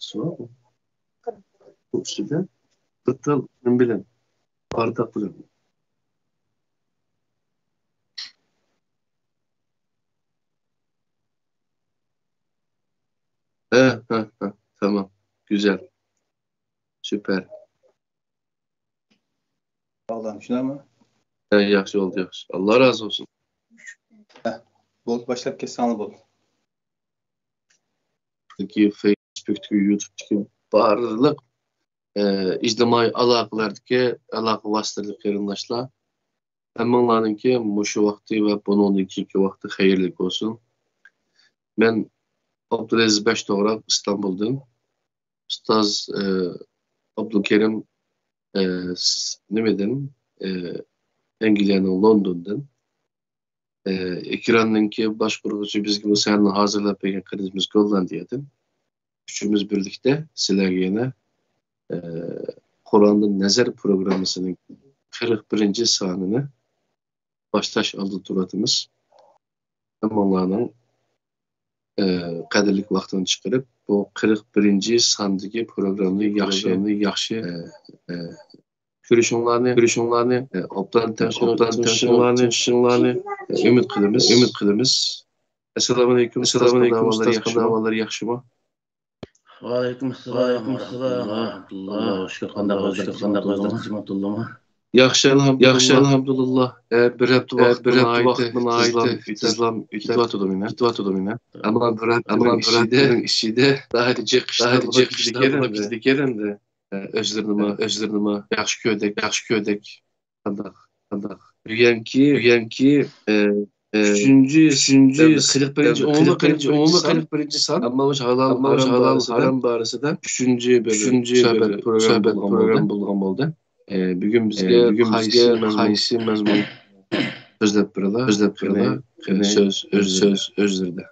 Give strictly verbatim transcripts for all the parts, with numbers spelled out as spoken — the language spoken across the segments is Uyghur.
سۇ بۇ ئۈستىدە بىر تال نېمە بىلەن، بارداق بىلەن. ھە، ھە، ھە. تامام. گۈزەل. سۈپەر. باغلام شۇنداقمۇ؟ ھە، ياخشى بولدى، ياخشى. ئاللا رازى بولسۇن. ھە، بولدى، باشلاپ كەتسەڭلار بولدى. فېيسبۇكتىكى، يۇتۇبتىكى بارلىق، ئە، ئىجتىمائىي ئالاقىلەردىكى ئالاقە ۋاسىتىلىرىدىكى قېرىنداشلار، ھەممىڭلارنىڭكى مۇشۇ ۋاقتى ۋە بۇنىڭدىن كېيىنكى ۋاقتى خەيرلىك بولسۇن. مەن ئابدۇلئەزىز بەش توغراق ئىستانبۇلدىن. ئۇستاز، ئە، ئابدۇلكېرىم، ئە، س-، نېمىدىن، ئە، ئەنگلىيەنىڭ لوندوندىن. ئە، ئېكراننىڭكى باشقۇرغۇچى بىزگە بۇ سەھنىنى ھازىرلاپ بەرگەن قېرىندىشىمىز گوللاندىيەدىن. ئۈچىمىز بىرلىكتە سىلەرگە يەنە، ئە، قۇرئاندىن نەزەر پروگراممىسىنىڭ قىرىق بىرىنچى سانىنى باشلاش ئالدىدا تۇرۇۋاتىمىز. ھەممىڭلارنىڭ، ئە، قەدىرلىك ۋاقتىنى چىقىرىپ، بۇ قىرىق بىرىنچى ساندىكى پروگراممىنى ياخشى، ياخشى، ئە، ئە، كۆرۈشۈڭلارنى، كۆرۈشۈڭلارنى، ئە، ئوبدان تەڭشىشىڭلارنى، تەڭشىشىڭلارنى، ئە، ئۈمىد قىلىمىز، ئۈمىد قىلىمىز. ئەسسالامۇ ئەلەيكۇم، ئەسسالامۇ ئەلەيكۇم، ئۇستاز، قانداق ئەھۋاللار، ياخشىمۇ؟ ۋەئەلەيكۇم ئەسسالام ۋە رەھمەتۇللا. ئاللاھقا شۈكۈر، قانداق ۋەزىيەت، تىنچمۇ؟ ياخشى، ئەلھەمدۇلىللا. ھە، بىر ھەپتە ۋاقىت، بىر ھەپتە ۋاقىت ناھايىتى تېزلا ئۆتۈۋاتىدۇ مېنى، ئۆتۈۋاتىدۇ مېنى. ئەمما بىر ھەپتىنىڭ ئىچىدە، ئەمما بىر ھەپتىنىڭ ئىچىدە ناھايىتى جىق ئىشلار، ناھايىتى جىق ئىشلار بولۇپ كېتىدىكەن ئەمدى. ئە، ئۆزلىرىنىمۇ، ئە، ئۆزلىرىنىمۇ ياخشى كۆردەك، ياخشى كۆردەك. قانداق، قانداق؟ بۈگۈنكى، بۈگۈنكى، ئە، ئە، ئۈچىنچى، ئۈچىنچى، قىرىق بىرىنچى، ئومۇمىي قىرىق بىرىنچى سان. ئەمما مۇشۇ ھالال، ئەمما مۇشۇ ھالال ھارام بارىسىدا ئۈچىنچى بىر، ئۈچىنچى بىر سۆھبەت پروگرامما بولغان بولدى. ئە، بۈگۈن بىزگە، ئە، بۈگۈن بىزگە قايسى مەزمۇن، قايسى مەزمۇن سۆزلەپ بېرىلا، سۆزلەپ بېرىلا، قېنى، قېنى، سۆز ئۆزلىرىدە.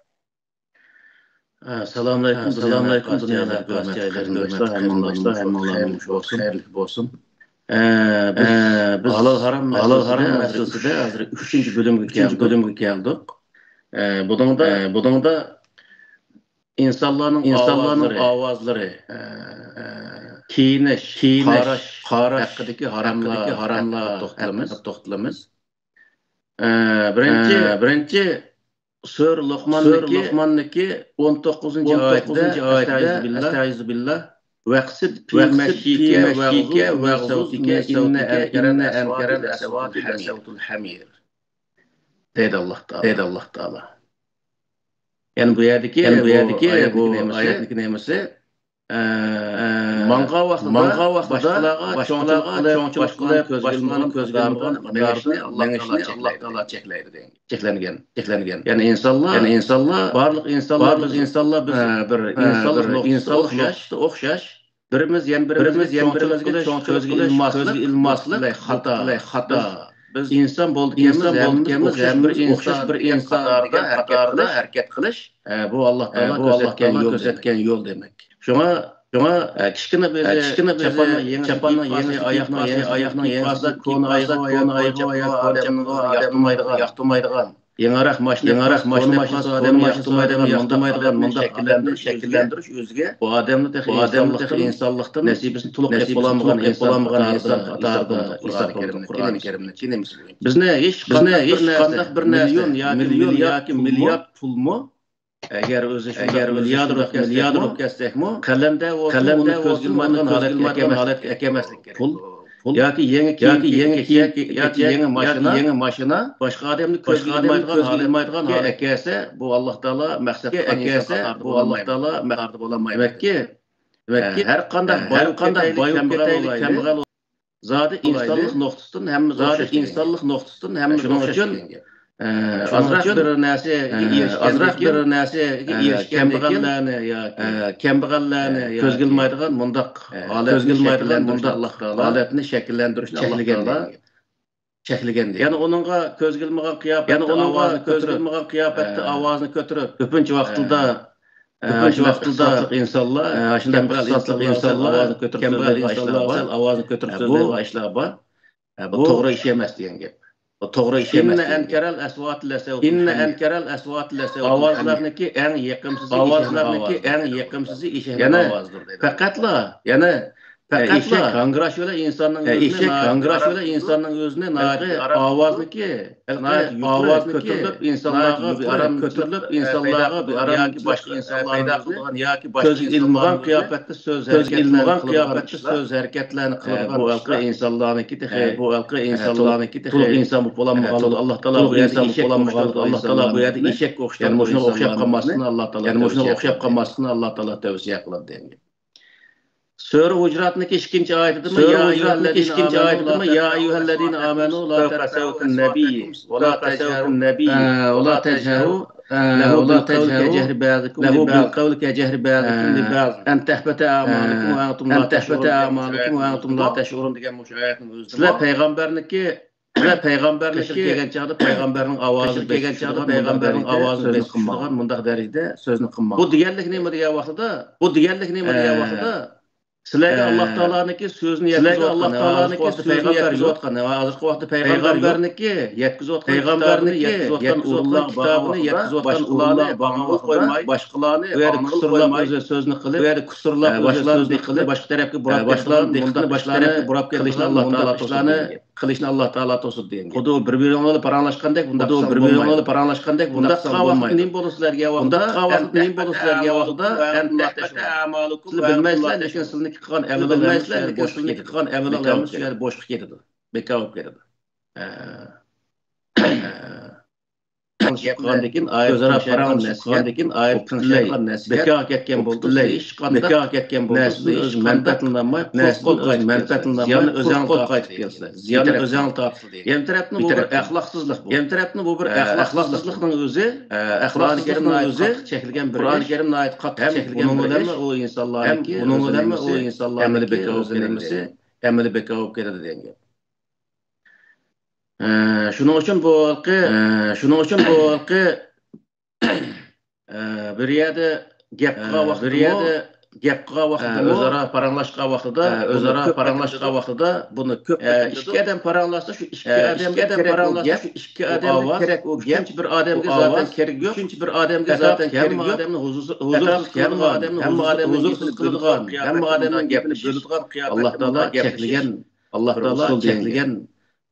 ئە، سالامئەلەيكۇم، ئە، سالامئەلەيكۇم، دۇنيادىكى ھۆرمەتلىك قېرىنداشلار، ھەممىڭلارنىڭ ۋاقتى خەيرلىك بولسۇن. ئە، بىز، ئە، بىز ھالال ھارام، ھالال ھارام مەسىلىسىدە ھازىر ئۈچىنچى بۆلۈمگە كەلدۇق. بۆلۈمگە كەلدۇق. ئە، بۇنىڭدا، ئە، بۇنىڭدا ئىنسانلارنىڭ، ئىنسانلارنىڭ ئاۋازلىرى، ئاۋازلىرى، ئە، كىيىنىش، كىيىنىش، قاراش، قاراش ھەققىدىكى ھاراملار، ھەققىدىكى ھاراملار ھەققىدە توختىلىمىز. ھەققىدە توختىلىمىز. ئە، بىرىنچى، ئە، بىرىنچى، سۈرە لوقماندىكى، سۈرە لوقماندىكى ئون توققۇزىنچى ئون توققۇزىنچى ئايىتىدە، ئايىتىدە، ئەستەئىزۇبىللا، «ۋەقسىد فى مەشيكە ۋەغزۇز مىن سەۋتىكە، ئىننە ئەنكەرەل ئەسۋاتى لەسەۋتۇل ھەمىر» دەيدۇ ئاللا تائالا. دەيدۇ ئاللا تائالا. يەنى بۇ يەردىكى، يەنى بۇ يەردىكى بۇ ئايەتنىڭ نېمىسى؟ ئە، ماڭغان ۋاقتىدا، ماڭغان ۋاقتىدا باشقىلارغا، باشقىلارغا چوڭچىلىق قىلىپ، چوڭچىلىق قىلىپ، باشقىلارنى كۆزگە ئىلماس، كۆزگە ئىلماس مىقداردا مېڭىشنى ئاللا تائالا چەكلەيدۇ دېگەن. چەكلەنگەن، چەكلەنگەن. يەنى ئىنسانلار، يەنى ئىنسانلار، بارلىق ئىنسانلار، بارلىق بىز، ئىنسانلار بىز، ئە، بىر، ئە، ئىنسانلىق بىر نۇقتىسى ئىنسانلىق ئوخشاش. نۇقتىسى ئوخشاش. بىرىمىز يەنە بىرىمىزگە، بىرىمىز يەنە چوڭچىلىق بىرىمىزگە قىلىش، چوڭچىلىق كۆزگە قىلىش، ئىلماسلىق، كۆزگە ئىلماسلىق، خاتا. خاتا. بىز، بىز ئىنسان بولدۇقىمىز، ئىنسان بولدۇقىمىز، ھەممىمىز ئوخشاش بىر ئىنسان دېگەن قاتاردا ھەرىكەت قىلىش. ئە، بۇ ئاللا تائالا، ئە، بۇ ئاللا تائالا كۆرسەتكەن يول دېمەك. كۆرسەتكەن يول دېمەك. شۇڭا، شۇڭا، ئە، كىچىككىنە بىزى، ئە، كىچىككىنە بىزى چاپاننىڭ يېڭى، چاپاننىڭ يېڭى ئاياغ، ئاياغ، ئاياغ، كونا ئاياغ، كونا ئاياغ، ئاياغ، ئاياغ، ئاياغ، ئادەمنىڭ ياقتۇرمايدىغان. يېڭىراق ماشىنا، يېڭىراق ماشىنا، كونا ماشىنىسى ئادەمنى ياقتۇرمايدىغان، مۇنداق ئادەمنى شەكىللەندۈرۈش، شەكىللەندۈرۈش ئۆزىگە، بۇ ئادەمنى تېخى ئىنسانلىقتىن نېسىبىنى تولۇق ئېلىپ بولالمىغان ئىنسان قاتارىدا قۇرئانى كەرىمدىكى نېمىسى بويىچە. بىزنى ھېچقانداق بىر نەرسە، مىليون ياكى مىليارد پۇلمۇ، ئەگەر ئۆزى شۇنداق مىلياردېر بولۇپ كەتسەكمۇ، قەلەمدە بولسىمۇ، ئۇنى كۆزگە ئىلمايدىغان ھالەتكە ئەكەلمەسلىك كېرەك. پۇل، پۇل ياكى يېڭى كىيىم، ياكى يېڭى كىيىم، ياكى يېڭى ماشىنا، باشقا ئادەمنى كۆزگە ئىلمايدىغان ھالەتكە ئەكەلسە، بۇ ئاللا تائالا مەقسەت قىلغان ئىنسان قاتارىدا بولالمايدۇ. دېمەككى، دېمەككى، ھەر قانداق باي بولۇپ كېتەيلى، كەمبەغەل بولايلى، زادى ئىنسانلىق نۇقتىسىدىن ھەممىمىز ئوخشاش دېگەن گەپ. شۇنىڭ ئۈچۈن، ئە، ئازراق بىر نەرسىگە ئېرىشكەندىن كېيىن، ئە، كەمبەغەللەرنى ياكى، ئە، كەمبەغەللەرنى كۆزگە ئىلمايدىغان مۇنداق ھالەتنى شەكىللەندۈرۈشنى ئاللا تائالا چەكلىگەن دېگەن. يەنى ئۇنىڭغا كۆزگە ئىلمىغان قىياپەتتە ئاۋازىنى كۆتۈرۈپ، كۆپىنچە ۋاقتىدا، ئە، كۆپىنچە ۋاقتىدا ئىختىساسلىق ئىنسانلار، ئە، ئىختىساسلىق ئىنسانلار ئاۋازىنى كۆتۈرۈپ سۆزلەيدىغان ئىشلار بار. ئاۋازىنى كۆتۈرۈپ سۆزلەيدىغان ئىشلار بار. ئە، بۇ توغرا ئىش ئەمەس دېگەن گەپ. توغرا ئىش ئەمەس. إن أنكر الأصوات لصوت الحمير. ئاۋازلارنىڭكى ئەڭ يېقىمسىزى ئاۋازلارنىڭكى ئەڭ يېقىمسىزى ئېشەكنىڭ ئاۋازىدۇر دېدى. يەنە پەقەتلا، يەنە پەقەتلا ئېشەك ھاڭگىراش بىلەن ئىنساننىڭ ئۆزىنى ئېشەك ھاڭگىراش بىلەن ئىنساننىڭ ئۆزىنى ناھايىتى ئاۋازنىكى ناھايىتى يۇقىرى ئاۋازنى كۆتۈرۈلۈپ، ئىنسانلارغا بىئارام كۆتۈرۈلۈپ، ئىنسانلارغا بىئارام ياكى باشقا ئىنسانلارنى پەيدا قىلىدىغان ياكى باشقا كۆزگە ئىلمىغان قىياپەتتە سۆز ھەرىكەتلەرنى قىلىدىغان بۇ ھېلىقى ئىنسانلارنىڭكى تېخى بۇ ھېلىقى ئىنسانلارنىڭكى تېخى تولۇق ئىنسان بولالمىغانلىقى، ئاللا تائالا بۇ يەردە ئىشەك ئوخشىتىپ قالماسلىقىنى ئاللا تائالا تەۋسىيە قىلىدۇ دېگەن. سۈرە ھۇجراتنىڭكى ئىككىنچى ئايىتىدىمۇ، يا ئەييۇھەللەزىنە ئامەنۇ لا ترفعوا أصواتكم فوق صوت النبي ولا تجهروا له بالقول كجهر بعضكم لبعض أن تحبط أعمالكم وأنتم لا تشعرون دېگەن مۇشۇ ئايەتنىڭ ئۆزىدە سىلەر پەيغەمبەرنىڭكى سىلەر پەيغەمبەرنىڭكى سىلەر پەيغەمبەرنىڭ ئاۋازى كەلگەن چاغدا پەيغەمبەرنىڭ ئاۋازى بەك چىقىدىغان مۇنداق دەرىجىدە سۆزنى قىلماڭ. بۇ دېگەنلىك نېمە دېگەن ۋاقتىدا، بۇ دېگەنلىك نېمە دېگەن ۋاقتىدا، سىلەرگە ئاللا تائالانىڭكى سۆزىنى يەتكۈزۈۋاتقان، سىلەرگە ئاللا تائالانىڭكى سۆزىنى يەتكۈزۈۋاتقان، ھازىرقى ۋاقىتتا پەيغەمبەرنىڭكى يەتكۈزۈۋاتقان كىتابىنى يەتكۈزۈۋاتقان كىتابىنى يەتكۈزۈۋاتقان ئۇلۇغلارغا باشقا ئۇلۇغلارنى ئاڭلىغىلى قويماي، باشقىلارنى ئاڭلىغىلى قويماي، ئۆزى سۆزنى قىلىپ، ئۆزى قۇسۇرلاپ ئۆزى سۆزنى قىلىپ، باشقا تەرەپكە بۇراپ كېتىدىغان مۇنداق ئىشلارنى قىلىشنى ئاللا تائالا توسىدۇ دېگەن گەپ. قىلىشنى ئاللا تائالا توسىدۇ دېگەن گەپ. خۇددى بىر-بىرىڭلار پاراڭلاشقاندەك بۇنداق قىلساڭ بولمايدۇ. بۇنداق قىلغان ۋاقىتتا نېمە بولىدۇ سىلەرگە ۋاقىتتا؟ بۇنداق قىلغان ۋاقىتتا نېمە بولىدۇ سىلەرگە ۋاقىتتا؟ سىلەر بىلمەيسىلەر، لېكىن سىلىنىڭكى قىلغان ئەمىلىڭلار ھەممىسى شۇ يەردە بوشقا كېتىدۇ. بىكار بولۇپ كېتىدۇ. بىكار بولۇپ كېتىدۇ. ئۆزئارا پاراڭلىشىپ قالغاندىكىن ئايەت پۈتۈنلەي بىكارغا كەتكەن بولىدۇ. بىكارغا كەتكەن بولىدۇ. ھېچقانداق نەرسىنى ئۆز مەنپەئەتىنى ئالماي، قول قايتىپ كېلىسىلەر. زىياننى ئۆزۈڭلار تارتىسىلەر. زىياننى ئۆزۈڭلار تارتىسىلەر. يەنە تەرەپنىڭ بۇ بىر ئەخلاقسىزلىق بۇ. يەنە تەرەپنىڭ بۇ بىر ئەخلاقسىزلىقنىڭ ئۆزى، قۇرئان كەرىم ناھايىتى قاتتىق چەكلىگەن بىر ئىش. قۇرئان كەرىم ناھايىتى قاتتىق چەكلىگەن بىر ئىش. ھەم بۇنىڭ بىلەنمۇ ئۇ ئىنسانلارنىڭكى ئەمەلىي بىكار بولۇپ كېتىدۇ دېگەن گەپ. ئە، شۇنىڭ ئۈچۈن بۇ ھېلىقى، ئە، شۇنىڭ ئۈچۈن بۇ ھېلىقى، ئە، بىر يەردە گەپ قىلغان ۋاقتىدا، بىر يەردە گەپ قىلغان ۋاقتىدا، ئە، ئۆزئارا پاراڭلاشقان ۋاقتىدا، ئە، ئۆزئارا پاراڭلاشقان ۋاقتىدا بۇنى كۆپ، ئە، ئىككى ئادەم پاراڭلاشسا، شۇ ئىككى ئادەمگە كېرەك ئۇ گەپ، ئىككى ئادەمگە كېرەك ئۇ گەپ، ئۈچىنچى بىر ئادەمگە زاتەن كېرىكى يوق. ئۈچىنچى بىر ئادەمگە زاتەن كېرىكى يوق. ھەممە ئادەمنى ھۇزۇرسىز قىلىدىغان، ھەممە ئادەمنىڭ گېپىنى بۆلىدىغان قىياپەتتە ئاللا تائالا چەكلىگەن، ئاللا تائالا چەكلىگەن،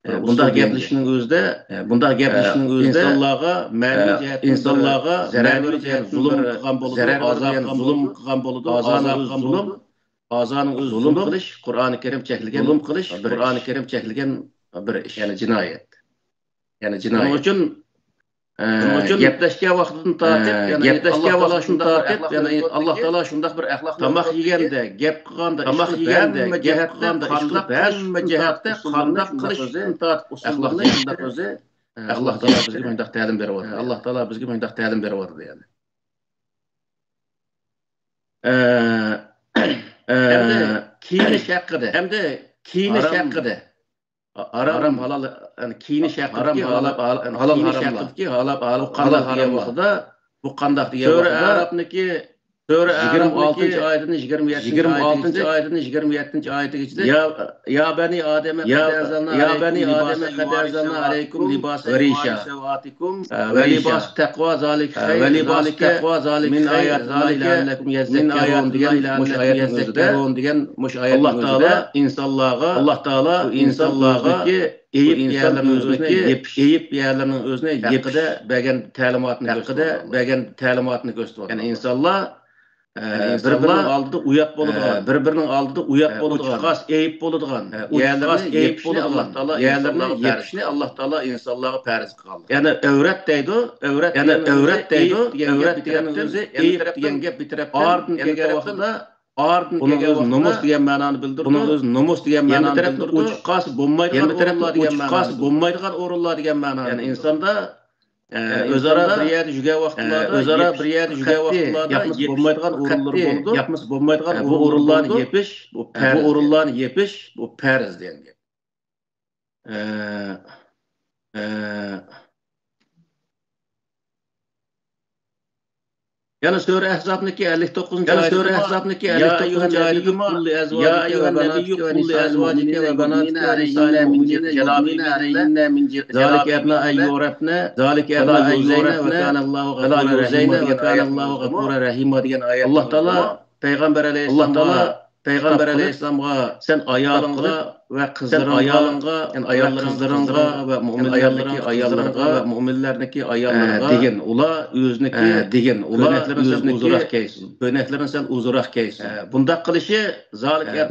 ئە، بۇنداق گەپلىشىشنىڭ ئۆزىدە، ئە، بۇنداق گەپلىشىشنىڭ ئۆزىدە ئىنسانلارغا مەنىۋى جەھەتتىن، ئىنسانلارغا زەرەر مەنىۋى جەھەتتىن زۇلۇم قىلغان بولىدۇ، زەرەر بەرگەن زۇلۇم قىلغان بولىدۇ، ئازانىڭ ئۆزى زۇلۇم، ئازانىڭ ئۆزى زۇلۇم قىلىش قۇرئانى كەرىم چەكلىگەن، زۇلۇم قىلىش قۇرئانى كەرىم چەكلىگەن بىر ئىش، يەنى جىنايەت. يەنى جىنايەت. شۇنىڭ ئۈچۈن ئە، گەپلەشكەن ۋاقتىدىن تارتىپ، ئە، يەنى گەپلەشكەن ۋاقتىدىن تارتىپ، يەنى ئاللا تائالا شۇنداق بىر ئەخلاق، تاماق يېگەندە، گەپ قىلغاندا، تاماق يېگەندە، گەپ قىلغاندا، ھەممە جەھەتتە قانداق قىلىشتىن تارتىپ ئۇسۇللىرىنى شۇنداق ئۆزى، ئە، ئاللا تائالا بىزگە مۇنداق تەلىم بېرىۋاتىدۇ. ئاللا تائالا بىزگە مۇنداق تەلىم بېرىۋاتىدۇ، يەنى. ئە، ئە، ئەمدى كىيىنىش ھەققىدە، ئەمدى كىيىنىش ھەققىدە. ھارام، ھارام، ھالال، يەنى كىيىنىش ھەققىدىكى ھالال، ھالال، ھالال، ھالال، ھالال، ھالال دېگەن ۋاقتىدا، بۇ قانداق دېگەن ۋاقتىدا، سۈرە ئەئراپنىڭكى يىگىرمە ئالتىنچى ئايىتىدىن يىگىرمە يەتتىنچى ئايىتىگىچە، يىگىرمە ئالتىنچى ئايىتىدىن يىگىرمە يەتتىنچى ئايىتىگىچە، يا، يا بەنى ئادەمە، يا، قەد ئەنزەلنا، يا بەنى ئادەمە، قەد ئەنزەلنا ئەلەيكۇم لىباسەن يۇغارى سەۋئاتىكۇم ۋە رىشا. لىباسۇ تەقۋا زالىكە خەير، زالىكە، مىن ئاياتىللاھى لەئەللەكۇم يەززەككەرۇن دېگەن مۇشۇ ئايەتنىڭ ئۆزىدە، دېگەن مۇشۇ ئايەتنىڭ ئۆزىدە ئاللا تائالا ئىنسانلارغا، ئاللا تائالا ئىنسانلارنىڭكى ئېيىپ يەرلىرىنىڭ ئۆزىنى يېپىش، ئېيىپ يەرلىرىنىڭ ئۆزىنى يېپىش ھەققىدە بەرگەن تەلىماتنى ھەققىدە بەرگەن تەلىماتنى كۆرسىتىۋاتىدۇ. يەنى ئىنسانلار، ئە، بىر-بىرىنىڭ ئالدىدا ئۇيات بولىدىغان، بىر-بىرىنىڭ ئالدىدا ئۇيات بولىدىغان، ئوچۇق خاس ئېيىپ بولىدىغان يەرلەرنى يېپىشنى ئاللا تائالا يەرلەرنى يېپىشنى ئاللا تائالا ئىنسانلارغا پەرز قىلغان. يەنى ئەۋرەت دەيدۇ، ئەۋرەت، يەنى ئەۋرەت دەيدۇ، ئەۋرەت دېگەننىڭ ئۆزى ئېيىپ دېگەن گەپ بىر تەرەپتىن، ئاردىن كەلگەن ۋاقتىدا ئاردىن بۇنىڭ ئۆزى نومۇس دېگەن مەنانى بىلدۈرىدۇ. بۇنىڭ ئۆزى نومۇس دېگەن مەنانى بىلدۈرىدۇ. ئوچۇق خاس بولمايدىغان ئورۇنلار دېگەن مەنانى بىلدۈرىدۇ. ئوچۇق خاس بولمايدىغان ئورۇنلار دېگەن مەنانى، يەنى ئىنساندا، ئە، ئۆزئارا بىر يەردە يۈرگەن ۋاقىتلاردا، ئۆزئارا بىر يەردە يۈرگەن ۋاقىتلاردا ياقمىسا بولمايدىغان ئورۇنلىرى بولىدۇ. ياقمىسا بولمايدىغان ئورۇنلىرى بولىدۇ. بۇ ئورۇنلارنى يېپىش، بۇ پەرز. بۇ ئورۇنلارنى يېپىش، بۇ پەرز دېگەن گەپ. ئە، ئە، ئە، يەنە سۈرە ئەھزابنىكى ئەللىك توققۇزىنچى ئايىتىدىمۇ، يا ئەييۇھەن نەبىييۇ قۇل لىئەزۋاجىكە ۋەبەناتىكە ۋەنىسائىل مۇئمىنىنە يۇدنىنە ئەلەيھىننە مىن جەلابىبىھىننە، ذالىكە ئەدنا ئەن يۇئرەفنە، ذالىكە ئەدنا ئەن يۇئرەفنە، ۋە كانەللاھۇ غەفۇرەن رەھىمە دېگەن ئايەت. ئاللاھ تائالا پەيغەمبەر ئەلەيھىسسالامغا، پەيغەمبەر ئەلەيھىسسالامغا سەن ئايالىڭغا ۋە قىزلىرىڭغا، يەنى ئاياللىرىڭ قىزلىرىڭغا ۋە مۇئمىنلەرنىڭكى ئاياللىرىغا، مۇئمىنلەرنىڭكى ئاياللىرىغا، ئە، دېگىن ئۇلار ئۆزىنىڭكى، ئە، دېگىن ئۇلار كۆينەكلىرىنى سەل ئۆزىنىڭكى ئۇزۇراق كىيسۇن. كۆينەكلىرىنى سەل ئۇزىراق كىيسۇن. ئە، بۇنداق قىلىشى، ئە،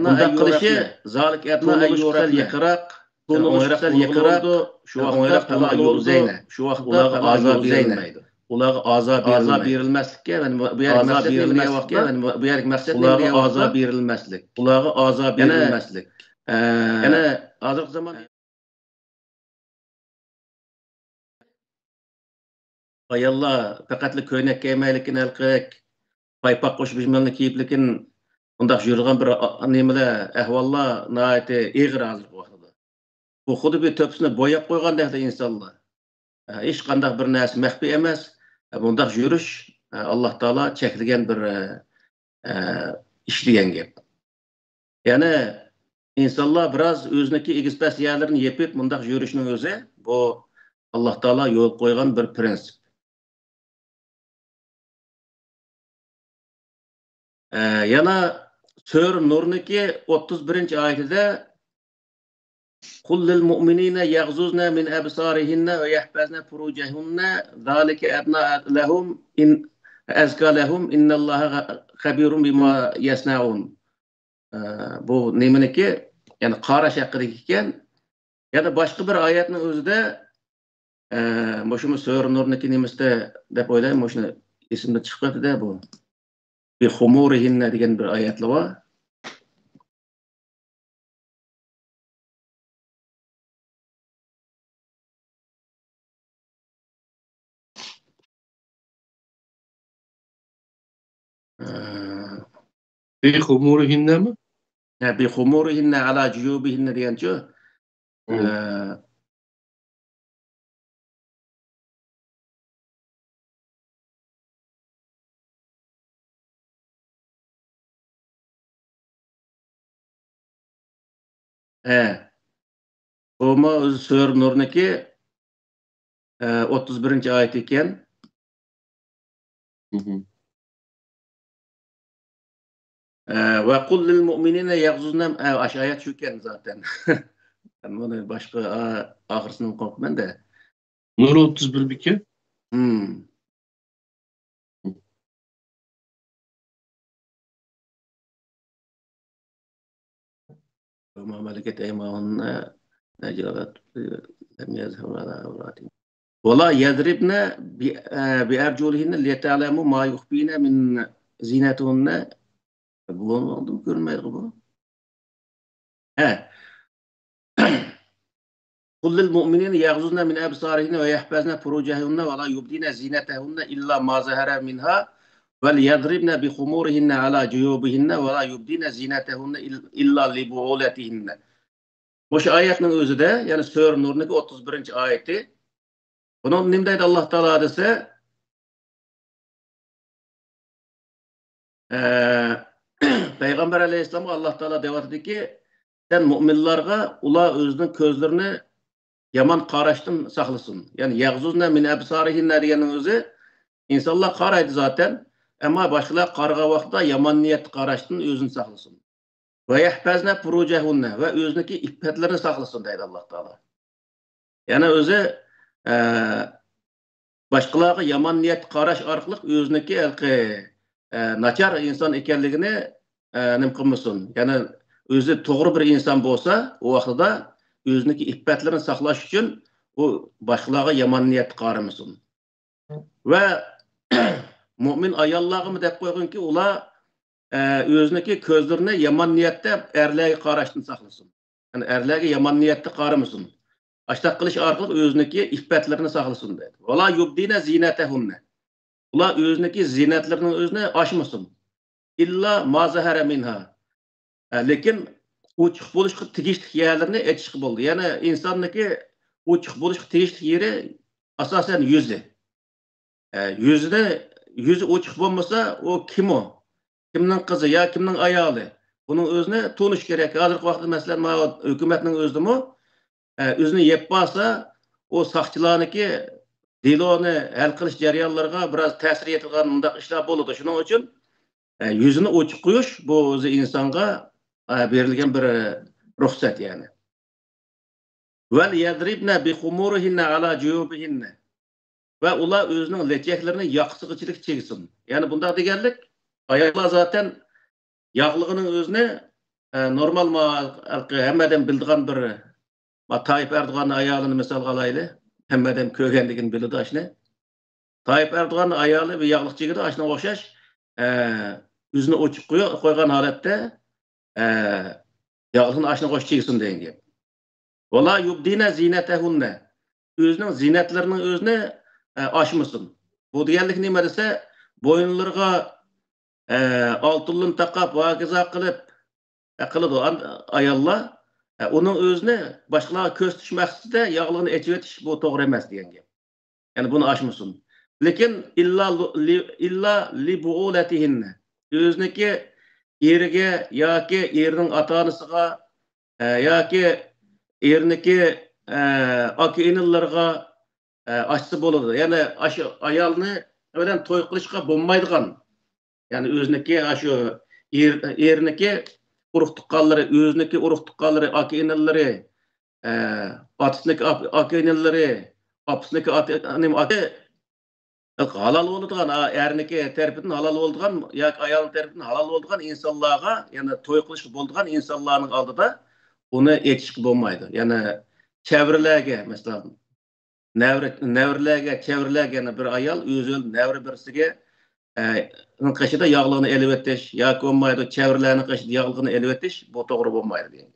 بۇنداق قىلىشى، زالىك ئەدنا ئەن يۇئرەفنە، يېقىراق، كۆڭلى ئوڭايراق بولىدۇ. شۇ ۋاقىتتا پەلا يۇزەينە. شۇ ۋاقىتتا ئۇلارغا ئازا بېرىلمەيدۇ. ئۇلارغا ئازا بېرىلمەيدۇ. ئۇلارغا ئازا بېرىلمەسلىككە، يەنى بۇ، بۇ يەردىكى مەقسەت نېمە دېگەن ۋاقىتتا؟ يەنى بۇ، بۇ يەردىكى مەقسەت نېمە دېگەن ۋاقىتتا؟ ئۇلارغا ئازا بېرىلمەسلىك. ئۇلارغا ئازا بېرىلمەسلىك. ئە، يەنە ھازىرقى زامان ئاياللار پەقەتلا كۆينەك كىيمەيلىكىن، ھېلىقى پايپاق قوشۇپ بىمالنى كىيىپلىكىن، ئۇنداق يۈرىدىغان بىر، ئا، نېمىلەر، ئەھۋاللار ناھايىتى ئېغىر ھازىرقى ۋاقتىدا. بۇ خۇددى بىر تۆپىسىنى بوياپ قويغاندەكلا ئىنسانلار. ھېچقانداق بىر نەرسە مەخپىي ئەمەس. بۇنداق يۈرۈش، ئاللاھ تائالا چەكلىگەن بىر، ئىش دېگەن گەپ. يەنى ئىنسانلار بىراز ئۆزىنىڭكى ئېگىز-پەس يەرلىرىنى يېپىپ مۇنداق يۈرۈشنىڭ ئۆزى، بۇ ئاللاھ تائالا يولغا قويغان بىر پرىنسىپ. ئە، يەنە سۈرە نۇرنىڭكى ئوتتۇز بىرىنچى ئايىتىدە، قل للمؤمنين يغضضن من أبصارهن ويحفظن فروجهن ذلك أدنى لهم إن، أزكى لهم إن الله خبير بما يصنعون. ئە، بۇ نېمىنىكى؟ يەنى قاراش ھەققىدىكى ئىكەن. يەنە باشقا بىر ئايەتنىڭ ئۆزىدە، ئە، مۇشۇمۇ سۈرە نۇرنىڭكى نېمىسىدە دەپ ئويلايمەن، مۇشۇنى ئېسىمدىن چىقىپ كەتتى-دە بۇ. بىخۇمۇرىھىننە دېگەن بىر ئايەتلا بار. ئە، بىخۇمۇرىھىننەمۇ؟ ھە، بىخۇمۇرىھىننە ئەلا جۇيۇبىھىننە دېگەنچۇ؟ ھە. ئە، ھە. بۇمۇ ئۆزى سۈرە نۇرنىكى، ئە، ئوتتۇز بىرىنچى ئايىتى ئىكەن. مھم. ئە، ۋە قۇل لىل مۇئمىنىنە يەغزۇزنە، ئە، ئاشۇ ئايەت شۇكەن زاتەن. مەن بۇنى باشقا، ئا، ئاخىرسىنى ئوقۇپ قاپمەن-دە. نۇر ئوتتۇز بىر بىكەن. مم. وما ملكت أيمانهن، نجرت، لم يظهرن على عورات. ولا يضربن ب-، بأرجلهن لتعلموا ما يخفين من زينتهن. بۇنى كۆرمەيدىغۇ بۇ. ھە. قل للمؤمنين يغضضن من أبصارهن ويحفظن فروجهن ولا يبدين زينتهن إلا ما ظهر منها وليضربن بخمرهن على جيوبهن ولا يبدين زينتهن إلا لبعولتهن. مۇشۇ ئايەتنىڭ ئۆزىدە، يەنى سۈرە نۇرنىڭكى ئوتتۇز بىرىنچى ئايىتى. بۇنىڭدا نېمە دەيدۇ ئاللاھ تائالا دېسە، ئە، پەيغەمبەر ئەلەيھىسسالامغا ئاللاھ تائالا دەۋاتىدۇكى، سەن مۇئمىنلارغا ئۇلار ئۆزىنىڭ كۆزلىرىنى يامان قاراشتىن ساقلىسۇن. يەنى يەغزۇزنە مىن ئەبسارىھىننە دېگەننىڭ ئۆزى، ئىنسانلار قارايدۇ زاتەن، ئەمما باشقىلار قارىغان ۋاقىتتا يامان نىيەتتە قاراشتىن ئۆزىنى ساقلىسۇن. ۋە يەھپەزنە پۇرۇجەھۇننە، ۋە ئۆزىنىڭكى ئىپپەتلىرىنى ساقلىسۇن دەيدۇ ئاللاھ تائالا. يەنى ئۆزى، ئە، باشقىلارغا يامان نىيەت قاراش ئارقىلىق ئۆزىنىڭكى ھېلىقى، ئە، ناچار ئىنسان ئىكەنلىكىنى، ئە، نېمە قىلمىسۇن. يەنى ئۆزى توغرا بىر ئىنسان بولسا، ئۇ ۋاقتىدا ئۆزىنىڭكى ئىپپەتلىرىنى ساقلاش ئۈچۈن ئۇ باشقىلارغا يامان نىيەتتە قارىمىسۇن. ۋە مۆمىن ئاياللارغىمۇ دەپ قويغىنكى، ئۇلار، ئە، ئۆزىنىڭكى كۆزلىرىنى يامان نىيەتتە ئەرلەرگە قاراشتىن ساقلىسۇن. يەنى ئەرلەرگە يامان نىيەتتە قارىمىسۇن. ئاشۇنداق قىلىش ئارقىلىق ئۆزىنىڭكى ئىپپەتلىرىنى ساقلىسۇن دەيدۇ. ۋالا يۇبدىنە زىنەتەھۇننە. ئۇلار ئۆزىنىڭكى زىننەتلىرىنىڭ ئۆزىنى ئاچمىسۇن. ئىللا ما زەھەرە مىنھا. ئە، لېكىن ئوچۇق بولۇشقا تېگىشلىك يەرلىرىنى ئېچىشقا بولىدۇ. يەنى ئىنساننىڭكى ئوچۇق بولۇشقا تېگىشلىك يېرى ئاساسەن يۈزى. ئە، يۈزىنى يۈزى ئوچۇق بولمىسا، ئۇ كىم ئۇ؟ كىمنىڭ قىزى يا كىمنىڭ ئايالى؟ بۇنىڭ ئۆزىنى تونۇش كېرەك. ھازىرقى ۋاقىتتا، مەسىلەن، ماۋۇ ھۆكۈمەتنىڭ ئۆزىدىمۇ، ئە، ئۆزىنى يەپ بارسا، ئۇ ساقچىلارنىڭكى دېلونى ھەل قىلىش جەريانلىرىغا بىراز تەسىر يېتىدىغان مۇنداق ئىشلار بولىدۇ. شۇنىڭ ئۈچۈن، ئە، يۈزىنى ئوچۇق قويۇش، بۇ ئۆزى ئىنسانغا، ئە، بېرىلگەن بىر، ئە، رۇخسەت، يەنى. «ۋەل يەزرىبنە بىخۇمۇرىھىننە ئالا جۇيۇبىھىننە.» ۋە ئۇلار ئۆزىنىڭ لەچەكلىرىنى ياقىسىغىچىلىك چىگسۇن. يەنى بۇنداق دېگەنلىك، ئاياللار زاتەن ياغلىقىنىڭ ئۆزىنى، ئە، نورمال ما-، ھەممە ئادەم بىلىدىغان بىر، ما، تايىپ ئەردوغاننىڭ ئايالىنى مىسالغا ئالايلى. ھەممە ئادەم كۆرگەندىكىن بىلىدۇ ئاشۇنى. تايىپ ئەردوغاننىڭ ئايالى بىر ياغلىق چىگىدۇ، ئاشۇنىڭغا ئوخشاش، ئە، يۈزىنى ئوچۇق قويۇ-، قويغان ھالەتتە، ئە، ياغلىقنى ئاشۇنىڭغا ئوخشاش چىگسۇن دېگەن گەپ. «ۋەلا يۇبدىنە زىنەتەھۇننە.» ئۆزىنىڭ زىننەتلىرىنىڭ ئۆزىنى، ئە، ئاچمىسۇن. بۇ دېگەنلىك نېمە دېسە، بويۇنلىرىغا، ئە، ئالتۇنلىرىنى تاقاپ، ۋاكىزا قىلىپ، ئە، قىلىدۇ ئان-، ئاياللار. ئە، ئۇنىڭ ئۆزىنى باشقىلارغا كۆرسىتىش مەقسىتىدە ياغلىقىنى ئېچىۋېتىش، بۇ توغرا ئەمەس دېگەن گەپ. يەنى بۇنى ئاشمىسۇن. لېكىن ئىللا لۇ-، لى-، ئىللا لىبۇئۇلەتىھىننە. ئۆزىنىڭكى ئېرىگە ياكى ئېرىنىڭ ئاتا-ئانىسىغا، ئە، ياكى ئېرىنىڭكى، ئە، ئاكا-ئىنىلىرىغا، ئە، ئاچسا بولىدۇ. يەنى ئاشۇ ئايالنى بىلەن توي قىلىشقا بولمايدىغان، يەنى ئۆزىنىڭكى ئاشۇ ئېر-، ئېرىنىڭكى ئۇرۇق-تۇغقانلىرى، ئۆزىنىڭكى ئۇرۇق-تۇغقانلىرى، ئاكا-ئىنىلىرى، ئە، ئاتىسىنىڭكى ئاپ-، ئاكا-ئىنىلىرى، ئاپىسىنىڭكى ئاتا-، نېمە، ئاكا، ھالال بولىدىغان، ئا، ئەرنىڭكى تەرىپىدىن ھالال بولىدىغان ياكى ئايالنىڭ تەرىپىدىن ھالال بولىدىغان ئىنسانلارغا، يەنى توي قىلىشقا بولىدىغان ئىنسانلارنىڭ ئالدىدا ئۇنى ئېيتىشقا بولمايدۇ. يەنى چەۋرىلەرگە، مەسىلەن، نەۋرە، نەۋرىلەرگە، چەۋرىلەرگە، يەنە بىر ئايال ئۆزى نەۋرە بىرسىگە، ئە، قېشىدا ياغلىقنى ئېلىۋېتىش ياكى بولمايدۇ، چەۋرىلەرنىڭ قېشىدا ياغلىقنى ئېلىۋېتىش، بۇ توغرا بولمايدۇ دېگەن.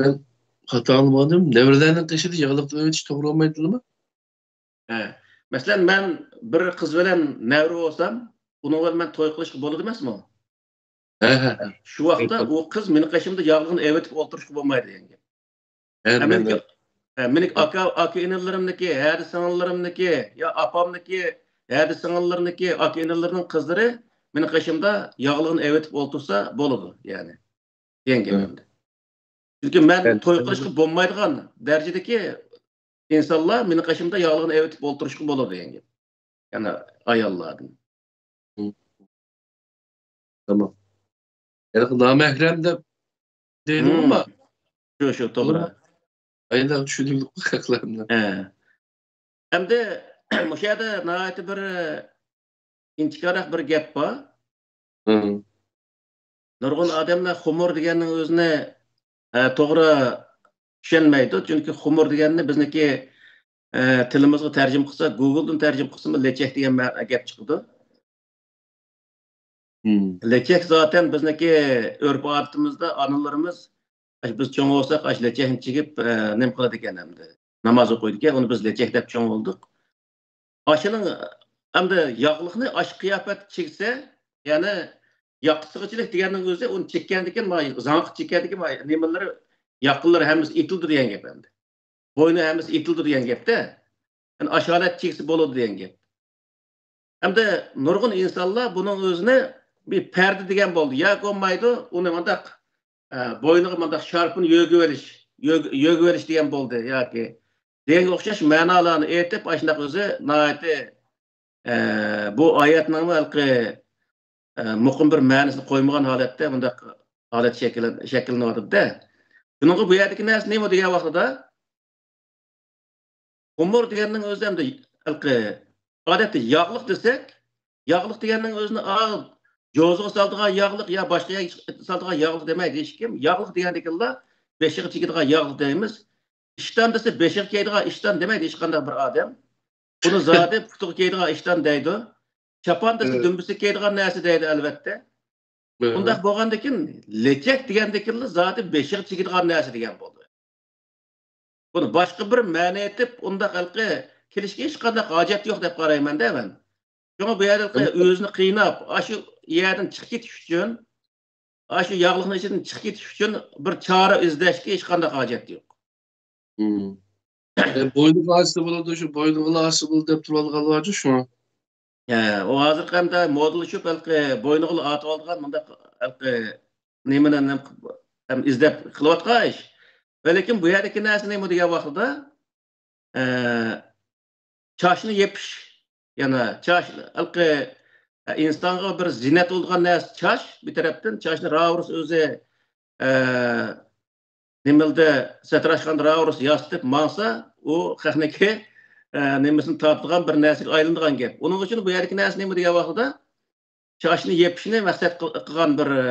مەن خاتا ئاڭلىمىغانىم، نەۋرىلەرنىڭ قېشىدا ياغلىق ئېلىۋېتىش توغرا بولمايدۇ دېدىمۇ؟ ھە. مەسىلەن، مەن بىر قىز بىلەن نەۋرە بولسام، ئۇنىڭ بىلەن مەن توي قىلىشقا بولىدۇ ئەمەسمۇ؟ ھە، ھە، ھە. شۇ ۋاقىتتا ئۇ قىز مېنىڭ قېشىمدا ياغلىقنى ئېلىۋېتىپ ئولتۇرۇشقا بولمايدۇ دېگەن گەپ. ھە، ھە، مېنىڭ، مەن ھە، مېنىڭ ئاكا، ئاكا ئىنىلىرىمنىكى، ھەدە سىڭىللىرىمنىكى، يا ئاپامنىكى، ھەدە سىڭىللىرىنىكى، ئاكا ئىنىلىرىنىڭ قىزلىرى مېنىڭ قېشىمدا ياغلىقنى ئېلىۋېتىپ ئولتۇرسا بولىدۇ، يەنى، دېگەن گەپ ھە. ئەمدى. چۈنكى مەن ھە. توي قىلىشقا بولمايدىغان دەرىجىدىكى ئىنسانلار مېنىڭ قېشىمدا ياغلىقنى ئېلىۋېتىپ ئولتۇرۇشقا بولىدۇ دېگەن گەپ. يەنى ئاياللاردىن. ھە. تامام. يەنى نامەھرەم دەپ دەيدۇ ھە. ئەمما. شۇ، شۇ، توغرا. ئاياللار چۈشىنىملىق ھەقلەرنى. ھە. ئەمدى مۇشۇ يەردە ناھايىتى بىر ئىنچىكىرەك بىر گەپ بار. ھە. نۇرغۇن ئادەملەر خۇمۇر دېگەننىڭ ئۆزىنى، ئە، توغرا چۈشەنمەيدۇ. چۈنكى خۇمۇر دېگەننى بىزنىڭكى، ئە، تىلىمىزغا تەرجىمە قىلسا، گۇگلدىن تەرجىمە قىلسىمۇ لېچەك دېگەن مە-، گەپ چىقىدۇ. ھىم. لېچەك زاتەن بىزنىڭكى ئۆرپ-ئادىتىمىزدە ئانىلىرىمىز، ئاشۇ بىز چوڭ بولساق، ئاشۇ لېچەكنى چىگىپ، ئە، نېمە قىلىدىكەن ئەمدى. ناماز ئوقۇيدىكەن، ئۇنى بىز لېچەك دەپ چوڭ بولدۇق. ئاشۇنىڭ ئەمدى ياغلىقنى ئاشۇ قىياپەتتە چىگسە، يەنى ياقىسىغىچىلىك دېگەننىڭ ئۆزى ئۇنى چىگكەندىكىن، ما-، زاڭاققا چىگكەندىكىن، ما-، نېمىلىرى، ياقىلىرى ھەممىسى ئېتىلىدۇ دېگەن گەپ ئەمدى. بوينى ھەممىسى ئېتىلىدۇ دېگەن گەپتە. يەنى ئاشۇ ھالەتتە چىگسە بولىدۇ دېگەن گەپ. ئەمدى نۇرغۇن ئىنسانلار بۇنىڭ ئۆزىنى بىر پەردە دېگەن بولدى. ياكى بولمايدۇ، ئۇنى مۇنداق، ئە، بوينىغا مۇنداق شارپىنى يۆگىۋېلىش، يۆگ-، يۆگىۋېلىش دېگەن بولدى ياكى دېگەنگە ئوخشاش مەنالارنى ئېيتىپ، ئاشۇنداق ئۆزى ناھايىتى، ئە، بۇ ئايەتنىڭمۇ ھېلىقى، ئە، مۇقىم بىر مەنىسىنى قويمىغان ھالەتتە بۇنداق ھالەت شەكىللەن-، شەكىللىنىۋاتىدۇ-دە. شۇنىڭغا بۇ يەردىكى نەرسە نېمە دېگەن ۋاقتىدا؟ خۇمۇر دېگەننىڭ ئۆزى ئەمدى ھېلىقى ئادەتتە ياغلىق دېسەك، ياغلىق دېگەننىڭ ئۆزىنى، ئا، جوزىغا سالىدىغان ياغلىق يا باشقا يەرگە سالىدىغان ياغلىق دېمەيدۇ ھېچكىم. ياغلىق دېگەندىكىنلا بېشىغا چىگىدىغان ياغلىق دەيمىز. ئىشتان دېسە بېشىغا كىيىدىغان ئىشتان دېمەيدۇ ھېچقانداق بىر ئادەم. بۇنى زادى پۇتىغا كىيىدىغان ئىشتان دەيدۇ. چاپان دېسە دۈمبىسىگە كىيىدىغان نەرسە دەيدۇ، ئەلۋەتتە. ئۇنداق بولغاندىكىن، لېچەك دېگەندىكىنلا زادى بېشىغا چىگىدىغان نەرسە دېگەن بولدى. بۇنى باشقا بىر مەنە ئېيتىپ، ئۇنداق ھېلىقى كېلىشكە ھېچقانداق ھاجەت يوق دەپ قارايمەن-دە مەن. شۇڭا بۇ يەردە ھېلىقى ئۆزىنى قىيناپ، ئاشۇ يەردىن چىقىپ كېتىش ئۈچۈن، ئاشۇ ياغلىقنىڭ ئىچىدىن چىقىپ كېتىش ئۈچۈن بىر چارە ئىزدەشكە ھېچقانداق ھاجەت يوق. مم. E, boynuğa asılı da şu, boynuğa asılı dep turalğan var şu. ئە، ئۇ ھازىرقى ئەمدى مودېللىشىپ ھېلىقى بوينىغا ئاتىۋالىدىغان مۇنداق ھېلىقى نېمىنى نېمە قىلىپ، ئەم، ئىزدەپ قىلىۋاتقان ئىش. لېكىن بۇ يەردىكى نەرسە نېمە دېگەن ۋاقتىدا، ئە، چاچنى يېپىش، يەنە چاچ ھېلىقى، ئە، ئىنسانغا بىر زىننەت بولىدىغان نەرسە چاچ، بىر تەرەپتىن چاچنى راۋۇرۇس ئۆزى، ئە، نېمىلدە سەتراش خان راۋۇرۇس ياسىتىپ ماڭسا، ئۇ خەقنىكى، ئە، نېمىسىنى تارتىدىغان بىر نەرسىگە ئايلىنىدىغان گەپ. ئۇنىڭ ئۈچۈن بۇ يەردىكى نەرسە نېمە دېگەن ۋاقتىدا، چاچنى يېپىشنى مەقسەت قىل-، قىلغان بىر، ئە،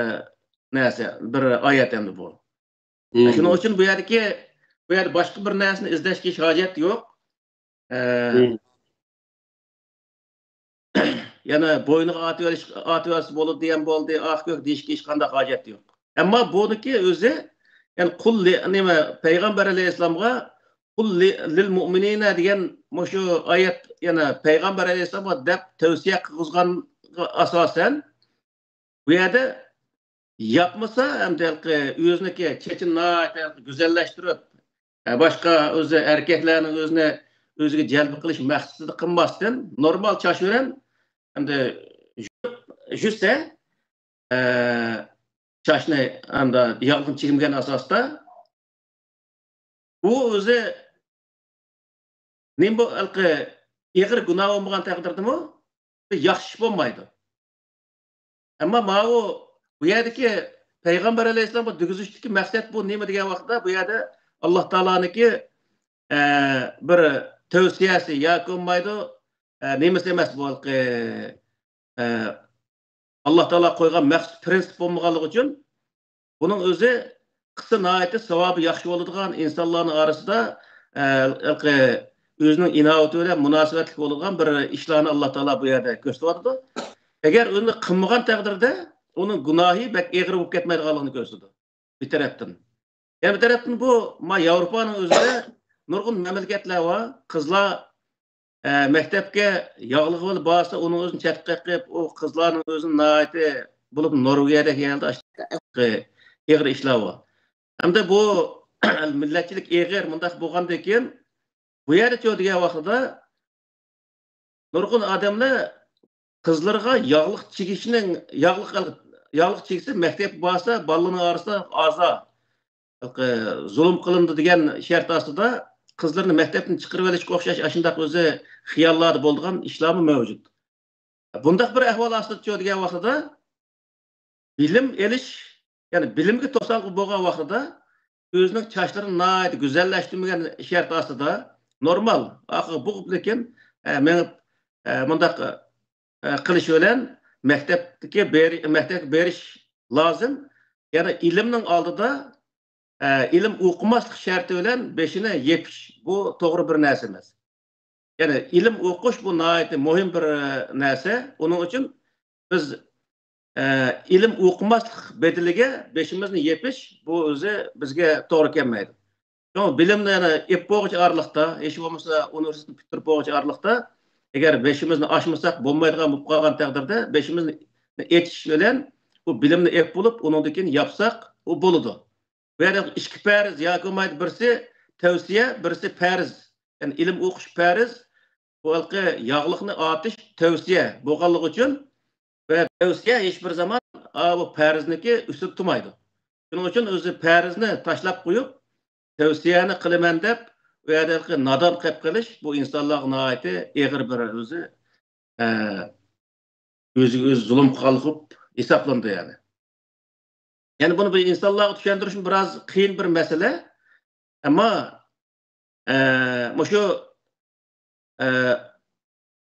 نەرسە، بىر ئايەت ئەمدى بۇ. شۇنىڭ ئۈچۈن بۇ يەردىكى، بۇ يەردە باشقا بىر نەرسىنى ئىزدەشكە ھېچ ھاجەت يوق. ئە، يەنە بوينىغا ئاتىۋېلىش، ئاتىۋەرسە بولىدۇ دېگەن بولدى، ئاق كۆك دېيىشكە ھېچقانداق ھاجەت يوق. ئەمما بۇنىڭكى ئۆزى، يەنى قۇل لى-، نېمە، پەيغەمبەر ئەلەيھىسسالامغا قۇل لى-، لىل مۇئمىنىنە دېگەن مۇشۇ ئايەت، يەنە پەيغەمبەر ئەلەيھىسسالامغا دەپ تەۋسىيە قىلغۇزغانغا ئاساسەن، بۇ يەردە ياپمىسا، ئەمدى ھېلىقى ئۆزىنىڭكى چېچىنى ناھايىتى گۈزەللەشتۈرۈپ، ئە، باشقا ئۆزى ئەركەكلەرنىڭ ئۆزىنى ئۆزىگە جەلپ قىلىش مەقسىتىدە قىلماستىن، نورمال چاچ بىلەن ئەمدى يۇ-، يۇسە، ئە، چاچنى ئەمدى ياغلىقنى چىگمىگەن ئاساستا، ئۇ ئۆزى نېمە بۇ، ھېلىقى ئېغىر گۇناھ بولمىغان تەقدىردىمۇ بىر ياخشى ئىش بولمايدۇ. ئەمما ماۋۇ، بۇ يەردىكى پەيغەمبەر ئەلەيھىسسالامغا دېگۈزۈشتىكى مەقسەت بۇ نېمە دېگەن ۋاقىتتا، بۇ يەردە ئاللا تائالانىڭكى، ئە، بىر تەۋسىيەسى ياكى بولمايدۇ، ئە، نېمىسى ئەمەس بۇ ھېلىقى، ئە، ئاللا تائالا قويغان مەخسۇس پرىنسىپ بولمىغانلىقى ئۈچۈن، بۇنىڭ ئۆزى قىلسا ناھايىتى ساۋابى ياخشى بولىدىغان، ئىنسانلارنىڭ ئارىسىدا، ئە، ھېلىقى ئۆزىنىڭ ئىناۋىتى بىلەن مۇناسىۋەتلىك بولىدىغان بىر ئىشلارنى ئاللا تائالا بۇ يەردە كۆرسىتىۋاتىدۇ. ئەگەر ئۇنى قىلمىغان تەقدىردە، ئۇنىڭ گۇناھى بەك ئېغىر بولۇپ كەتمەيدىغانلىقىنى كۆرسىتىدۇ. بىر تەرەپتىن. يەنە بىر تەرەپتىن بۇ، ما، ياۋروپانىڭ ئۆزىدە نۇرغۇن مەملىكەتلەر بار. قىزلار، ئە، مەكتەپكە ياغلىقى بىلەن بارسا، ئۇنىڭ ئۆزىنى چەتكە قېقىپ، ئۇ قىزلارنىڭ ئۆزىنى ناھايىتى، بولۇپ نورۋېگىيەدەك يەردە ئېغىر ئىشلار بار. ئەمدى بۇ مىللەتچىلىك ئېغىر مۇنداق بولغاندىن كېيىن، بۇ يەردە چۇ دېگەن ۋاقتىدا نۇرغۇن ئادەملەر قىزلىرىغا ياغلىق چىگىشنىڭ، ياغلىق، ياغلىق چىگسە مەكتەپكە بارسا بالىلارنىڭ ئارىسىدا ئازا، زۇلۇم قىلىنىدۇ دېگەن شەرت ئاستىدا قىزلىرىنى مەكتەپتىن چىقىرىۋېلىشقا ئوخشاش ئاشۇنداق ئۆزى خىياللاردا بولىدىغان ئىشلارمۇ مەۋجۇت. بۇنداق بىر ئەھۋال ئاستىدا چۇ دېگەن ۋاقتىدا بىلىم ئېلىش، يەنى بىلىمگە توسالغۇ بولغان ۋاقتىدا ئۆزىنىڭ چاچلىرىنى ناھايىتى گۈزەللەشتۈرمىگەن شەرت ئاستىدا نورمال، ئاخىر بوغۇپ لېكىن، ئە، مېڭىپ، ئە، مۇنداق، ئە، قىلىش بىلەن مەكتەپتىكى بېرى-، مەكتەپكە بېرىش لازىم. يەنى ئىلىمنىڭ ئالدىدا، ئە، ئىلىم ئوقۇماسلىق شەرتى بىلەن بېشىنى يېپىش، بۇ توغرا بىر نەرسە ئەمەس. يەنى ئىلىم ئوقۇش بۇ ناھايىتى مۇھىم بىر، ئە، نەرسە. ئۇنىڭ ئۈچۈن بىز، ئە، ئىلىم ئوقۇماسلىق بەدىلىگە بېشىمىزنى يېپىش، بۇ ئۆزى بىزگە توغرا كەلمەيدۇ. شۇڭا بىلىمنى يەنە ئېلىپ بولغۇچە ئارىلىقتا، ھېچ بولمىسا ئۇنىۋېرسىتېتنى پۈتتۈرۈپ بولغۇچە ئارىلىقتا، ئەگەر بېشىمىزنى ئاچمىساق بولمايدىغان بولۇپ قالغان تەقدىردە، بېشىمىزنى ئېچىش بىلەن بۇ بىلىمنى ئېلىپ بولۇپ، ئۇنىڭدىن كېيىن ياپساق، ئۇ بولىدۇ. بۇ يەردە ئىككى پەرز ياكى بولمايدۇ، بىرسى تەۋسىيە، بىرسى پەرز. يەنى ئىلىم ئوقۇش پەرز، بۇ ھېلىقى ياغلىقنى ئاتىش تەۋسىيە بولغانلىقى ئۈچۈن، ۋە تەۋسىيە ھېچ بىر زامان، ئا، بۇ پەرزنىكى ئۈستىدە تۇرمايدۇ. شۇنىڭ ئۈچۈن ئۆزى پەرزنى تاشلاپ قويۇپ، تەۋسىيەنى قىلىمەن دەپ، ئۇ يەردە ھېلىقى نادان قىلىپ قېلىش، بۇ ئىنسانلارغا ناھايىتى ئېغىر بىر ئۆزى، ئە، ئۆزىگە ئۆزى زۇلۇم قىلغانلىق بولۇپ ھېسابلىنىدۇ يەنى. يەنى بۇنى بىر ئىنسانلارغا چۈشەندۈرۈشمۇ بىراز قىيىن بىر مەسىلە. ئەمما، ئە، مۇشۇ، ئە،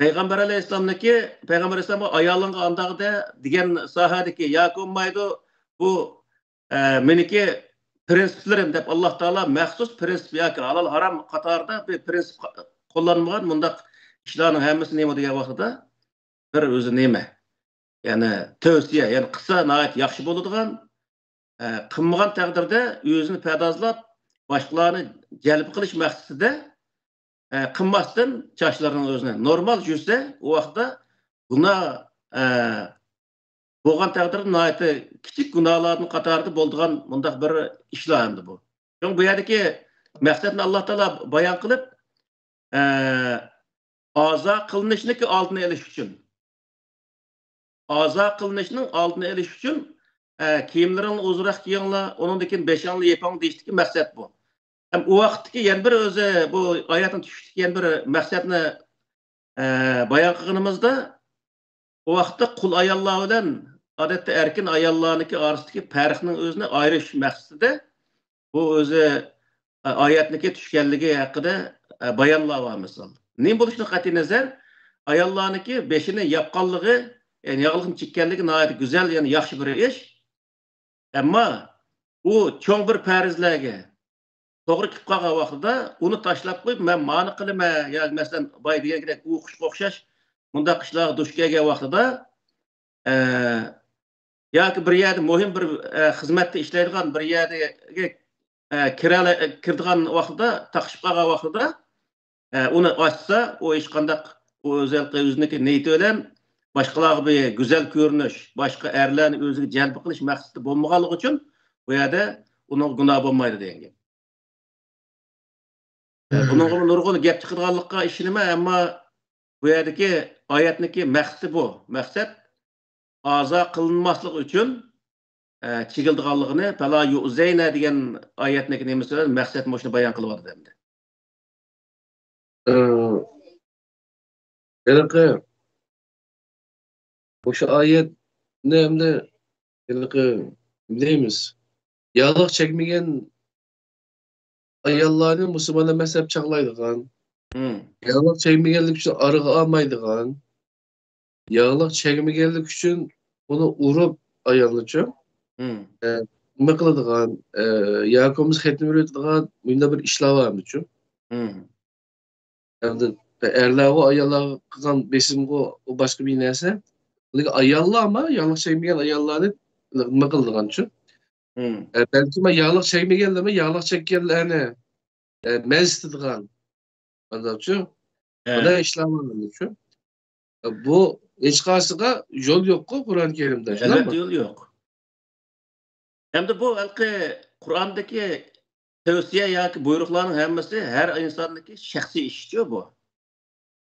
پەيغەمبەر ئەلەيھىسسالامنىڭكى، پەيغەمبەر ئەلەيھىسسالامغا ئايالىڭغا ئانداق دە دېگەن ساھەدىكى ياكى بولمايدۇ، بۇ، ئە، مېنىڭكى پرىنسىپلىرىم دەپ ئاللا تائالا مەخسۇس پرىنسىپ ياكى ھالال ھارام قاتارىدا بىر پرىنسىپ قوللانمىغان مۇنداق ئىشلارنىڭ ھەممىسى نېمە دېگەن ۋاقتىدا بىر ئۆزى نېمە؟ يەنى تەۋسىيە، يەنى قىلسا ناھايىتى ياخشى بولىدىغان، ئە، قىلمىغان تەقدىردە ئۆزىنى پەردازلاپ، باشقىلارنى جەلپ قىلىش مەقسىتىدە، ئە، قىلماستىن چاچلىرىنىڭ ئۆزىنى نورمال يۈرسە، ئۇ ۋاقىتتا گۇناھ، ئە، بولغان تەقدىردە ناھايىتى كىچىك گۇناھلاردىن قاتارىدا بولىدىغان مۇنداق بىر ئىشلار ئەمدى بۇ. شۇڭا بۇ يەردىكى مەقسەتنى ئاللا تائالا بايان قىلىپ، ئە، ئازا قىلىنىشنىڭكى ئالدىنى ئېلىش ئۈچۈن، ئازا قىلىنىشنىڭ ئالدىنى ئېلىش ئۈچۈن، ئە، كىيىملىرىڭنى ئۇزۇنراق كىيىڭلار، ئۇنىڭدىن كېيىن بېشىڭلارنى يېپىڭ دېيىشتىكى مەقسەت بۇ. ھەم ئۇ ۋاقىتتىكى يەنە بىر ئۆزى، بۇ ئايەتنىڭ چۈشۈشتىكى يەنە بىر مەقسەتنى، ئە، بايان قىلغىنىمىزدا، ئۇ ۋاقىتتا قۇل ئاياللار بىلەن ئادەتتە ئەركىن ئاياللارنىڭكى ئارىسىدىكى پەرقنىڭ ئۆزىنى ئايرىش مەقسىتىدە بۇ ئۆزى، ئە، ئايەتنىڭكى چۈشكەنلىكى ھەققىدە، ئە، بايانلار بار مىسال. نېمە بولۇشىدىن قەتئىينەزەر، ئاياللارنىڭكى بېشىنى ياپقانلىقى، يەنى ياغلىقنى چىگكەنلىكى ناھايىتى گۈزەل، يەنى ياخشى بىر ئىش. ئەمما ئۇ چوڭ بىر پەرزلەرگە توغرا كېلىپ قالغان ۋاقتىدا ئۇنى تاشلاپ قويۇپ، مەن مانى قىلىمەن ياكى مەسىلەن، باي دېگەن گېپىدەك ئۇ قۇشقا ئوخشاش مۇنداق ئىشلارغا دۇچ كەلگەن ۋاقتىدا، ئە، ياكى بىر يەردە مۇھىم بىر، ئە، خىزمەتتە ئىشلەيدىغان بىر يەرگە، ئە، كىرەلە-، كىرىدىغان ۋاقتىدا، تاقىشىپ قالغان ۋاقتىدا، ئە، ئۇنى ئاچسا، ئۇ ھېچقانداق، ئۇ ئۆزى ھېلىقى ئۆزىنىڭكى نىيىتى بىلەن باشقىلارغا بىر گۈزەل كۆرۈنۈش، باشقا ئەرلەرنى ئۆزىگە جەلپ قىلىش مەقسىتى بولمىغانلىقى ئۈچۈن، بۇ يەردە ئۇنىڭغا گۇناھ بولمايدۇ دېگەن گەپ. ئە، بۇنىڭغىمۇ نۇرغۇن گەپ چىقىدىغانلىققا ئىشىنىمەن، ئەمما بۇ يەردىكى ئايەتنىڭكى مەقسىتى بۇ. مەقسەت ئازا قىلىنماسلىقى ئۈچۈن، ئە، چېكىلىدىغانلىقىنى، پەلا يۇزەينە دېگەن ئايەتنىڭكى نېمىسى بىلەن مەقسەت مۇشۇنى بايان قىلىۋاتىدۇ ئەمدى. ئە، ھېلىقى مۇشۇ ئايەتنى ئەمدى ھېلىقى نېمە دەيمىز؟ ياغلىق چەكمىگەن ئاياللارنى مۇسۇلمان ئەمەس دەپ چاغلايدىغان، مم. ياغلىق چەكمىگەنلىكى ئۈچۈن ئارىغا ئالمايدىغان، ياغلىق چەكمىگەنلىكى ئۈچۈن ئۇنى ئۇرۇپ ئايالنىچۇ، مم. ئە، نېمە قىلىدىغان، ئە، ياكى بولمىسا خېتىنى ئۆلتۈرىدىغان مۇنداق بىر ئىشلار بارمىچۇ؟ مم. ئەمدى ئەرلەرغۇ ئاياللارغا قىلغان بېسىمغۇ ئۇ باشقا بىر نەرسە. لېكىن ئاياللار ئەمما ياغلىق چەكمىگەن ئاياللارنى نېمە قىلىدىغانچۇ؟ مم. ئە، بەلكىم ياغلىق چەكمىگەنلەرمۇ ياغلىق چەككەنلەرنى، ئە، مەنسىتىدىغان. ئانداقچۇ؟ ھە. مۇنداق ئىشلار بار ئەمدىچۇ؟ ئە، بۇ ھېچقايسىغا يول يوققۇ قۇرئان كەرىمدە، شۇنداقمۇ؟ ئەلۋەتتە يول يوق. ئەمدى بۇ ھېلىقى قۇرئاندىكى تەۋسىيە ياكى بۇيرۇقلارنىڭ ھەممىسى ھەر ئىنساننىڭكى شەخسىي ئىشىچۇ بۇ.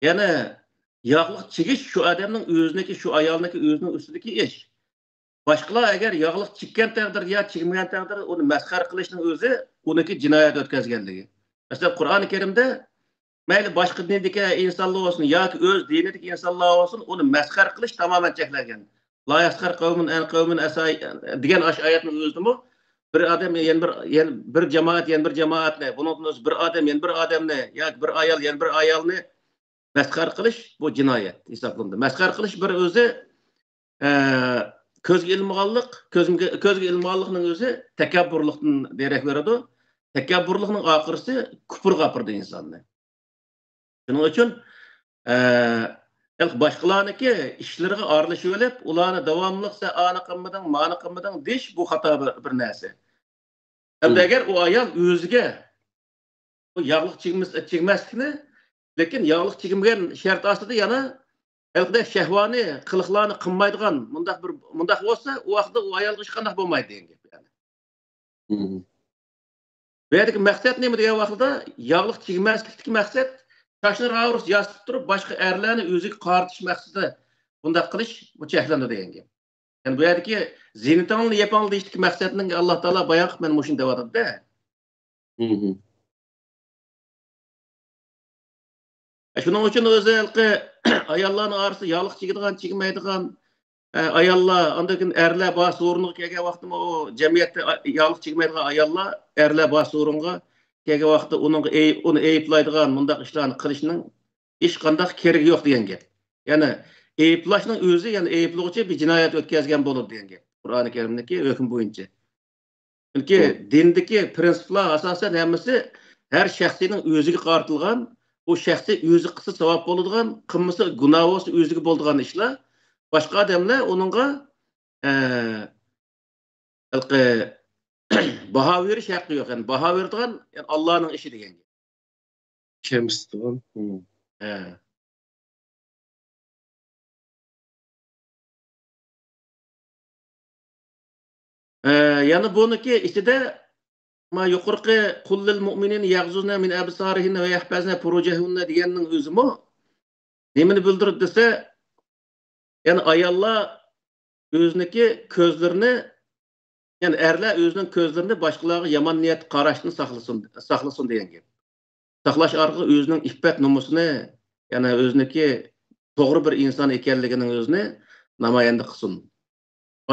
يەنى ياغلىق چىگىش شۇ ئادەمنىڭ ئۆزىنىڭكى، شۇ ئايالنىڭكى ئۆزىنىڭ ئۈستىدىكى ئىش. باشقىلار ئەگەر ياغلىق چىگكەن تەقدىردە يا چىگمىگەن تەقدىردە ئۇنى مەسخەرە قىلىشنىڭ ئۆزى ئۇنىڭكى جىنايەت ئۆتكۈزگەنلىكى. مەسىلەن، قۇرئانى كەرىمدە مەيلى باشقا دىندىكى ئىنسانلار بولسۇن ياكى ئۆز دىنىدىكى ئىنسانلار بولسۇن، ئۇنى مەسخەرە قىلىش تامامەن چەكلەنگەن. لا يەسخەر قەۋمۇن ئەن قەۋمىن ئەسا دېگەن ئاشۇ ئايەتنىڭ ئۆزىدىمۇ بىر ئادەم يەنە بىر، يەنە بىر جامائەت يەنە بىر جامائەتنى، بۇنىڭدىن ئۆزى بىر ئادەم يەنە بىر ئادەمنى ياكى بىر ئايال يەنە بىر ئايالنى مەسخەرە قىلىش بۇ جىنايەت ھېسابلىنىدۇ. مەسخەرە قىلىش بىر ئۆزى، ئە، كۆزگە ئىلمىغانلىق، كۆزگە، كۆزگە ئىلمىغانلىقنىڭ ئۆزى تەكەببۇرلۇقتىن دېرەك بېرىدۇ. تەكەببۇرلۇقنىڭ ئاخىرىسى كۇپۇرغا ئاپىرىدۇ ئىنساننى. شۇنىڭ ئۈچۈن، ئە، باشقىلارنىڭكى ئىشلىرىغا ئارىلىشىۋېلىپ، ئۇلارنى داۋاملىق سەن ئانى قىلمىدىڭ، مانى قىلمىدىڭ دېيىش بۇ خاتا بىر، بىر نەرسە. ئەمدى ئەگەر ئۇ ئايال ئۆزىگە بۇ ياغلىق چىگمەس-، چىگمەسلىكنى، لېكىن ياغلىق چىگمىگەن شەرت ئاستىدا يەنە ھېلىقىدەك شەھۋانىي قىلىقلارنى قىلمايدىغان مۇنداق بىر، مۇنداق بولسا، ئۇ ۋاقىتتا ئۇ ئايالغا ھېچقانداق بولمايدۇ دېگەن گەپ يەنى. مم. بۇ يەردىكى مەقسەت نېمە دېگەن ۋاقتىدا، ياغلىق چىگمەسلىكتىكى مەقسەت، چاچنى راۋۇرۇس ياسىتىپ تۇرۇپ، باشقا ئەرلەرنى ئۆزىگە قارىتىش مەقسىتىدە بۇنداق قىلىش، بۇ چەكلىنىدۇ دېگەن گەپ. يەنى بۇ يەردىكى زىننىتىڭلارنى يېپىڭلار دېيىشتىكى مەقسەتنى ئاللا تائالا بايان قىلىپ، مانا مۇشۇنى دەۋاتىدۇ-دە. مم. شۇنىڭ ئۈچۈن ئۆزى ھېلىقى ئاياللارنىڭ ئارىسىدا ياغلىق چىگىدىغان، چىگمەيدىغان، ئە، ئاياللار، ئاندىن كېيىن ئەرلەر بار سورۇنغا كەلگەن ۋاقتىمۇ ئۇ جەمئىيەتتە ئا-، ياغلىق چىگمەيدىغان ئاياللار، ئەرلەر بار سورۇنغا كەلگەن ۋاقىتتا ئۇنىڭغا ئەي-، ئۇنى ئەيىبلەيدىغان مۇنداق ئىشلارنى قىلىشنىڭ ھېچقانداق كېرىكى يوق دېگەن گەپ. يەنى ئەيىبلاشنىڭ ئۆزى، يەنى ئەيىبلىغۇچى بىر جىنايەت ئۆتكەزگەن بولىدۇ دېگەن گەپ. قۇرئانى كەرىمدىكى ھۆكۈم بويىچە. چۈنكى مم. دىندىكى پىرىنسىپلار ئاساسەن ھەممىسى ھەر شەخسنىڭ ئۆزىگە قارىتىلغان، ئۇ شەخس ئۆزى قىلسا ساۋاب بولىدىغان، قىلمىسا گۇناھ بولسا ئۆزىگە بولىدىغان ئىشلار. باشقا ئادەملەر ئۇنىڭغا، ئە، ھېلىقى باھا بېرىش ھەققى يوق. يەنى باھا بېرىدىغان، يەنى ئاللانىڭ ئىشى دېگەن گەپ. كەمسىتىدىغان. مم. ھە. ئە، يەنە بۇنىڭكى ئىچىدە ما يۇقىرىقى «قل للمؤمنين يغضضن من أبصارهن ويحفظن فروجهن» دېگەننىڭ ئۆزىمۇ نېمىنى بىلدۈرىدۇ دېسە، يەنى ئاياللار ئۆزىنىڭكى كۆزلىرىنى، يەنى ئەرلەر ئۆزىنىڭ كۆزلىرىنى باشقىلارغا يامان نىيەت قاراشتىن ساقلىسۇن، ساقلىسۇن دېگەن گەپ. ساقلاش ئارقىلىق ئۆزىنىڭ ئىپپەت نومۇسىنى، يەنى ئۆزىنىڭكى توغرا بىر ئىنسان ئىكەنلىكىنىڭ ئۆزىنى نامايەندە قىلسۇن.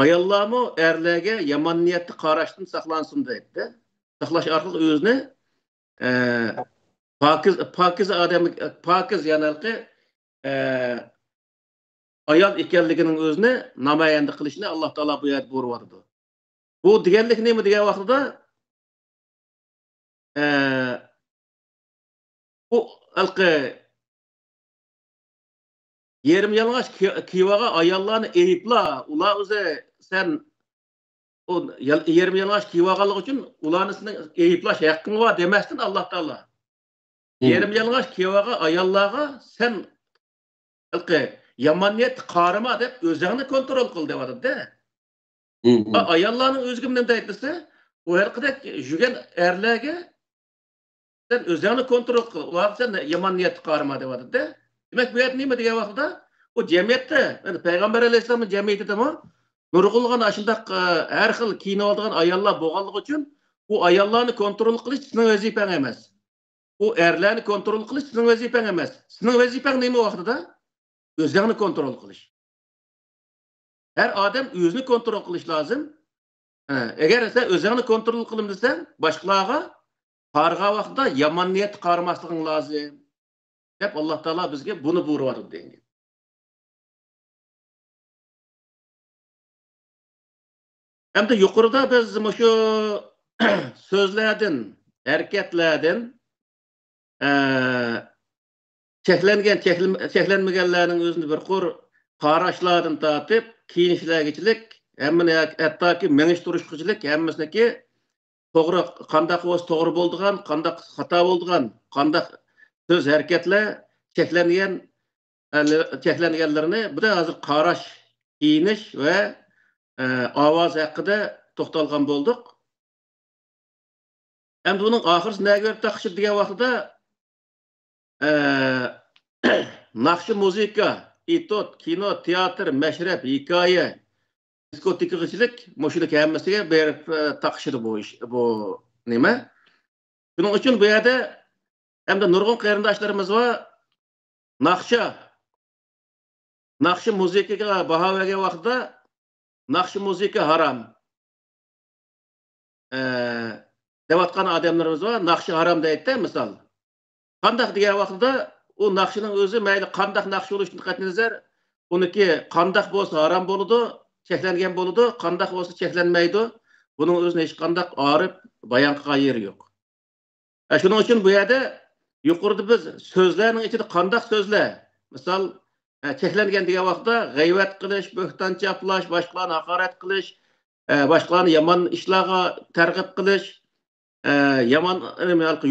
ئاياللارمۇ ئەرلەرگە يامان نىيەتتە قاراشتىن ساقلانسۇن دەيدۇ. ساقلاش ئارقىلىق ئۆزىنى، ئە، پاكىز، پاكىز ئادەم، پاكىز، يەنى ھېلىقى، ئە، ئايال ئىكەنلىكىنىڭ ئۆزىنى نامايەندە قىلىشنى ئاللا تائالا بۇ يەردە بۇيرۇۋاتىدۇ. بۇ دېگەنلىك نېمە دېگەن ۋاقتىدا، ئە، بۇ ھېلىقى يېرىم يالىڭاچ كى-، كىيىۋالغان ئاياللارنى ئەيىبلا، ئۇلار ئۆزى سەن ئۇ يال-، يېرىم يالىڭاچ كىيىۋالغانلىقى ئۈچۈن ئۇلارنى سېنىڭ ئەيىبلاش ھەققىڭ بار دېمەستىن، ئاللا تائالا، مم، يېرىم يالىڭاچ كىيىۋالغان ئاياللارغا سەن ھېلىقى يامان نىيەتتە قارىما دەپ ئۆزۈڭنى كونترول قىل دەۋاتىدۇ-دە. مم، مم. ئاياللارنىڭ ئۆزىگە نېمە دەيدۇ دېسە، ئۇ ھېلىقىدەك يۈگەن ئەرلەرگە سەن ئۆزۈڭنى كونترول قىل، ئۇلارغا سەن يامان نىيەتتە قارىما دەۋاتىدۇ-دە. دېمەك، بۇ يەردە نېمە دېگەن ۋاقتىدا، ئۇ جەمئىيەتتە، يەنى پەيغەمبەر ئەلەيھىسسالامنىڭ جەمئىيىتىدىمۇ نۇرغۇنلىغان ئاشۇنداق، ئە، ھەر خىل كىيىنىۋالىدىغان ئاياللار بولغانلىقى ئۈچۈن، ئۇ ئاياللارنى كونترول قىلىش سېنىڭ ۋەزىپەڭ ئەمەس. ئۇ ئەرلەرنى كونترول قىلىش سېنىڭ ۋەزىپەڭ ئەمەس. سېنىڭ ۋەزىپەڭ نېمە ۋاقتىدا؟ ئۆزۈڭنى كونترول قىلىش. ھەر ئادەم ئۆزىنى كونترول قىلىش لازىم. ھە، ئەگەر سەن ئۆزۈڭنى كونترول قىلىمەن دېسەڭ، باشقىلارغا قارىغان ۋاقتىدا يامان نىيەتتە قارىماسلىقىڭ لازىم، دەپ ئاللا تائالا بىزگە بۇنى بۇيرۇۋاتىدۇ دېگەن. ئەمدى يۇقىرىدا بىز مۇشۇ سۆزلەردىن، ھەرىكەتلەردىن، ئە، چەكلەنگەن، چەكلىم-، چەكلەنمىگەنلەرنىڭ ئۆزىنى بىر قۇر قاراشلاردىن تارتىپ، كىيىنىشلەرگىچىلىك، ھەممىنى، ھەتتاكى مېڭىش تۇرۇشقىچىلىك ھەممىسىنىڭكى توغرا، قانداق بولسا توغرا بولىدىغان، قانداق خاتا بولىدىغان، قانداق سۆز ھەرىكەتلەر چەكلەنگەن، ئە، چەكلەنگەنلىرىنى بۇدا ھازىر قاراش، كىيىنىش ۋە، ئە، ئاۋاز ھەققىدە توختالغان بولدۇق. ئەمدى بۇنىڭ ئاخىرىسى نەگە بېرىپ تاقىشىدۇ دېگەن ۋاقتىدا، ئە، ناخشا، مۇزىكا، ئېتوت، كىنو، تىياتىر، مەشرەپ، ھېكايە، دىسكوتېكىغىچىلىك، مۇشۇنىڭ ھەممىسىگە بېرىپ، ئە، تاقىشىدۇ بۇ ئىش، بۇ نېمە. شۇنىڭ ئۈچۈن بۇ يەردە ھەمدە نۇرغۇن قېرىنداشلىرىمىز بار، ناخشا، ناخشا مۇزىكىغا باھا بەرگەن ۋاقتىدا ناخشا مۇزىكا ھارام، ئە، دەۋاتقان ئادەملىرىمىز بار، ناخشا ھارام دەيدىدە، مىسال. قانداق دېگەن ۋاقتىدا ئۇ ناخشىنىڭ ئۆزى مەيلى قانداق ناخشا بولۇشىدىن قەتئىينەزەر، ئۇنىڭكى قانداق بولسا ھارام بولىدۇ، چەكلەنگەن بولىدۇ، قانداق بولسا چەكلەنمەيدۇ. بۇنىڭ ئۆزىنى ھېچقانداق ئارىپ بايان قىلغان يېرى يوق. ئە، شۇنىڭ ئۈچۈن بۇ يەردە يۇقىرىدا بىز سۆزلەرنىڭ ئىچىدە قانداق سۆزلەر، مىسال، ئە، چەكلەنگەن دېگەن ۋاقىتتا غەيۋەت قىلىش، بۆھتان چاپلاش، باشقىلارنى ھاقارەت قىلىش، ئە، باشقىلارنى يامان ئىشلارغا تەرغىب قىلىش، ئە، يامان،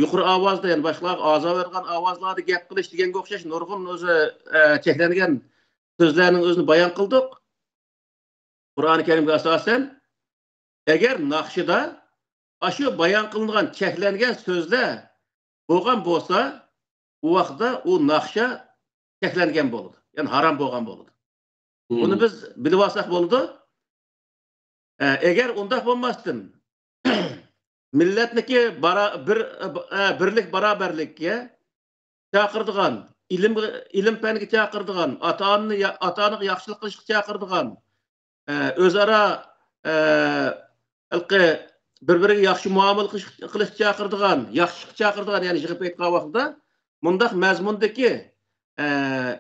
يۇقىرى ئاۋازدا، يەنى باشقىلارغا ئازار بېرىدىغان ئاۋازلاردا گەپ قىلىش دېگەنگە ئوخشاش نۇرغۇن ئۆزى، ئە، چەكلەنگەن سۆزلەرنىڭ ئۆزىنى بايان قىلدۇق. قۇرئانى كەرىمگە ئاساسەن، ئەگەر ناخشىدا ئاشۇ بايان قىلىنغان چەكلەنگەن سۆزلەر بولغان بولسا، ئۇ ۋاقىتتا ئۇ ناخشا چەكلەنگەن بولىدۇ، يەنى ھارام بولغان بولىدۇ. بۇنى بىز بىلىۋالساق بولىدۇ. ئە، ئەگەر ئۇنداق بولماستىن، مىللەتنىكى بارا-، بىر، ئە، بىرلىك، باراۋەرلىككە چاقىرىدىغان، ئىلىم، ئىلىم پەنگە چاقىرىدىغان، ئاتا-ئانىنى يا-، ئاتا-ئانىغا ياخشىلىق قىلىشقا چاقىرىدىغان، ئە، ئۆزئارا، ئە، ھېلىقى بىر-بىرىگە ياخشى مۇئامىلە قىلىش، قىلىشقا چاقىرىدىغان، ياخشىلىققا چاقىرىدىغان، يەنى يىغىپ ئېيتقان ۋاقتىدا مۇنداق مەزمۇندىكى، ئە،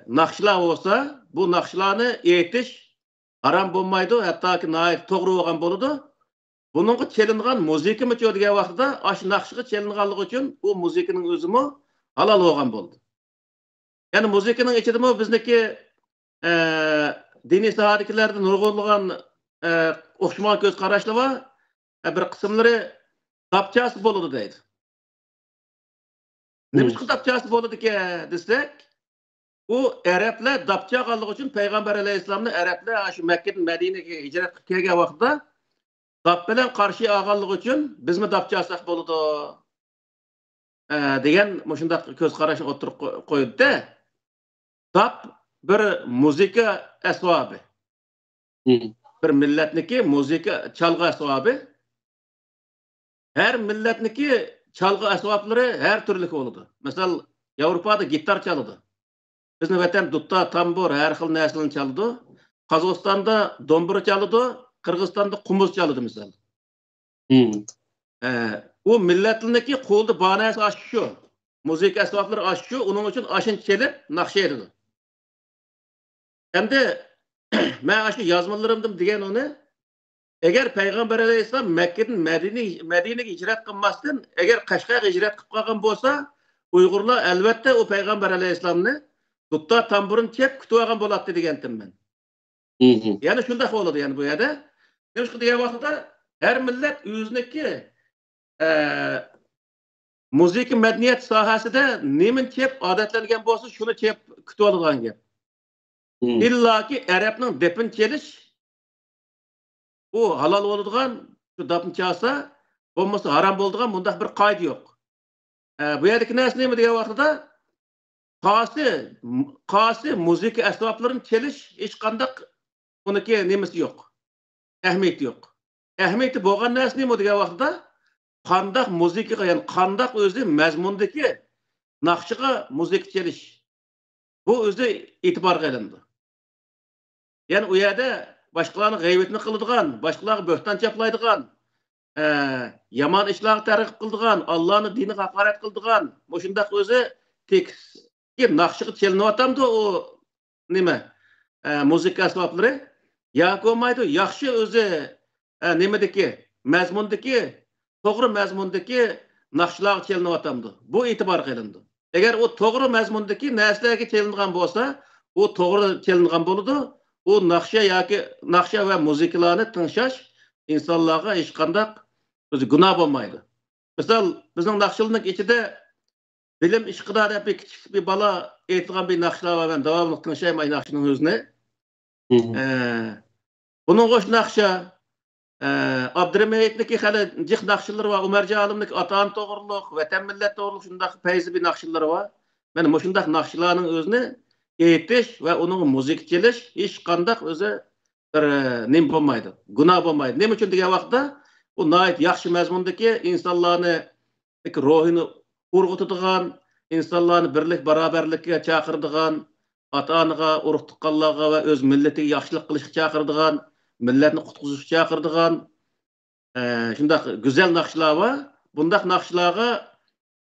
ناخشىلار بولسا، بۇ ناخشىلارنى ئېيتىش ھارام بولمايدۇ، ھەتتاكى ناھايىتى توغرا بولغان بولىدۇ. بۇنىڭغا چېلىنغان مۇزىكىمۇچۇ دېگەن ۋاقتىدا، ئاشۇ ناخشىغا چېلىنغانلىقى ئۈچۈن ئۇ مۇزىكىنىڭ ئۆزىمۇ ھالال بولغان بولىدۇ. يەنى مۇزىكىنىڭ ئىچىدىمۇ بىزنىڭكى، ئە، دىنىي ساھەدىكىلەردە نۇرغۇنلىغان، ئە، ئوخشىمىغان كۆز قاراشلار بار. ئە، بىر قىسىملىرى داپچاسى بولىدۇ دەيدۇ. نېمىشقا داپچاسى بولىدىكەن دېسەك، ئۇ ئەرەبلەر داپچا ئالغانلىقى ئۈچۈن پەيغەمبەر ئەلەيھىسسالامنى ئەرەبلەر شۇ مەككىدىن مەدىنىگە ھىجرەت قىلىپ كەلگەن ۋاقتىدا داپ بىلەن قارشى ئالغانلىقى ئۈچۈن بىزمۇ داپ چالساق بولىدۇ، ئە، دېگەن مۇشۇنداق كۆز قاراشنى ئوتتۇرىغا قوي-، قويدى. داپ بىر مۇزىكا ئەسۋابى. بىر مىللەتنىكى مۇزىكا چالغۇ ئەسۋابى. ھەر مىللەتنىكى چالغۇ ئەسۋابلىرى ھەر تۈرلۈك بولىدۇ. مىسال، ياۋروپادا گىتار چالىدۇ. بىزنىڭ ۋەتەن دۇتتا، تامبۇر، ھەر خىل نەرسىلەرنى چالىدۇ. قازاقىستاندا دومبۇرا چالىدۇ، قىرغىزىستاندا قومۇز چالىدۇ، مىسال. ئە، ئۇ مىللەتنىڭكى قولىدا بار نەرسە ئاشۇ شۇ. مۇزىكا ئەسۋابلىرى ئاشۇ شۇ، ئۇنىڭ ئۈچۈن ئاشۇنى چېلىپ ناخشا ئېيتىدۇ. ئەمدى مەن ئاشۇ يازمىلىرىمدىن دېگەن ئۇنى، ئەگەر پەيغەمبەر ئەلەيھىسسالام مەككىدىن مەدىنە-، مەدىنىگە ھىجرەت قىلماستىن، ئەگەر قەشقەرگە ھىجرەت قىلىپ قالغان بولسا، ئۇيغۇرلار ئەلۋەتتە ئۇ پەيغەمبەر ئەلەيھىسسالامنى دۇتتا تامبۇرنى چېلىپ كۈتۈۋالغان بولاتتى دېگەنتىم مەن. يەنى شۇنداق بولىدۇ، يەنى بۇ يەردە. نېمىشقا دېگەن ۋاقتىدا ھەر مىللەت ئۆزىنىڭكى، ئە، مۇزىكا مەدەنىيەت ساھەسىدە نېمىنى چېلىپ ئادەتلەنگەن بولسا، شۇنى چېلىپ كۈتۈۋالىدىغان گەپ. ئىللاكى ئەرەبنىڭ دېپىنى چېلىش، ئۇ ھالال بولىدىغان، شۇ داپنى چالسا، بولمىسا ھارام بولىدىغان مۇنداق بىر قائىدە يوق. ئە، بۇ يەردىكى نەرسە نېمە دېگەن ۋاقتىدا، قايسى، قايسى مۇزىكا ئەسۋابلىرىنى چېلىش ھېچقانداق ئۇنىڭكى نېمىسى يوق، ئەھمىيىتى يوق. ئەھمىيىتى بولغان نەرسە نېمە دېگەن ۋاقتىدا، قانداق مۇزىكىغا، يەنى قانداق ئۆزى مەزمۇندىكى ناخشىغا مۇزىكا چېلىش، بۇ ئۆزى ئېتىبارغا ئېلىنىدۇ. يەنى ئۇ يەردە باشقىلارنىڭ غەيۋىتىنى قىلىدىغان، باشقىلارغا بۆھتان چاپلايدىغان، ئە، يامان ئىشلارغا تەرغىب قىلىدىغان، ئاللانىڭ دىنىغا ھاقارەت قىلىدىغان، مۇشۇنداق ئۆزى تېكىستكى ناخشىغا چېلىنىۋاتامدۇ ئۇ نېمە، ئە، مۇزىكا ئەسۋابلىرى؟ ياكى بولمايدۇ، ياخشى ئۆزى، ئە، نېمىدىكى، مەزمۇندىكى، توغرا مەزمۇندىكى ناخشىلارغا چېلىنىۋاتامدۇ؟ بۇ ئېتىبارغا ئېلىنىدۇ. ئەگەر ئۇ توغرا مەزمۇندىكى نەرسىلەرگە چېلىنغان بولسا، ئۇ توغرا چېلىنغان بولىدۇ. ئۇ ناخشا ياكى ناخشا ۋە مۇزىكىلارنى تىڭشاش ئىنسانلارغا ھېچقانداق ئۆزى گۇناھ بولمايدۇ. مىسال، بىزنىڭ ناخشىلارنىڭ ئىچىدە بىلىم ئىشقىدا دەپ بىر كىچىك بىر بالا ئېيتىدىغان بىر ناخشىلار بار. مەن داۋاملىق تىڭشايمەن ناخشىنىڭ ئۆزىنى. ئە، بۇنىڭغا ئوخشاش ناخشا، ئە، ئابدۇرېھىم ھېيتنىڭكى خېلى جىق ناخشىلىرى بار. ئۆمەرجان ئالىمنىڭكى ئاتا-ئانا توغرۇلۇق، ۋەتەن مىللەت توغرۇلۇق شۇنداق پەيزى بىر ناخشىلىرى بار. مانا مۇشۇنداق ناخشىلارنىڭ ئۆزىنى ئېيتىش ۋە ئۇنىڭغا مۇزىكا چېلىش ھېچقانداق ئۆزى بىر، ئە، نېمە بولمايدۇ، گۇناھ بولمايدۇ. نېمە ئۈچۈن دېگەن ۋاقىتتا، ئۇ ناھايىتى ياخشى مەزمۇندىكى ئىنسانلارنى روھىنى ئۇرغۇتىدىغان، ئىنسانلارنى بىرلىك، باراۋەرلىككە چاقىرىدىغان، ئاتا-ئانىغا، ئۇرۇق-تۇغقانلارغا ۋە ئۆز مىللىتىگە ياخشىلىق قىلىشقا چاقىرىدىغان، مىللەتنى قۇتقۇزۇشقا چاقىرىدىغان، ئە، شۇنداق گۈزەل ناخشىلار بار. بۇنداق ناخشىلارغا،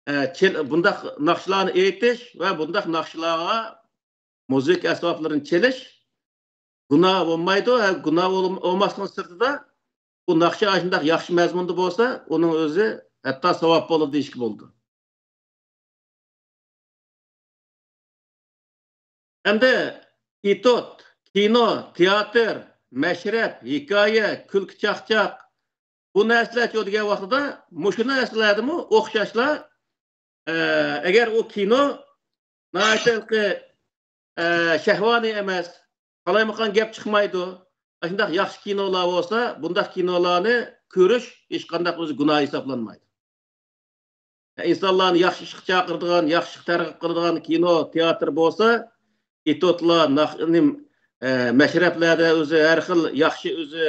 ئە، چېل-، بۇنداق ناخشىلارنى ئېيتىش ۋە بۇنداق ناخشىلارغا مۇزىكا ئەسۋابلىرىنى چېلىش گۇناھ بولمايدۇ. ھە، گۇناھ بول-، بولماسلىقنىڭ سىرتىدا، بۇ ناخشا ئاشۇنداق ياخشى مەزمۇندا بولسا، ئۇنىڭ ئۆزى ھەتتا ساۋاب بولىدۇ دېيىشكە بولىدۇ. ئەمدى ئېتيۇد، كىنو، تىياتىر، مەشرەپ، ھېكايە، كۈلكە-چاقچاق، بۇ نەرسىلەرچۇ دېگەن ۋاقتىدا مۇشۇ نەرسىلەردىمۇ ئوخشاشلا، ئە، ئەگەر ئۇ كىنو ناھايىتى ھېلىقى، ئە، شەھۋانىي ئەمەس، قالايمىقان گەپ چىقمايدۇ، ئاشۇنداق ياخشى كىنولار بولسا، بۇنداق كىنولارنى كۆرۈش ھېچقانداق ئۆزى گۇناھ ھېسابلانمايدۇ. ئىنسانلارنى ياخشى ئىشقا چاقىرىدىغان، ياخشى ئىشقا تەرغىب قىلىدىغان كىنو، تېئاتىر بولسا، ئېتيۇدلار، ناخ-، نېم-، ئە، مەشرەپلەردە ئۆزى ھەر خىل ياخشى ئۆزى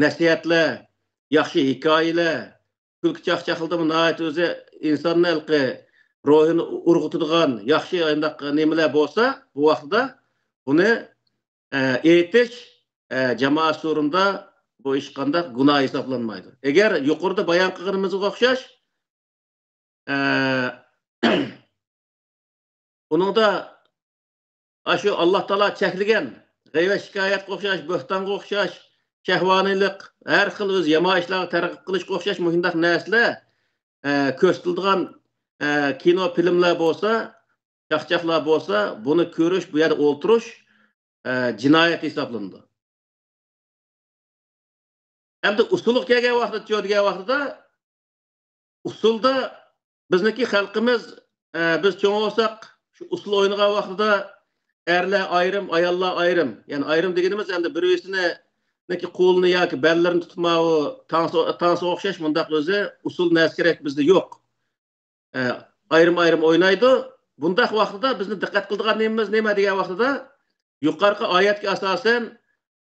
نەسىھەتلەر، ياخشى ھېكايىلەر، كۈلكە چاقچاقلىرىمۇ ناھايىتى ئۆزى ئىنساننى ھېلىقى روھىنى ئۇرغۇتىدىغان ياخشى ئانداق نېمىلەر بولسا، بۇ ۋاقتىدا بۇنى، ئە، ئېيتىش، ئە، جامائەت سورۇندا بۇ ھېچقانداق گۇناھ ھېسابلانمايدۇ. ئەگەر يۇقىرىدا بايان قىلغىنىمىزغا ئوخشاش، ئە، ئۇنىڭدا ئاشۇ ئاللا تائالا چەكلىگەن غەيۋەت شىكايەتكە ئوخشاش، بۆھتانغا ئوخشاش، شەھۋانىيلىق، ھەر خىل ئۆزى يامان ئىشلارغا تەرغىب قىلىشقا ئوخشاش مۇشۇنداق نەرسىلەر، ئە، كۆرسىتىلىدىغان، ئە، كىنو، فىلىملەر بولسا، چاقچاقلار بولسا، بۇنى كۆرۈش، بۇ يەردە ئولتۇرۇش، ئە، جىنايەت ھېسابلىنىدۇ. ئەمدى ئۇسسۇلغا كەلگەن ۋاقتىدا، چۆ دېگەن ۋاقتىدا، ئۇسسۇلدا بىزنىڭكى خەلقىمىز، ئە، بىز چوڭ بولساق، شۇ ئۇسسۇل ئوينىغان ۋاقتىدا ئەرلەر ئايرىم، ئاياللار ئايرىم. يەنى ئايرىم دېگىنىمىز ئەمدى بىرىسىنى، قولىنى ياكى بەللىرىنى تۇتۇپ، ماۋۇ تانسا، تانسىغا ئوخشاش مۇنداق ئۆزى ئۇسسۇل نەرسە كېرەك بىزدە يوق. ئە، ئايرىم-ئايرىم ئوينايدۇ. بۇنداق ۋاقتىدا بىزنى دىققەت قىلىدىغان نېمىمىز نېمە دېگەن ۋاقتىدا، يۇقىرىقى ئايەتكە ئاساسەن،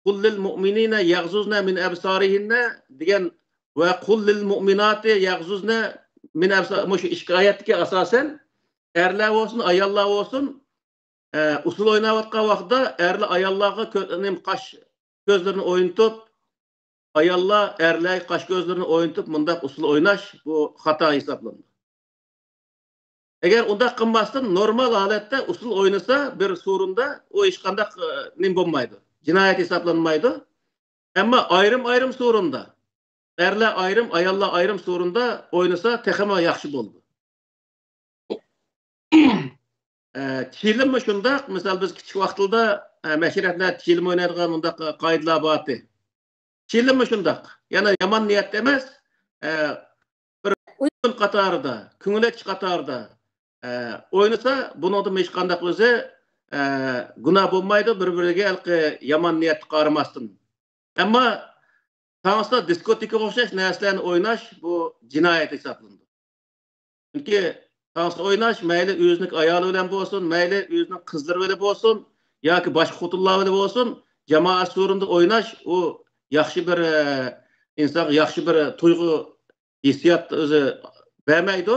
«قل للمؤمنين يغضضن من أبصارهن» دېگەن ۋە «قل للمؤمنات يغضضن من أبصار»، مۇشۇ ئىككى ئايەتتىكى ئاساسەن، ئەرلەر بولسۇن، ئاياللار بولسۇن، ئە، ئۇسسۇل ئويناۋاتقان ۋاقتىدا ئەرلەر ئاياللارغا كۆ-، نېمە، قاش كۆزلىرىنى ئوينىتىپ، ئاياللار ئەرلەرگە قاش كۆزلىرىنى ئوينىتىپ، مۇنداق ئۇسسۇل ئويناش، بۇ خاتا ھېسابلىنىدۇ. ئەگەر ئۇنداق قىلماستىن، نورمال ھالەتتە ئۇسسۇل ئوينىسا بىر سورۇندا، ئۇ ھېچقانداق، ئە، نېمە بولمايدۇ، جىنايەت ھېسابلانمايدۇ. ئەمما ئايرىم-ئايرىم سورۇندا، ئەرلەر ئايرىم، ئاياللار ئايرىم سورۇندا ئوينىسا تېخىمۇ ياخشى بولىدۇ. ئە، چىلىممۇ شۇنداق. مىسال، بىز كىچىك ۋاقتىدا، ئە، مەشرەپلەردە چىلىم ئوينايدىغان مۇنداق، ئە، قائىدىلەر بار ئىدى. چىلىممۇ شۇنداق. يەنە يامان نىيەتتە ئەمەس، ئە، بىر ئويۇن قاتارىدا، كۆڭۈل ئېچىش قاتارىدا، ئە، ئوينىسا، بۇنىڭدىمۇ ھېچقانداق ئۆزى، ئە، گۇناھ بولمايدۇ، بىر-بىرىگە ھېلىقى يامان نىيەتتە قارىماستىن. ئەمما تانسا، دىسكوتېكىغا ئوخشاش نەرسىلەرنى ئويناش، بۇ جىنايەت ھېسابلىنىدۇ. چۈنكى تانسا ئويناش، مەيلى ئۆزىنىڭ ئايالى بىلەن بولسۇن، مەيلى ئۆزىنىڭ قىزلىرى بىلەن بولسۇن، ياكى باشقا خوتۇنلار بىلەن بولسۇن، جامائەت سورۇندا ئويناش، ئۇ ياخشى بىر، ئە، ئىنسانغا ياخشى بىر تۇيغۇ، ھېسسىيات ئۆزى بەرمەيدۇ.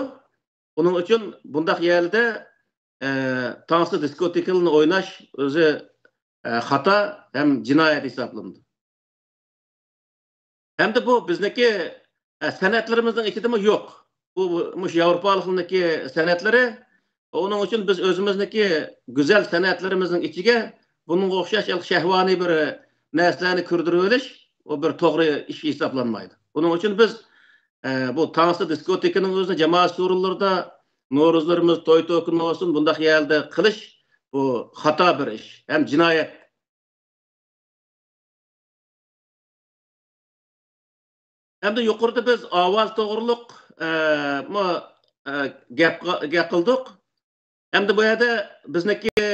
ئۇنىڭ ئۈچۈن بۇنداق يەردە، ئە، تانسا، دىسكوتېكىلارنى ئويناش ئۆزى، ئە، خاتا ھەم جىنايەت ھېسابلىنىدۇ. ھەمدە بۇ بىزنىڭكى، ئە، سەنئەتلىرىمىزنىڭ ئىچىدىمۇ يوق. بۇ، بۇ، مۇشۇ ياۋروپالىقنىڭكى سەنئەتلىرى. ئۇنىڭ ئۈچۈن بىز ئۆزىمىزنىڭكى گۈزەل سەنئەتلىرىمىزنىڭ ئىچىگە بۇنىڭغا ئوخشاش شەھۋانىي بىر نەرسىلەرنى كىردۈرۈۋېلىش، ئۇ بىر توغرا ئىش ھېسابلانمايدۇ. ئۇنىڭ ئۈچۈن بىز، ئە، بۇ تانسا، دىسكوتېكىنىڭ ئۆزىنى جامائەت سورۇنلىرىدا، نورۇزلىرىمىز، توي توكۇن بولسۇن، بۇنداق يەردە قىلىش، بۇ خاتا بىر ئىش ھەم جىنايەت. ئەمدى يۇقىرىدا بىز ئاۋاز توغرۇلۇق، ئە، مۇ-، ئە، گەپ، گەپ قىلدۇق. ئەمدى بۇ يەردە بىزنىڭكى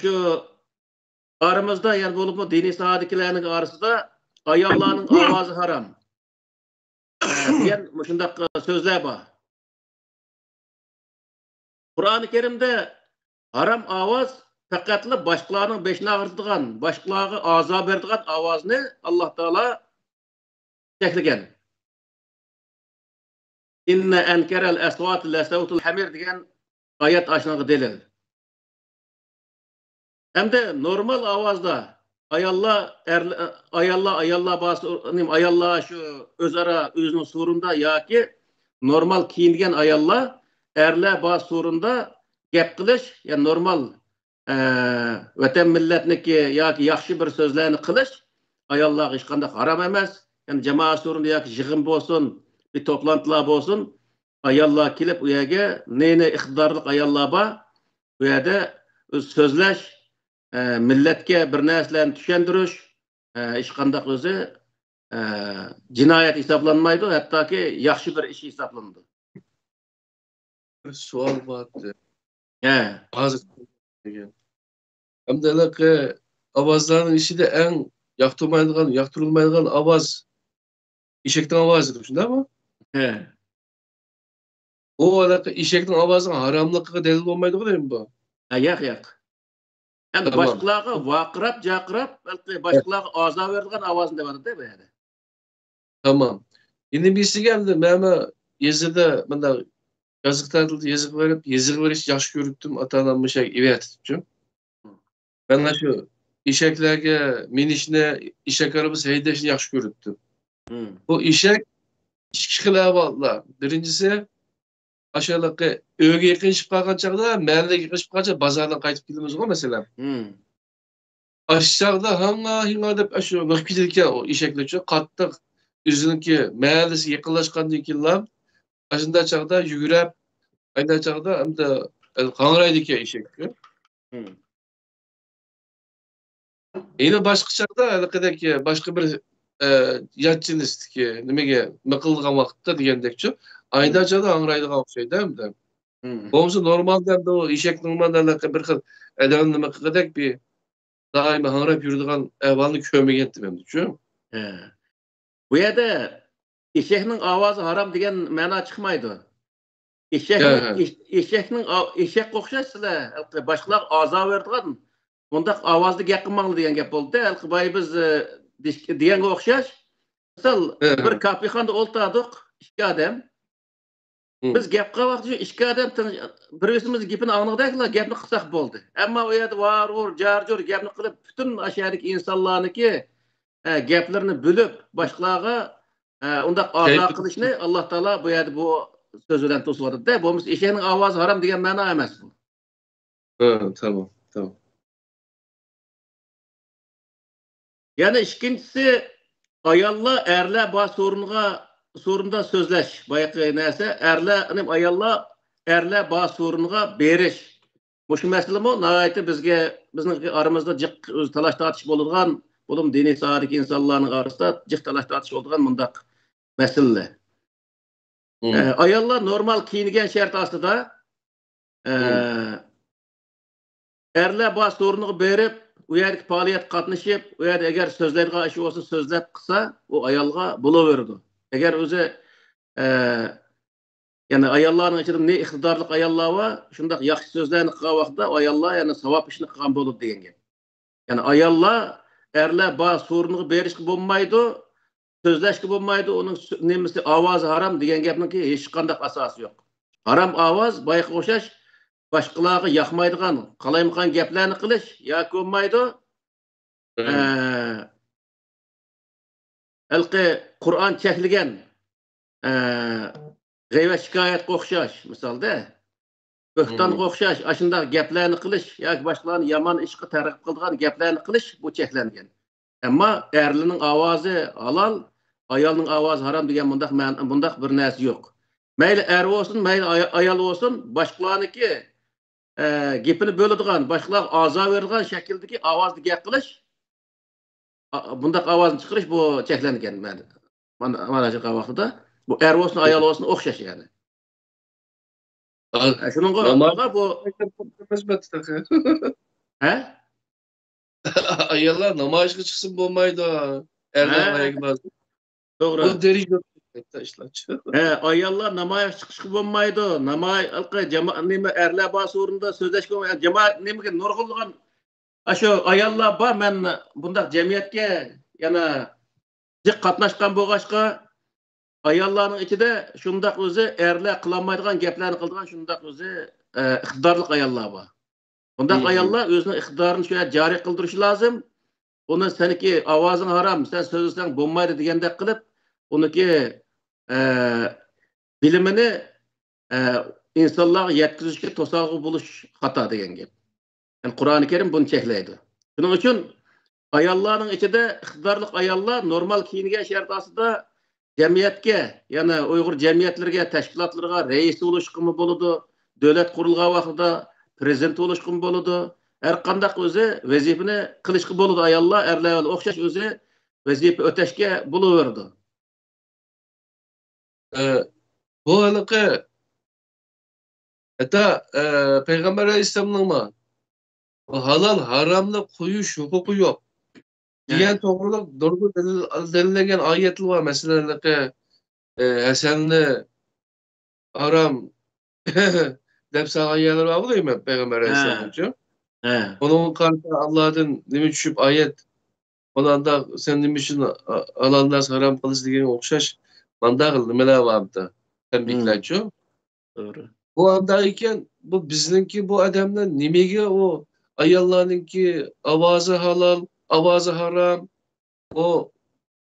شۇ ئارىمىزدا، يەنە بولۇپمۇ دىنىي ساھەدىكىلەرنىڭ ئارىسىدا «ئاياللارنىڭ ئاۋازى ھارام» دېگەن مۇشۇنداق سۆزلەر بار. قۇرئانى كەرىمدە ھارام ئاۋاز پەقەتلا باشقىلارنىڭ بېشىنى ئاغرىتىدىغان، باشقىلارغا ئازار بېرىدىغان ئاۋازنى ئاللا تائالا چەكلىگەن. «ئىننە ئەنكەرەل ئەسۋاتى لەسەۋتۇل ھەمىر» دېگەن ئايەت ئاشۇنىڭغا دەلىل. ئەمدى نورمال ئاۋازدا ئاياللار، ئەرلەر، ئاياللار، ئاياللار بار سو-، نېمە، ئاياللار شۇ ئۆزئارا ئۆزىنىڭ سورۇندا ياكى نورمال كىيىنگەن ئاياللار، ئەرلەر بار سورۇندا گەپ قىلىش، يەنى نورمال، ئە، ۋەتەن مىللەتنىكى ياكى ياخشى بىر سۆزلەرنى قىلىش ئاياللارغا ھېچقانداق ھارام ئەمەس. يەنى جامائەت سورۇندا ياكى يىغىن بولسۇن، بىر توپلانتىلار بولسۇن، ئاياللار كېلىپ ئۇ يەرگە، نى-نى ئىقتىدارلىق ئاياللار بار، ئۇ يەردە ئۆز سۆزلەش، ئە، مىللەتكە بىر نەرسىلەرنى چۈشەندۈرۈش، ئە، ھېچقانداق ئۆزى، ئە، جىنايەت ھېسابلانمايدۇ، ھەتتاكى ياخشى بىر ئىش ھېسابلىنىدۇ. بىر سوئال بار ئىدى. ھە. ھازىر دېگەن. ئەمدى ھېلىقى ئاۋازلارنىڭ ئىچىدە ئەڭ ياقتۇرمايدىغان، ياقتۇرۇلمايدىغان ئاۋاز ئېشەكنىڭ ئاۋازىدۇر، شۇنداقمۇ؟ ھە. ئۇ ھېلىقى ئېشەكنىڭ ئاۋازىنىڭ ھاراملىقىغا دەلىل بولمايدىغۇ دەيمەن بۇ. ھە، ياق، ياق. ئەمدى تامام. باشقىلارغا ۋارقىراپ، جارقىراپ، بەلكى ھە. باشقىلارغا ئازار بېرىدىغان ئاۋازنى دەۋاتىدۇ بۇ يەردە. تامام. يەنە بىرسىگە ئەمدى مەن يېزىدا مۇنداق يازغا تارتىلدى، يېزىغا بېرىپ، يېزىغا بېرىشنى ياخشى كۆرۈپتىم، ئاتا-ئانام مۇشۇ يەرگە ئېۋەتىپتۇ. مەن شۇ ئېشەكلەرگە مىنىشنى، ئېشەك ھاربىسى ھەيدەشنى ياخشى كۆرۈپتىم. مم. بۇ ئېشەك ئىككى خىل ئەھۋاللار. بىرىنچىسى، ئاشۇ ھېلىقى ئۆيگە يېقىنلىشىپ قالغان چاغدا، مەھەللىگە يېقىنلىشىپ قالغان چاغدا، بازاردىن قايتىپ كېلىمىزغۇ، مەسىلەن. مم. ئاشۇ چاغدا ھاڭا-ھىڭا دەپ ئاشۇ مېڭىپ كېتىدىكەن ئۇ ئېشەكلەرچۇ، قاتتىق ئۆزىنىڭكى مەھەللىسىگە يېقىنلاشقاندىن كېيىنلا، ئاشۇنداق چاغدا يۈگۈرۈپ، ئاينداق چاغدا ئەمدى قاڭرايدىكەن ئېشەككە. مم. يەنە باشقا چاغدا ھېلىقىدەك باشقا بىر، ئە، يات جىنستىكى نېمىگە مىقىلدىغان ۋاقىتتا دېگەندەكچۇ، ئايدا چاغدا ھاڭرايدىغان ئوخشايدۇ ئەمدى. مم. بولمىسا نورمالدا ئەمدى ئۇ ئېشەكنىڭ مانا ھېلىقى بىر خىل ئادەمنىڭ مىقىلدەك بىر دائىم ھاڭراپ يۈرىدىغان ئەھۋالنى كۆرمىگەنتىم ئەمدىچۇ. ھە. بۇ يەردە ئېشەكنىڭ ئاۋازى ھارام دېگەن مەنا چىقمايدۇ. ئېشەكنىڭ، ھە، ھە. ئېش-، ئېشەكنىڭ ئاۋ-، ئېشەككە ئوخشاش سىلەر، ھېلىقى باشقىلارغا ئازار بېرىدىغان مۇنداق ئاۋازدا گەپ قىلماڭلار دېگەن گەپ بولدى. ھېلىقى بايا بىز، ئە، دېش-، دېگەنگە ئوخشاش. مىسال، ھە، بىر، ھە، كافېخانىدا ئولتۇردۇق، ئىككى ئادەم. ھە. بىز گەپ قىلغان ۋاقىتتا شۇ ئىككى ئادەم تىڭ-، بىر-بىرىمىزنىڭ گېپىنى ئاڭلىغۇدەكلا گەپنى قىلساق بولدى. ئەمما ئۇ يەردە ۋار-ۋۇر، جار-جۇر گەپنى قىلىپ، پۈتۈن ئاشۇ يەردىكى ئىنسانلارنىڭكى، ئە، گەپلىرىنى بۆلۈپ، باشقىلارغا، ئە، ئۇنداق ئازار قىلىشنى ئاللا تائالا بۇ يەردە بۇ سۆز بىلەن توسۇۋاتىدۇ-دە. بولمىسا ئېشەكنىڭ ئاۋازى ھارام دېگەن مەنا ئەمەس بۇ. ھە، تامام، تامام. يەنە ئىككىنچىسى، ئاياللار ئەرلەر بار سورۇنغا، سورۇندا سۆزلەش. بايىقى نەرسە، ئەرلەر، ئاياللار ئەرلەر بار سورۇنغا بېرىش. مۇشۇ مەسىلىمۇ ناھايىتى بىزگە، بىزنىڭ ئارىمىزدا جىق ئۆزى تالاش-تارتىش بولىدىغان، بولۇپمۇ دىنىي ساھەدىكى ئىنسانلارنىڭ ئارىسىدا جىق تالاش-تارتىش بولىدىغان مۇنداق مەسىلىلەر. ئە، ئاياللار نورمال كىيىنگەن شەرت ئاستىدا، ئە، ئەرلەر بار سورۇنغا بېرىپ، ئۇ يەردىكى پائالىيەتكە قاتنىشىپ، ئۇ يەردە ئەگەر سۆزلەيدىغان ئىشى بولسا سۆزلەپ قىلسا، ئۇ ئايالغا بولۇۋېرىدۇ. ئەگەر ئۆزى، ئە، يەنى ئاياللارنىڭ ئىچىدە نى ئىقتىدارلىق ئاياللار بار، شۇنداق ياخشى سۆزلەرنى قىلغان ۋاقىتتا ئۇ ئاياللار يەنە ساۋاب ئىشنى قىلغان بولىدۇ دېگەن گەپ. يەنى ئاياللار، ئەرلەر بار سورۇنغا بېرىشقا بولمايدۇ، سۆزلەشكە بولمايدۇ، ئۇنىڭ سۆ-، نېمىسى، ئاۋازى ھارام دېگەن گەپنىڭكى ھېچقانداق ئاساسى يوق. ھارام ئاۋاز بايىقىغا ئوخشاش باشقىلارغا ياقمايدىغان، قالايمىقان گەپلەرنى قىلىش ياكى بولمايدۇ، ئە، ھېلىقى قۇرئان چەكلىگەن، ئە، غەيۋەت شىكايەتكە ئوخشاش، مىسالدا، بۆھتانغا ئوخشاش ئاشۇنداق گەپلەرنى قىلىش ياكى باشقىلارنى يامان ئىشقا تەرغىب قىلىدىغان گەپلەرنى قىلىش بۇ چەكلەنگەن. ئەمما ئەرلەرنىڭ ئاۋازى ھالال، ئايالنىڭ ئاۋازى ھارام دېگەن مۇنداق مەن-، مۇنداق بىر نەرسە يوق. مەيلى ئەر بولسۇن، مەيلى ئايا-، ئايال بولسۇن، باشقىلارنىڭكى، ئە، گېپىنى بۆلىدىغان، باشقىلارغا ئازار بېرىدىغان شەكىلدىكى ئاۋازدا گەپ قىلىش، ئا-، بۇنداق ئاۋازنى چىقىرىش بۇ چەكلەنگەن. مەن-، مانا، مانا شۇ ۋاقتىدا بۇ ئەر بولسۇن، ئايال بولسۇن ئوخشاش يەنى. ئا، شۇنىڭغا ناماز بۇ، ھە؟ ئاياللار نامايىشقا چىقسا بولمايدۇ. ئەرلەر ھە. قايەرگە بارسۇن؟ توغرا. بۇ دەرىجە ئىشلەتچى. ھە، ئاياللار نامايىشقا چىقىشقا بولمايدۇ. ناماي-، ھېلىقى جاما-، نېمە، ئەرلەر بار سورۇندا سۆزلەشكە بولمايدۇ. جامائەت نېمىگە نۇرغۇنلىغان ئاشۇ ئاياللار بار، مەن بۇنداق جەمئىيەتكە يەنە جىق قاتناشقان بولغاچقا، ئاياللارنىڭ ئىچىدە شۇنداق ئۆزى ئەرلەر قىلالمايدىغان گەپلەرنى قىلىدىغان شۇنداق ئۆزى، ئە، ئىقتىدارلىق ئاياللار بار. بۇنداق ئاياللار ئۆزىنىڭ ئىقتىدارىنى شۇ يەردە جارى قىلدۇرۇشى لازىم. ئۇنى سەنكى ئاۋازىڭ ھارام، سەن سۆزلىسەڭ بولمايدۇ دېگەندەك قىلىپ، ئۇنىڭكى، ئە، بىلىمىنى، ئە، ئىنسانلارغا يەتكۈزۈشكە توسالغۇ بولۇش خاتا دېگەن گەپ. يەنى قۇرئانى كەرىم بۇنى چەكلەيدۇ. شۇنىڭ ئۈچۈن ئاياللارنىڭ ئىچىدە ئىقتىدارلىق ئاياللار نورمال كىيىنگەن شەرت ئاستىدا جەمئىيەتكە، يەنى ئۇيغۇر جەمئىيەتلىرىگە، تەشكىلاتلىرىغا رەئىس بولۇشقىمۇ بولىدۇ، دۆلەت قۇرۇلغان ۋاقتىدا پىرېزىدېنت بولۇشقىمۇ بولىدۇ. ھەر قانداق ئۆزى ۋەزىپىنى قىلىشقا بولىدۇ. ئاياللار ئەرلەر بىلەن ئوخشاش ئۆزى ۋەزىپە ئۆتەشكە بولۇۋېرىدۇ. ئە، بۇ ھېلىقى، ھەتتا، ئە، پەيغەمبەر ئەلەيھىسسالامنىڭمۇ ھالال ھارامنى قويۇش ھوقۇقى يوق دېگەن توغرىلىق نۇرغۇن دەلىل-، دەلىللەنگەن ئايەتلەر بار. مەسىلەن، ھېلىقى، ئە، ھەسەلنى ھارام دەپ سالغان يەرلەر بارغۇ دەيمەن پەيغەمبەر ھە. ئەلەيھىسسالامچۇ. ھە. ئۇنىڭغا قارىتا ئاللادىن نېمە چۈشۈپ ئايەت، ئۇلاردا سەن نېمە ئۈچۈن ھالال نەرسە ھارام قىلىسەن دېگەنگە ئوخشاش مانداق نېمىلەر بارمىدى؟ تەنبىھلەرچۇ. توغرا. بۇ ئانداق ئىكەن، بۇ بىزنىڭكى بۇ ئادەملەر نېمىگە ئۇ ئاياللارنىڭكى ئاۋازى ھالال، ئاۋازى ھارام، ئۇ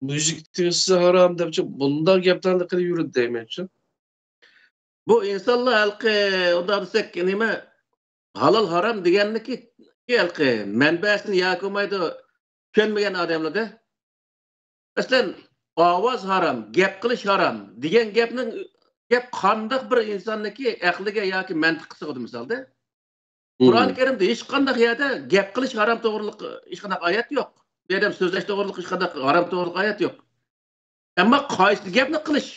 مۇزىكا تىڭشىسا ھارام دەپچۇ، بۇنداق گەپلەرنى قىلىپ يۈرىدۇ دەيمەنچۇ. بۇ ئىنسانلار ھېلىقى، ئۇنداق دېسەك، نېمە، ھالال ھارام دېگەننىكى ھېلىقى مەنبەسىنى ياكى بولمايدۇ، چۈشەنمىگەن ئادەملەردە. مەسىلەن، ئاۋاز ھارام، گەپ قىلىش ھارام دېگەن گەپنىڭ، گەپ قانداق بىر ئىنساننىڭكى ئەقلىگە ياكى مەنتىققە سىغىدۇ مىسالدا؟ قۇرئانى كەرىمدە ھېچقانداق يەردە گەپ قىلىش ھارام توغرىلىق ھېچقانداق ئايەت يوق. بۇ يەردە سۆزلەش توغرىلىق ھېچقانداق ھارام توغرىلىق ئايەت يوق. ئەمما قايسى گەپنى قىلىش؟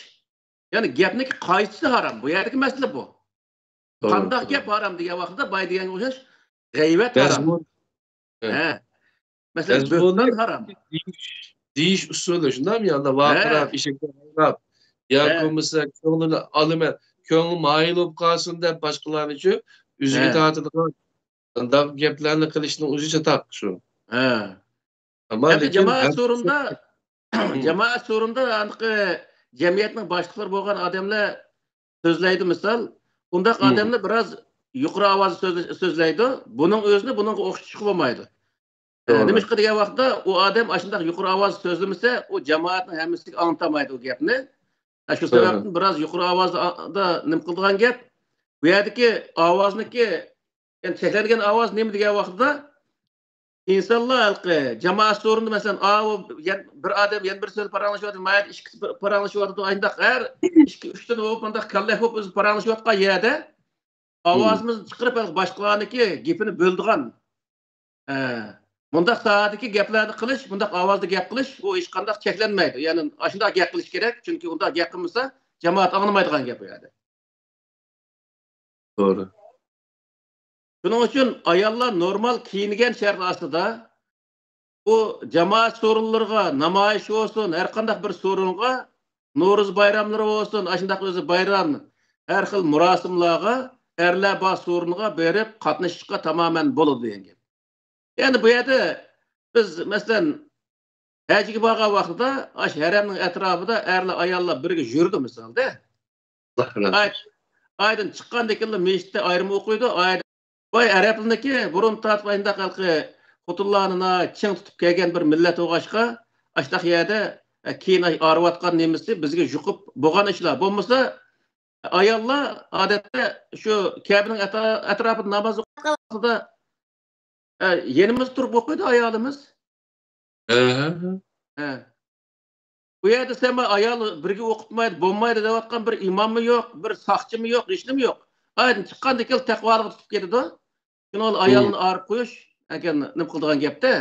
يەنى گەپنىڭكى قايسىسى ھارام؟ بۇ يەردىكى مەسىلە بۇ. توغرا، قانداق توغرا. گەپ ھارام دېگەن ۋاقىتتا بايا دېگەنگە ئوخشاش غەيۋەت ھارام. مەزمۇن. ھە. ھە. مەسىلەن، بۆھتان ھارام. دېيىش، دېيىش ئۇسۇلى شۇنداقمۇ؟ يا ۋارقىراپ، ئېشەككە ھايراپ، ياكى بولمىسا كۆڭلىنى ئالىمەن، كۆڭلى مايىل بولۇپ قالسۇن دەپ باشقىلارنى شۇ ئۆزىگە تارتىدىغان ئۇنداق گەپلەرنى قىلىشنىڭ ئۆزى چاتاق شۇ. ھە. ئەمما ئەمدى لېكىن جامائەت سورۇندا، جامائەت سورۇندا ھېلىقى جەمئىيەتنىڭ باشلىقلىرى بولغان ئادەملەر سۆزلەيدۇ، مىسال. ئۇنداق ئادەملەر بىراز يۇقىرى ئاۋازدا سۆزلە-، سۆزلەيدۇ. بۇنىڭ ئۆزىنى بۇنىڭغا ئوخشىتىشقا بولمايدۇ. ئە، نېمىشقا دېگەن ۋاقىتتا، ئۇ ئادەم ئاشۇنداق يۇقىرى ئاۋازدا سۆزلىمىسە، ئۇ جامائەتنىڭ ھەممىسىگە ئاڭلىتالمايدۇ ئۇ گەپنى. ئە، شۇ سەۋەبتىن بىراز يۇقىرى ئاۋازدا، ئا-، دا نېمە قىلىدىغان گەپ. بۇ يەردىكى ئاۋازنىكى، يەنى چەكلەنگەن ئاۋاز نېمە دېگەن ۋاقتىدا، ئىنسانلار ھېلىقى جامائەت سورۇندا، مەسىلەن، ئاۋۇ يەنە بىر ئادەم يەنە بىر سۆز پاراڭلىشىۋاتىدۇ، مايەدە ئىككىسى پاراڭلىشىۋاتىدۇ، ئانداق ھەر ئىككى، ئۈچتىن بولۇپ، مۇنداق كاللەك بولۇپ ئۆزى پاراڭلىشىۋاتقان يەردە ئاۋازىمىزنى چىقىرىپ، ھېلىقى باشقىلارنىڭكى گېپىنى بۆلىدىغان، ئە، مۇنداق ساھەدىكى گەپلەرنى قىلىش، مۇنداق ئاۋازدا گەپ قىلىش، بۇ ھېچقانداق چەكلەنمەيدۇ. يەنى ئاشۇنداق گەپ قىلىش كېرەك، چۈنكى ئۇنداق گەپ قىلمىسا، جامائەت ئاڭلىمايدىغان گەپ ئۇ يەردە. توغرا. شۇنىڭ ئۈچۈن ئاياللار نورمال كىيىنگەن شەرت ئاستىدا، بۇ جامائەت سورۇنلىرىغا، نامايىش بولسۇن، ھەر قانداق بىر سورۇنغا، نورۇز بايراملىرى بولسۇن، ئاشۇنداق ئۆزى بايرام، ھەر خىل مۇراسىملارغا، ئەرلەر بار سورۇنغا بېرىپ قاتنىشىشقا تامامەن بولىدۇ دېگەن گەپ. يەنى بۇ يەردە بىز، مەسىلەن، ھەجگە بارغان ۋاقتىدا ئاشۇ ھەرەمنىڭ ئەتراپىدا ئەرلەر، ئاياللار بىرگە يۈرىدۇ، مىسالدا. ئاي-، ئايدىن چىققاندىن كېيىنلا مەسچىتتە ئايرىم ئوقۇيدۇ. ئايدىن، ۋاي، ئەرەبلىرىنىڭكى بۇرۇن تارتىپ ئاينداق ھېلىقى خوتۇنلارنى ناھايىتى چىڭ تۇتۇپ كەلگەن بىر مىللەت بولغاچقا، ئاشۇنداق يەردە، ئە، كىيىن ئاي-، ئايرىۋاتقان نېمىسى بىزگە يۇقۇپ بولغان ئىشلار. بولمىسا، ئاياللار ئادەتتە شۇ كەبىنىڭ ئەترا-، ئەتراپىدا ناماز ئوقۇغان ۋاقتىدا، ئە، يېنىمىزدا تۇرۇپ ئوقۇيدۇ ئايالىمىز. ھە. ھە. بۇ يەردە سەن بىر ئايال بىرگە ئوقۇتمايدۇ، بولمايدۇ دەۋاتقان بىر ئىماممۇ يوق، بىر ساقچىمۇ يوق، ھېچنېمە يوق. ئايدىن چىققاندىن كېيىن تەقۋالىقى تۇتۇپ كېتىدۇ. شۇنىڭ بىلەن ئايالنى ئايرىپ قويۇش، ئەگەر نېمە قىلىدىغان گەپتە.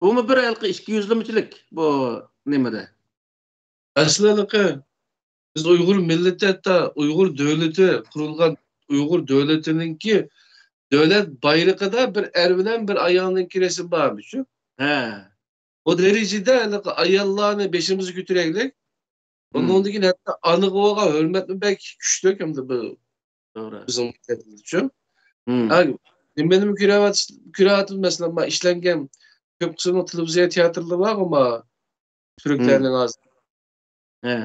بۇمۇ بىر ھېلىقى ئىككى يۈزلىمىچىلىك بۇ نېمىدە. ئەسلى ھېلىقى بىز ئۇيغۇر مىللىتى، ھەتتا ئۇيغۇر دۆلىتى قۇرۇلغان، ئۇيغۇر دۆلىتىنىڭكى دۆلەت بايرىقىدا بىر ئەر بىلەن بىر ئايالنىڭكى رەسىمى بارمىشۇ. ھە. ئۇ دەرىجىدە ھېلىقى ئاياللارنى بېشىمىزغا كۆتۈرەيلى. ئۇنىڭدىن كېيىن ھەتتا ئانىغا بولغان ھۆرمەتمۇ بەك كۈچلۈك ئەمدى بۇ توغرا. بىزنىڭ مىللىتىمىزچۇ. ھە، نېمىنىمۇ كۆرۈۋات-، كۆرۈۋاتىمىز، مەسىلەن، ما ئىشلەنگەن كۆپ قىسىملىق تېلېۋىزىيە تىياتىرلىرى بارغۇ، ما تۈركلەرنىڭ ھازىر. ھە.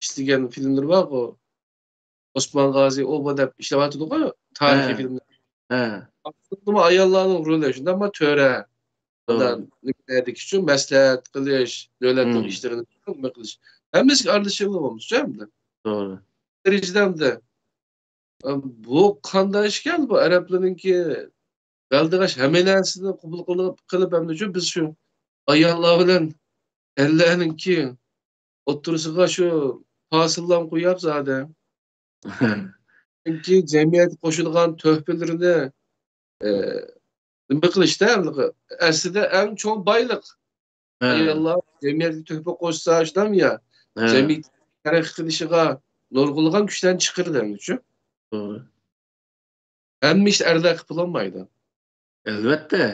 ئىشلىگەن فىلىملىرى بارغۇ. ئوسمان غازى، ئوبا دەپ ئىشلەۋاتىدۇغۇ، تارىخىي فىلىملەر. ھە. ئاياللارنىڭ رولى شۇنداقمۇ تۆرە. توغرا. نېمىلەردىكىچۇ مەسلىھەت قىلىش، دۆلەتنىڭ ئىشلىرىنى نېمە قىلىش. ھەممىسىگە ئارىلىشىۋالغان بولمىسىچۇ ئەمدى. توغرا. دەرىجىدە ئەمدى. بۇ قانداق ئىشكەن بۇ ئەرەبلەرنىڭكى غەلدىغاش ھەممە نەرسىنى قوبۇل قىلىپ، قىلىپ ئەمدىچۇ بىز شۇ ئاياللار بىلەن ئەرلەرنىڭكى ئوتتۇرىسىغا شۇ پاسىللام قويۇپ زادى. چۈنكى جەمئىيەتكە قوشىدىغان تۆھپىلىرىنى، ئە، نېمە قىلىشتا، ئەسلىدە ئەڭ چوڭ بايلىق. ھە. ئاياللار جەمئىيەتكە تۆھپە قوشسا، شۇنداقمۇ يا؟ ھە. جەمئىيەت تەرەققىي قىلىشىغا نۇرغۇنلىغان كۈچلەرنى چىقىرىدۇ، ئەمدىچۇ. توغرا. ھەممە ئىشنى ئەرلەر قىلىپ بولالمايدۇ. ئەلۋەتتە.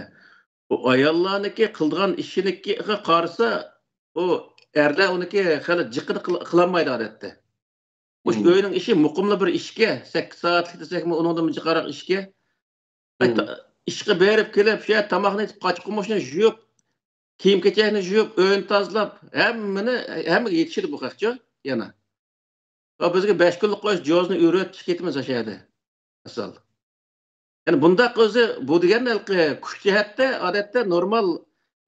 ئۇ ئاياللارنىڭكى قىلىدىغان ئىشىنىڭكىگە قارىسا، ئۇ ئەرلەر ئۇنىڭكى خېلى جىقىنى قىل-، قىلالمايدۇ ئادەتتە. مۇشۇ ئۆينىڭ ئىشى مۇقىملا بىر ئىشكە، سەككىز سائەتلىك دېسەكمۇ، ئۇنىڭدىنمۇ جىقراق ئىشكە. ئاي، تا-، ئىشقا بېرىپ كېلىپ، شۇ يەردە تاماقنى ئېتىپ، قاچا-قۇمۇچنى يۇيۇپ، كىيىم-كېچەكنى يۇيۇپ، ئۆينى تازىلاپ، ھەممىنى، ھەممىگە يېتىشىدۇ بۇ خەقچۇ يەنە. ۋە بىزگە بەش كۈنلۈك قويسا، جوزىنى ئۆرۈۋېتىپ كېتىمىز ئاشۇ يەردە. مىسال. يەنى بۇنداق ئۆزى، بۇ دېگەن ھېلىقى كۈچ جەھەتتە، ئادەتتە نورمال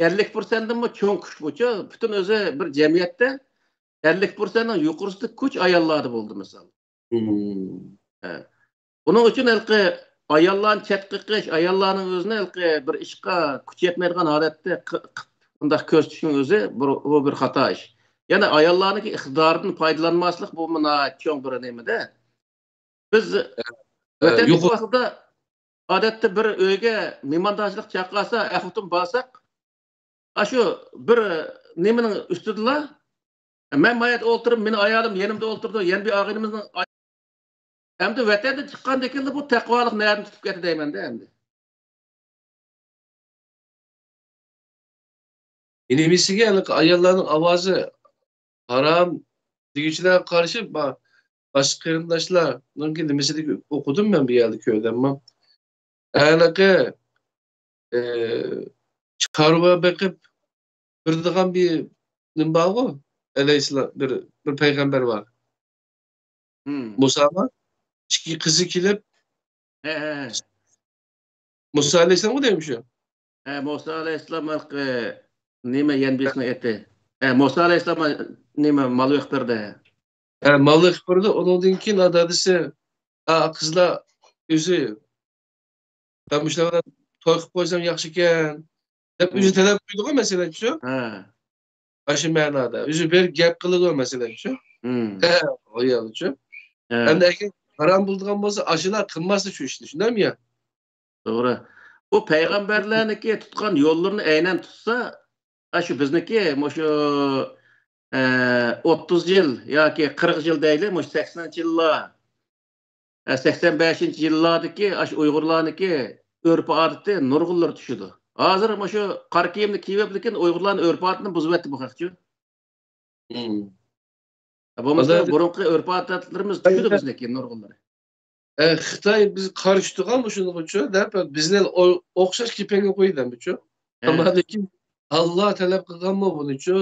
ئەللىك پىرسەنتتىنمۇ چوڭ كۈچ بۇچۇ. پۈتۈن ئۆزى بىر جەمئىيەتتە ئەللىك پىرسەنتنىڭ يۇقىرىسىدا كۈچ ئاياللاردا بولىدۇ، مىسال. ھە. بۇنىڭ ئۈچۈن ھېلىقى ئاياللارنى چەتكە قېقىش، ئاياللارنىڭ ئۆزىنى ھېلىقى بىر ئىشقا كۈچ يەتمەيدىغان ھالەتتە قى-، قىپ، بۇنداق كۆرسىتىشنىڭ ئۆزى بۇ، بۇ بىر خاتا ئىش. يەنى ئاياللارنىڭكى ئىقتىدارىدىن پايدىلانماسلىق بۇمۇ ناھايىتى چوڭ بىر نېمىدە. بىز ۋەتەندىكى ۋاقتىدا ئادەتتە بىر ئۆيگە مېھماندارچىلىق چاقىرسا، ئەر-خوتۇن بارساق، ئاشۇ بىر نېمىنىڭ ئۈستىدىلا، مەن ما يەردە ئولتۇرۇپ، مېنىڭ ئايالىم يېنىمدا ئولتۇرىدۇ، يەنە بىر ئاغىنىمىزنىڭ ئاي-، ئەمدى ۋەتەندىن چىققاندىن كېيىنلا بۇ تەقۋالىق نەدىن تۇتۇپ كەتتى دەيمەن-دە ئەمدى. نېمىسىگە ھېلىقى ئاياللارنىڭ ئاۋازى ھارام دېگۈچىلەرگە قارشى با-، باشقا قېرىنداشلارنىڭكى نېمىسىدە ئوقۇدۇم مەن بۇ يەردە كۆردۈممۇ. ھېلىقى، ئى، چارۋا بېقىپ تۇرىدىغان بىر نېمە بارغۇ، ئەلەيھىسسالام، بىر، بىر پەيغەمبەر بار. مۇسا بار. ئىككى قىزى كېلىپ، ھە، ھە، ھە. مۇسا ئەلەيھىسسالامغۇ دەيمىز شۇ؟ ھە، مۇسا ئەلەيھىسسالام ھېلىقى نېمە، يەنبىسنىڭ ئېتى. ھە، مۇسا ئەلەيھىسسالام نېمە، مال بېقىپ بەردى. ھە، مال بېقىپ بەردى. ئۇنىڭدىن كېيىن ئاتا-دادىسى، ئا، قىزلار ئۆزى مەن مۇشۇلار بىلەن توي قىلىپ قويسام ياخشىكەن، دەپ ئۆزى تەلەپ قويىدىغۇ، مەسىلەن، شۇ. ھە. ئاشۇ مەنادا. ئۆزى بېرىپ گەپ قىلىدۇ، مەسىلەن، شۇ. ھە، ئايالىچۇ. ھە. ئەمدى ئەگەر ھارام بولىدىغان بولسا، ئاشۇلار قىلماستا شۇ ئىشنى، شۇنداقمۇ يا؟ توغرا. بۇ پەيغەمبەرلەرنىڭكى تۇتقان يوللىرىنى ئەينەن تۇتسا، ئاشۇ بىزنىڭكى مۇشۇ، ئە، ئوتتۇز يىل ياكى قىرىق يىل دەيلى، مۇشۇ سەكسىنىنچى يىللار، ئە، سەكسەن بەشىنچى يىللاردىكى ئاشۇ ئۇيغۇرلارنىڭكى ئۆرپ-ئادىتى نۇرغۇنلىرى چۈشىدۇ. ھازىر مۇشۇ قارا كىيىمنى كىيىۋېلىپ، لېكىن ئۇيغۇرلارنىڭ ئۆرپ-ئادىتىنى بۇزۇۋەتتى بۇ خەقچۇ. بولمىسا، بۇرۇنقى ئۆرپ-ئادەتلىرىمىز چۈشىدۇ بىزنىڭكى نۇرغۇنلىرى. ئە، خىتاي بىز قارشى تۇرغان مۇشۇنىڭغىچۇ دەپ، بىزنى ئو-، ئوخشاش كېپەنگە قويىدۇ ئەمدىچۇ. ئەمما لېكىن ئاللا تەلەپ قىلغانمۇ بۇنىچۇ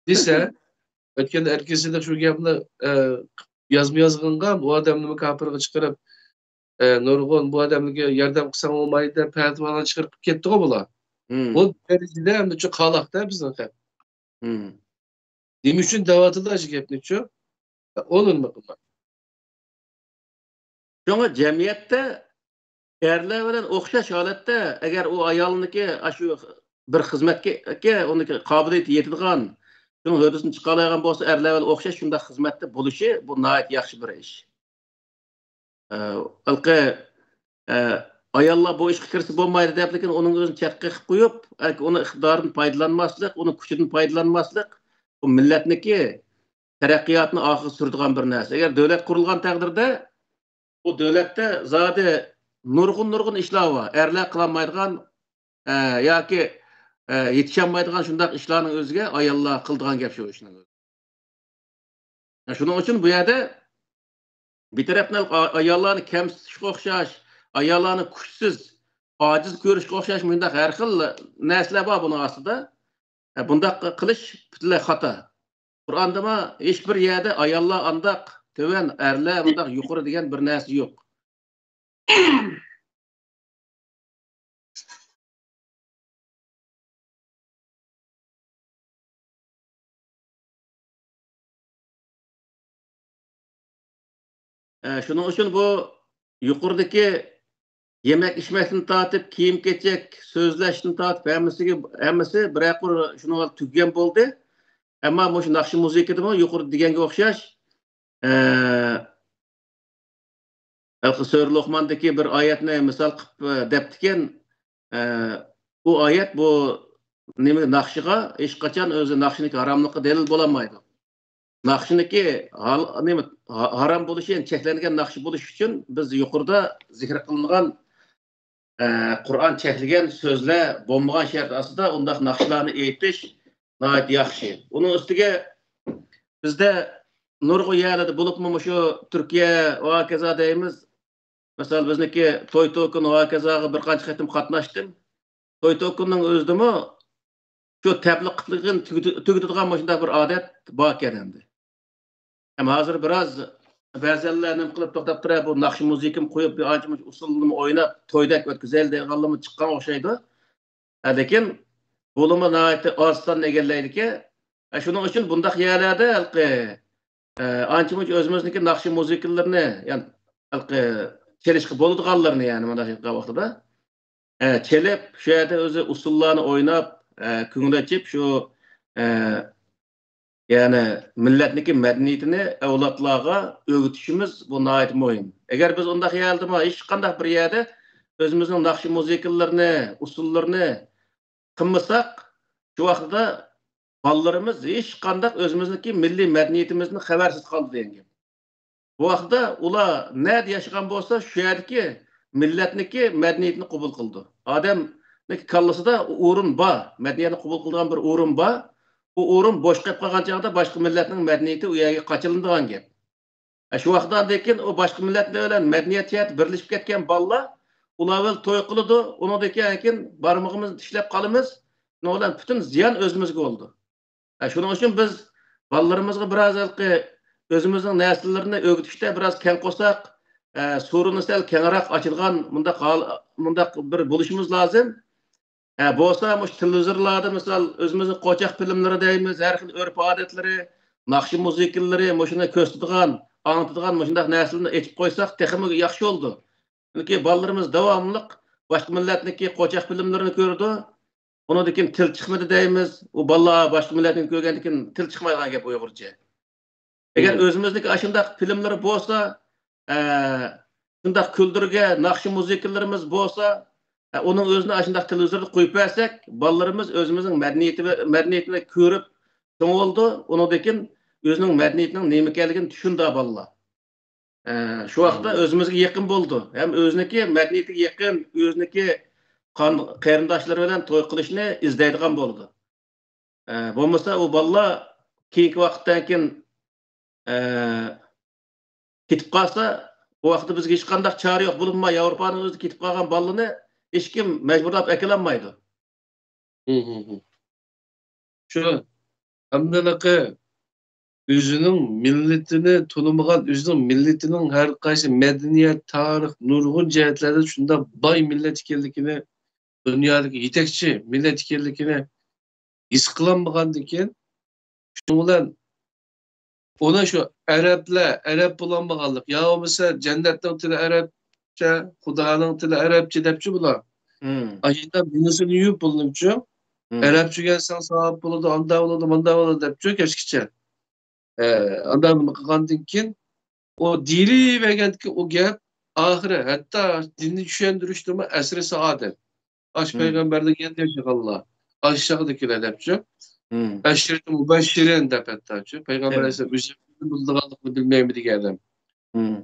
دېسە، ئۆتكەندە ئەركىن سىدىق شۇ گەپنى، ئە، يازما يازغانغا، بۇ ئادەمنىمۇ كاپىرغا چىقىرىپ، ئە، نۇرغۇن بۇ ئادەمگە ياردەم قىلساڭ بولمايدۇ دەپ پەتىۋالارنى چىقىرىپ كېتىپتىغۇ بۇلار. بۇ دەرىجىدە ئەمدىچۇ قالاقتا بىزنىڭ خەق. نېمە ئۈچۈن دەۋاتىدۇ ئاشۇ گەپنىچۇ؟ ئۇنىمۇ قىلماي. شۇڭا جەمئىيەتتە ئەرلەر بىلەن ئوخشاش ھالەتتە، ئەگەر ئۇ ئايالنىڭكى ئاشۇ بىر خىزمەتكە ئۇنىڭكى قابىلىيىتى يېتىدىغان، شۇنىڭ ھۆددىسىنى چىقالايدىغان بولسا، ئەرلەر بىلەن ئوخشاش شۇنداق خىزمەتتە بولۇشى، بۇ ناھايىتى ياخشى بىر ئىش. ئە، ھېلىقى، ئە، ئاياللار بۇ ئىشقا كىرسە بولمايدۇ دەپ، لېكىن ئۇنىڭ ئۆزىنى چەتكە قىلىپ قويۇپ، ئەلكى ئۇنىڭ ئىقتىدارىدىن پايدىلانماسلىق، ئۇنىڭ كۈچىدىن پايدىلانماسلىق، بۇ مىللەتنىكى تەرەققىياتىنى ئارقىغا سۈرىدىغان بىر نەرسە. ئەگەر دۆلەت قۇرۇلغان تەقدىردە، بۇ دۆلەتتە زادى نۇرغۇن، نۇرغۇن ئىشلار بار. ئەرلەر قىلالمايدىغان، ئە، ياكى، ئە، يېتىشەلمەيدىغان شۇنداق ئىشلارنىڭ ئۆزىگە ئاياللار قىلىدىغان گەپ شۇ ئىشنىڭ ئۆزى. شۇنىڭ ئۈچۈن بۇ يەردە بىر تەرەپتىن ئا-، ئاياللارنى كەمسىتىشكە ئوخشاش، ئاياللارنى كۈچسىز، ئاجىز كۆرۈشكە ئوخشاش مۇنداق ھەر خىل نەرسىلەر بار بۇنىڭ ئاستىدا. ئە، بۇنداق قىلىش پۈتۈنلەي خاتا. قۇرئاندىمۇ ھېچ بىر يەردە ئاياللار ئانداق تۆۋەن، ئەرلەر مۇنداق يۇقىرى دېگەن بىر نەرسە يوق. ئە، شۇنىڭ ئۈچۈن بۇ يۇقىرىدىكى يېمەك-ئىچمەكتىن تارتىپ، كىيىم-كېچەك، سۆزلەشتىن تارتىپ ھەممىسىگە، ھەممىسى بىرەر قۇر شۇنىڭغا تۈگىگەن بولدى. ئەمما مۇشۇ ناخشا مۇزىكىدىمۇ يۇقىرىدا دېگەنگە ئوخشاش، ئە، ھېلىقى سۈرە لوقماندىكى بىر ئايەتنى مىسال قىلىپ، ئە، دەپتىكەن، ئە، بۇ ئايەت بۇ نېمە ناخشىغا ھېچقاچان ئۆزى ناخشىنىڭكى ھاراملىقى دەلىل بولالمايدۇ. ناخشىنىڭكى ھال-، نېمە، ھا-، ھارام بولۇشى، يەنى چەكلەنگەن ناخشا بولۇشى ئۈچۈن بىز يۇقىرىدا زىكىر قىلىنغان، ئە، قۇرئان چەكلىگەن سۆزلەر بولمىغان شەرت ئاستىدا ئۇنداق ناخشىلارنى ئېيتىش ناھايىتى ياخشى. ئۇنىڭ ئۈستىگە بىزدە نۇرغۇن يەرلەردە بولۇپمۇ مۇشۇ تۈركىيە ۋە ھاكازا دەيمىز. مىسال، بىزنىڭكى توي توكۇن ۋە ھاكازاغا بىر قانچە قېتىم قاتناشتىم. توي توكۇننىڭ ئۆزىدىمۇ شۇ تەبلىغ قىلىدىغان، تۈگىتى-، تۈگىتىدىغان مۇشۇنداق بىر ئادەت باركەن ئەمدى. ھەم ھازىر بىراز بەزەنلەر نېمە قىلىپ توختاپ تۇرە، بۇ ناخشا مۇزىكىمۇ قويۇپ، بىر ئانچە مۇنچە ئۇسسۇلنىمۇ ئويناپ، تويدەك ئۆتكۈزەيلى دەيدىغانلىرىمۇ چىققان ئوخشايدۇ. ھە، لېكىن بۇلىمۇ ناھايىتى ئاز ساننى ئىگىلەيدىكەن. ھە، شۇنىڭ ئۈچۈن بۇنداق يەرلەردە ھېلىقى، ئە، ئانچە مۇنچە ئۆزىمىزنىڭكى ناخشا مۇزىكىلىرىنى، يەنى ھېلىقى چېلىشقا بولىدىغانلىرىنى، يەنى مۇنداق ۋاقتىدا، ئە، چېلىپ، شۇ يەردە ئۆزى ئۇسسۇللارنى ئويناپ، ئە، كۆڭۈل ئېچىپ، شۇ، ئە، يەنى مىللەتنىڭكى مەدەنىيىتىنى ئەۋلادلارغا ئۆگىتىشىمىز بۇ ناھايىتى مۇھىم. ئەگەر بىز ئۇنداق يەردىمۇ ھېچقانداق بىر يەردە ئۆزىمىزنىڭ ناخشا مۇزىكىلىرىنى، ئۇسسۇللىرىنى قىلمىساق، شۇ ۋاقتىدا بالىلىرىمىز ھېچقانداق ئۆزىمىزنىڭكى مىللىي مەدەنىيىتىمىزدىن خەۋەرسىز قالىدۇ دېگەن گەپ. بۇ ۋاقىتتا ئۇلار نەدە ياشىغان بولسا، شۇ يەردىكى مىللەتنىڭكى مەدەنىيىتىنى قوبۇل قىلىدۇ. ئادەم كاللىسىدا ئورۇن بار، مەدەنىيەتنى قوبۇل قىلىدىغان بىر ئورۇن بار. ئۇ ئورۇن بوش قېلىپ قالغان چاغدا باشقا مىللەتنىڭ مەدەنىيىتى ئۇ يەرگە قاچىلىنىدىغان گەپ. ئە، شۇ ۋاقىتتىن كېيىن ئۇ باشقا مىللەت بىلەن مەدەنىيەت جەھەتتە بىرلىشىپ كەتكەن بالىلار ئۇلار بىلەن توي قىلىدۇ، ئۇنىڭدىن كېيىن بارمىقىمىزنى تىشلەپ قالىمىز، شۇنىڭ بىلەن پۈتۈن زىيان ئۆزىمىزگە بولىدۇ. ئە، شۇنىڭ ئۈچۈن بىز بالىلىرىمىزغا بىراز ھېلىقى ئۆزىمىزنىڭ نەرسىلىرىنى ئۆگىتىشتە بىراز كەڭ قورساق، ئە، سورۇننى سەل كەڭرەك ئاچىدىغان مۇنداق ھال، مۇنداق بىر بولۇشىمىز لازىم. ئە، بولسا مۇشۇ تېلېۋىزورلاردا مىسال ئۆزىمىزنىڭ قوچاق فىلىملىرى دەيمىز، ھەر خىل ئۆرپ-ئادەتلىرى، ناخشا مۇزىكىلىرى، مۇشۇنى كۆرسىتىدىغان، ئاڭلىتىدىغان مۇشۇنداق نەرسىلەرنى ئېچىپ قويساق تېخىمۇ ياخشى بولىدۇ. چۈنكى بالىلىرىمىز داۋاملىق باشقا مىللەتنىڭكى قوچاق فىلىملىرىنى كۆرىدۇ. ئۇنىڭدىن كېيىن تىل چىقمىدى دەيمىز. ئۇ بالىلار باشقا مىللەتنى كۆرگەندىن كېيىن تىل چىقمايدىغان گەپ ئۇيغۇرچە. ئەگەر مم. ئۆزىمىزنىڭكى ئاشۇنداق فىلىملىرى بولسا، ئە، شۇنداق كۈلدۈرگە ناخشا مۇزىكىلىرىمىز بولسا، ئە، ئۇنىڭ ئۆزىنى ئاشۇنداق تېلېۋىزوردا قويۇپ بەرسەك، بالىلىرىمىز ئۆزىمىزنىڭ مەدەنىيىتى ۋە، مەدەنىيىتىنى كۆرۈپ چوڭ بولىدۇ. ئۇنىڭدىن كېيىن ئۆزىنىڭ مەدەنىيىتىنىڭ نېمە ئىكەنلىكىنى چۈشىنىدۇ بالىلار. ئە، شۇ ۋاقىتتا مم. ئۆزىمىزگە يېقىن بولىدۇ. ھەم ئۆزىنىڭكى مەدەنىيىتىگە يېقىن، ئۆزىنىڭكى قان-، قېرىنداشلىرى بىلەن توي قىلىشنى ئىزدەيدىغان بولىدۇ. ئە، بولمىسا ئۇ بالىلار كېيىنكى ۋاقىتتىن كېيىن، ئە، كېتىپ قالسا، ئۇ ۋاقىتتا بىزگە ھېچقانداق چارە يوق. بولۇپمۇ ياۋروپانىڭ ئۆزىدە كېتىپ قالغان بالىلارنى ھېچكىم مەجبۇرلاپ ئەكېلەلمەيدۇ. مم، مم، مم. شۇ ئەمدىلىقى ئۆزىنىڭ مىللىتىنى تونۇمىغان، ئۆزىنىڭ مىللىتىنىڭ ھەر قايسى مەدەنىيەت، تارىخ، نۇرغۇن جەھەتلەردە شۇنداق باي مىللەت ئىكەنلىكىنى، دۇنيادىكى يېتەكچى مىللەت ئىكەنلىكىنى ھېس قىلالمىغاندىكىن، شۇنىڭ بىلەن ئۇنى شۇ ئەرەبلەر، ئەرەب بولالمىغانلىق، يا بولمىسا جەننەتنىڭ تىلى ئەرەبچە، خۇدانىڭ تىلى ئەرەبچە دەپچۇ بۇلار. مم. ئاشۇنداق مېڭىسىنى يۇيۇپ بولدۇمچۇ، مم. ئەرەبچە ئۆگەنسەڭ ساۋاب بولىدۇ، ئاندا بولىدۇ، ماندا بولىدۇ دەپچۇ كەچكىچە. ئە، ئاندا نېمە قىلغاندىن كېيىن، ئۇ دېيىلىۋەرگەندىكى ئۇ گەپ، ئاخىرى ھەتتا دىننى چۈشەندۈرۈشتىمۇ ئەسرى سائادەت. ئاش مم. پەيغەمبەرلەرگە يەنە ياشىغانلار. ئاش چاغدىكىلەر دەپچۇ. مم. ئەشرىتى مۇبەششىرىن دەپ ھەتتاچۇ. پەيغەمبەر ئەلەيھىسسالام ئۆزى بىلىدىغانلىقىنى بىلمەيمۇ دېگەن ئادەم. مم.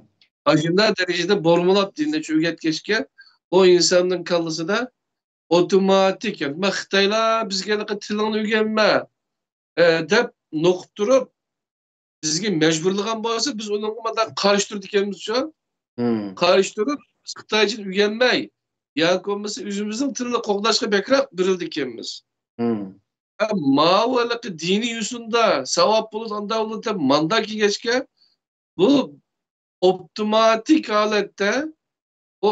ئاشۇنداق دەرىجىدە بۇرمىلاپ دىننى چۆگەتكەچكە، ئۇ ئىنساننىڭ كاللىسىدا ئوتوماتىك، يەنى، «مەن خىتايلار بىزگە ھېلىقى تىلىڭنى ئۆگەنمە، ئە، دەپ نوقۇپ تۇرۇپ، بىزگە مەجبۇرلىغان بولسا، بىز ئۇنىڭغا مانداق قارشى تۇرىدىكەنمىزچۇ؟» مم. قارشى تۇرۇپ، بىز خىتايچىنى ئۆگەنمەي، ياكى بولمىسا ئۆزىمىزنىڭ تىلىنى قوغداشقا بەكرەك بېرىلىدىكەنمىز. مم. ھە، ماۋۇ ھېلىقى دىنىي يوسۇندا ساۋاب بولىدۇ، ئاندا بولىدۇ دەپ ماندا كىرگەچكە، بۇ ئاپتوماتىك ھالەتتە ئۇ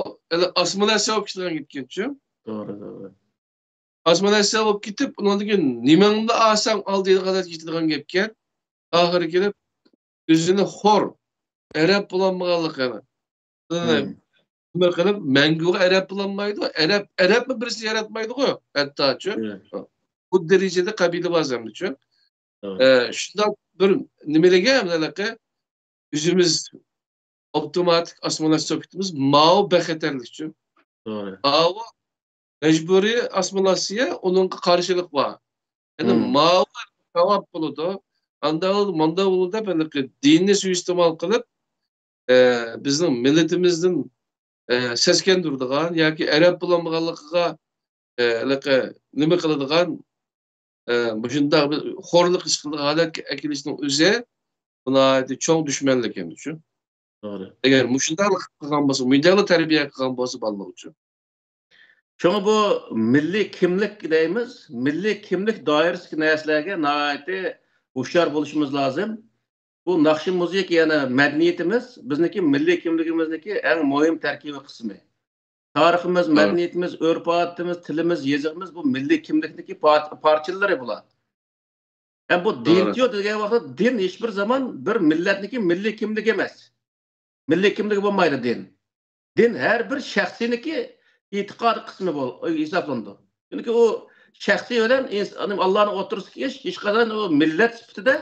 ئاسسىمىلياتسىيە بولۇپ كېتىدىغان گەپكەنچۇ. توغرا، توغرا. ئاسسىمىلياتسىيە بولۇپ كېتىپ، ئۇنىڭدىن كېيىن نېمەڭنى ئالساڭ ئال دەيدىغان ھالەتكە يېتىدىغان گەپكەن. ئاخىرى كېلىپ، ئۆزىنى خور، ئەرەب بولالمىغانلىقىنى. مم. نېمە قىلىپ، مەڭگۈگە ئەرەب بولالمايدۇ. ئەرەب، ئەرەبمۇ بىرسى ياراتمايدۇغۇ، ھەتتاچۇ. مم. بۇ دەرىجىدە قەبىلە بار زەمدىچۇ. مم. ئە، شۇنداق بىر نېمىلىگە ھېلىقى ئۆزىمىز ئاپتوماتىك ئاسسىمىلياتسىيە بولۇپ كېتىمىز، ماۋۇ بىخەتەرلىكچۇ. توغرا. ئاۋۇ مەجبۇرىي ئاسسىمىلياتسىيە، ئۇنىڭغا قارشىلىق بار. يەنى مم. ماۋۇ ساۋاب بولىدۇ، ئاندا بولىدۇ، ماندا بولىدۇ دەپ، ھېلىقى دىننى سۇيىئىستېمال قىلىپ، ئە، بىزنىڭ مىللىتىمىزدىن، ئە، سەسكەندۈرىدىغان ياكى ئەرەب بولالمىغانلىقىغا، ئە، ھېلىقى نېمە قىلىدىغان، ئە، مۇشۇنداق بىر خورلۇق ھېس قىلىدىغان ھالەتكە ئەكېلىشنىڭ ئۆزى بۇ ناھايىتى چوڭ دۈشمەنلىك ئەمدىچۇ. توغرا. ئەگەر مۇشۇنداقلا قىلغان بولسا، مۇنداقلا تەربىيە قىلغان بولسا بالىلار ئۈچۈن. شۇڭا بۇ مىللىي كىملىك دەيمىز، مىللىي كىملىك دائىرىسىدىكى نەرسىلەرگە ناھايىتى ھوشيار بولۇشىمىز لازىم. بۇ ناخشا مۇزىكا، يەنى مەدەنىيىتىمىز بىزنىڭكى مىللىي كىملىكىمىزنىڭكى ئەڭ مۇھىم تەركىبىي قىسمى. تارىخىمىز، توغرا. مەدەنىيىتىمىز، ئۆرپ-ئادىتىمىز، تىلىمىز، يېزىقىمىز بۇ مىللىي كىملىكنىڭكى پار-، پارچىلىرى بۇلار. ھەم بۇ توغرا. دىنچۇ دېگەن ۋاقىتتا دىن ھېچبىر زامان بىر مىللەتنىڭكى مىللىي كىملىكى ئەمەس. مىللىي كىملىكى بولمايدۇ دىن. دىن ھەر بىر شەخسنىڭكى ئېتىقادىي قىسمى بول-، ھېسابلىنىدۇ. چۈنكى ئۇ شەخسىي بىلەن ئىنس-، ئاللانىڭ ئوتتۇرىسىدىكى ئىش، ھېچقاچان ئۇ مىللەت سۈپىتىدە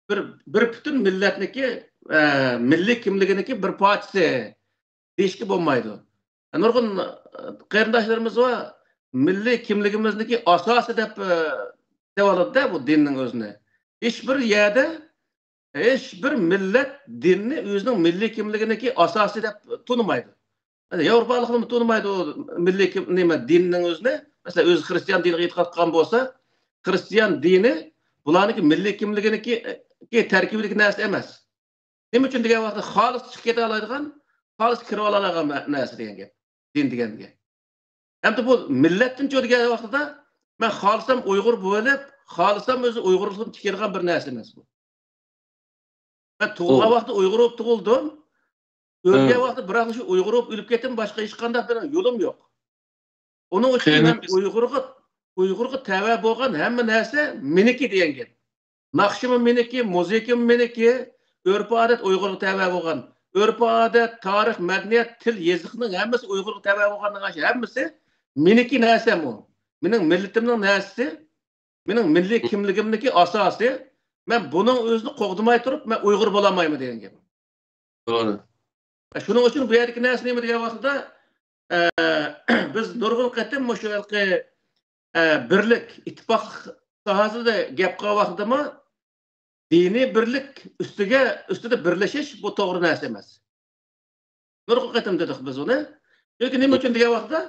بىر، بىر پۈتۈن مىللەتنىڭكى، ئە، مىللىي كىملىكىنىڭكى بىر پارچىسى دېيىشكە بولمايدۇ. نۇرغۇن، ئە، قېرىنداشلىرىمىز بار، مىللىي كىملىكىمىزنىڭكى ئاساسى دەپ، ئە، دەۋالىدۇ-دە بۇ دىننىڭ ئۆزىنى. ھېچ بىر يەردە، ھېچ بىر مىللەت دىننى ئۆزىنىڭ مىللىي كىملىكىنىڭكى ئاساسى دەپ تونۇمايدۇ. ياۋروپالىقلارمۇ تونۇمايدۇ مىللىي كىم-، نېمە، دىننىڭ ئۆزىنى. مەسىلەن، ئۆزى خىرىستىيان دىنىغا ئېتىقاد قىلغان بولسا، خىرىستىيان دىنى بۇلارنىڭكى مىللىي كىملىكىنىڭكى، كى تەركىبىدىكى نەرسە ئەمەس. نېمە ئۈچۈن دېگەن ۋاقىتتا، خالىس چىقىپ كېتەلەيدىغان، خالىس كىرىۋالالايدىغان مە-، نەرسە دېگەن گەپ. دىن دېگەن گەپ. ئەمدى بۇ مىللەتتىنچۇ دېگەن ۋاقتىدا، مەن خالىسام ئۇيغۇر بولۇپ، خالىسام ئۆزى ئۇيغۇرلۇقتىن چىقىدىغان بىر نەرسە ئەمەس بۇ. مەن تۇغۇلغان ۋاقىتتا ئۇيغۇر بولۇپ تۇغۇلدۇم. ئۆلگەن ۋاقتىدا بىراقلا شۇ ئۇيغۇر بولۇپ ئۆلۈپ كەتتىم، باشقا ھېچقانداق بىر يولۇم يوق. ئۇنىڭ ئۈچۈن مەن ئۇيغۇرغا، ئۇيغۇرغا تەۋە بولغان ھەممە نەرسە مېنىكى دېگەن گەپ. ناخشىمۇ مېنىكى، مۇزىكىمۇ مېنىكى، ئۆرپ-ئادەت ئۇيغۇرغا تەۋە بولغان. ئۆرپ-ئادەت، تارىخ، مەدەنىيەت، تىل، يېزىقنىڭ ھەممىسى ئۇيغۇرغا تەۋە بولغاننىڭ ھەممىسى مېنىكى نەرسەم ئۇ. مېنىڭ مىللىتىمنىڭ نەرسىسى، مېنىڭ مىللىي كىملىكىمنىڭكى ئاساسى. مەن بۇنىڭ ئۆزىنى قوغدىماي تۇرۇپ، مەن ئۇيغۇر بولالمايمەن دېگەن گەپ. توغرا. شۇنىڭ ئۈچۈن بۇ يەردىكى نەرسە نېمە دېگەن ۋاقتىدا، ئە، بىز نۇرغۇن قېتىم مۇشۇ ھېلىقى، ئە، بىرلىك، ئىتتىپاقلىق ساھەسىدە گەپ قىلغان ۋاقتىدىمۇ دىنىي بىرلىك ئۈستىگە، ئۈستىدە بىرلىشىش بۇ توغرا نەرسە ئەمەس. نۇرغۇن قېتىم دېدۇق بىز ئۇنى. چۈنكى نېمە ئۈچۈن دېگەن ۋاقتىدا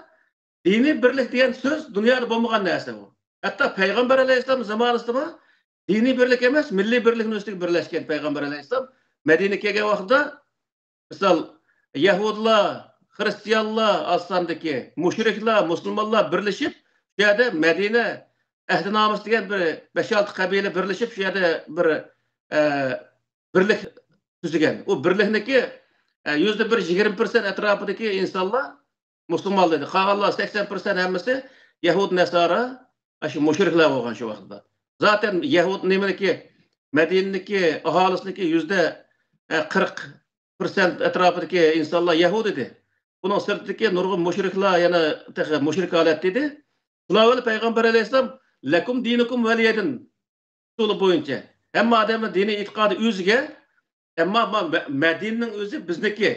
دىنىي بىرلىك دېگەن سۆز دۇنيادا بولمىغان نەرسە بۇ. ھەتتا پەيغەمبەر ئەلەيھىسسالام زامانىسىدىمۇ دىنىي بىرلىك ئەمەس، مىللىي بىرلىكنىڭ ئۈستىگە بىرلەشكەن پەيغەمبەر ئەلەيھىسسالام. مەدىنىگە كەلگەن ۋاقتىدا، مىسال، يەھۇدىيلار، خىرىستىيانلار، ئاز ساندىكى مۇشرىكلار، مۇسۇلمانلار بىرلىشىپ، شۇ يەردە مەدىنە ئەھدىنامىسى دېگەن بىر بەش-ئالتە قەبىلە بىرلىشىپ، شۇ يەردە بىر، ئە، بىرلىك تۈزگەن. ئۇ بىرلىكنىكى، ئە، يۈزدە بىر يىگىرمە پىرسەنت ئەتراپىدىكى ئىنسانلار مۇسۇلمانلار ئىدى. قالغانلار سەكسەن پىرسەنت ھەممىسى يەھۇد نەسارا، ئاشۇ مۇشرىكلار بولغان شۇ ۋاقىتتا. زاتەن يەھۇد نېمىنىكى، مەدىنىنىڭكى ئاھالىسىنىڭكى يۈزدە، ئە، قىرىق پىرسەنت ئەتراپىدىكى ئىنسانلار يەھۇد ئىدى. بۇنىڭ سىرتىدىكى نۇرغۇن مۇشرىكلار يەنە تېخى مۇشرىك ھالەتتە ئىدى. شۇلار بىلەن پەيغەمبەر ئەلەيھىسسالام، لەكۇم دىنۇكۇم ۋەلىيەدىن ئۇسۇلى بويىچە. ھەممە ئادەمنىڭ دىنىي ئېتىقادى ئۆزىگە، ئەمما ما-، مە-، مەدىنىنىڭ ئۆزى بىزنىكى.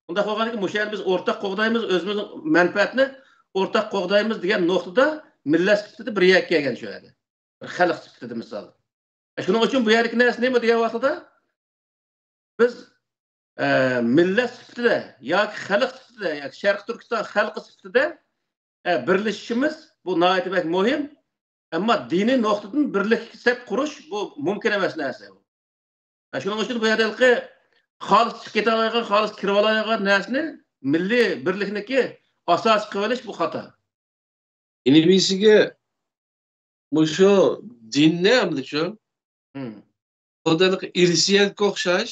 ئۇنداق بولغاندىكىن مۇشۇ يەرنى بىز ئورتاق قوغدايمىز، ئۆزىمىزنىڭ مەنپەئەتىنى ئورتاق قوغدايمىز دېگەن نۇقتىدا مىللەت سۈپىتىدە بىر يەرگە كەلگەن شۇ يەردە. بىر خەلق سۈپىتىدە مىسال. شۇنىڭ ئۈچۈن بۇ يەردىكى نەرسە نېمە دېگەن ۋاقتىدا، بىز، ئە، مىللەت سۈپىتىدە ياكى خەلق سۈپىتىدە ياكى شەرقىي تۈركىستان خەلقى سۈپىتىدە، ئە، بىرلىشىشىمىز بۇ ناھايىتى بەك مۇھىم. ئەمما دىنىي نۇقتىدىن بىرلىك سەپ قۇرۇش بۇ مۇمكىن ئەمەس نەرسە. ئە، شۇنىڭ ئۈچۈن بۇ يەردە ھېلىقى خالىس چىقىپ كېتەلەيدىغان، خالىس كىرىۋالالايدىغان نەرسىنى مىللىي بىرلىكنىكى ئاساسى قىلىۋېلىش بۇ خاتا. ئېنى بىرسىگە مۇشۇ دىننى ئەمدى شۇ مم. خۇدانىڭ ئىرسىيەتكە ئوخشاش،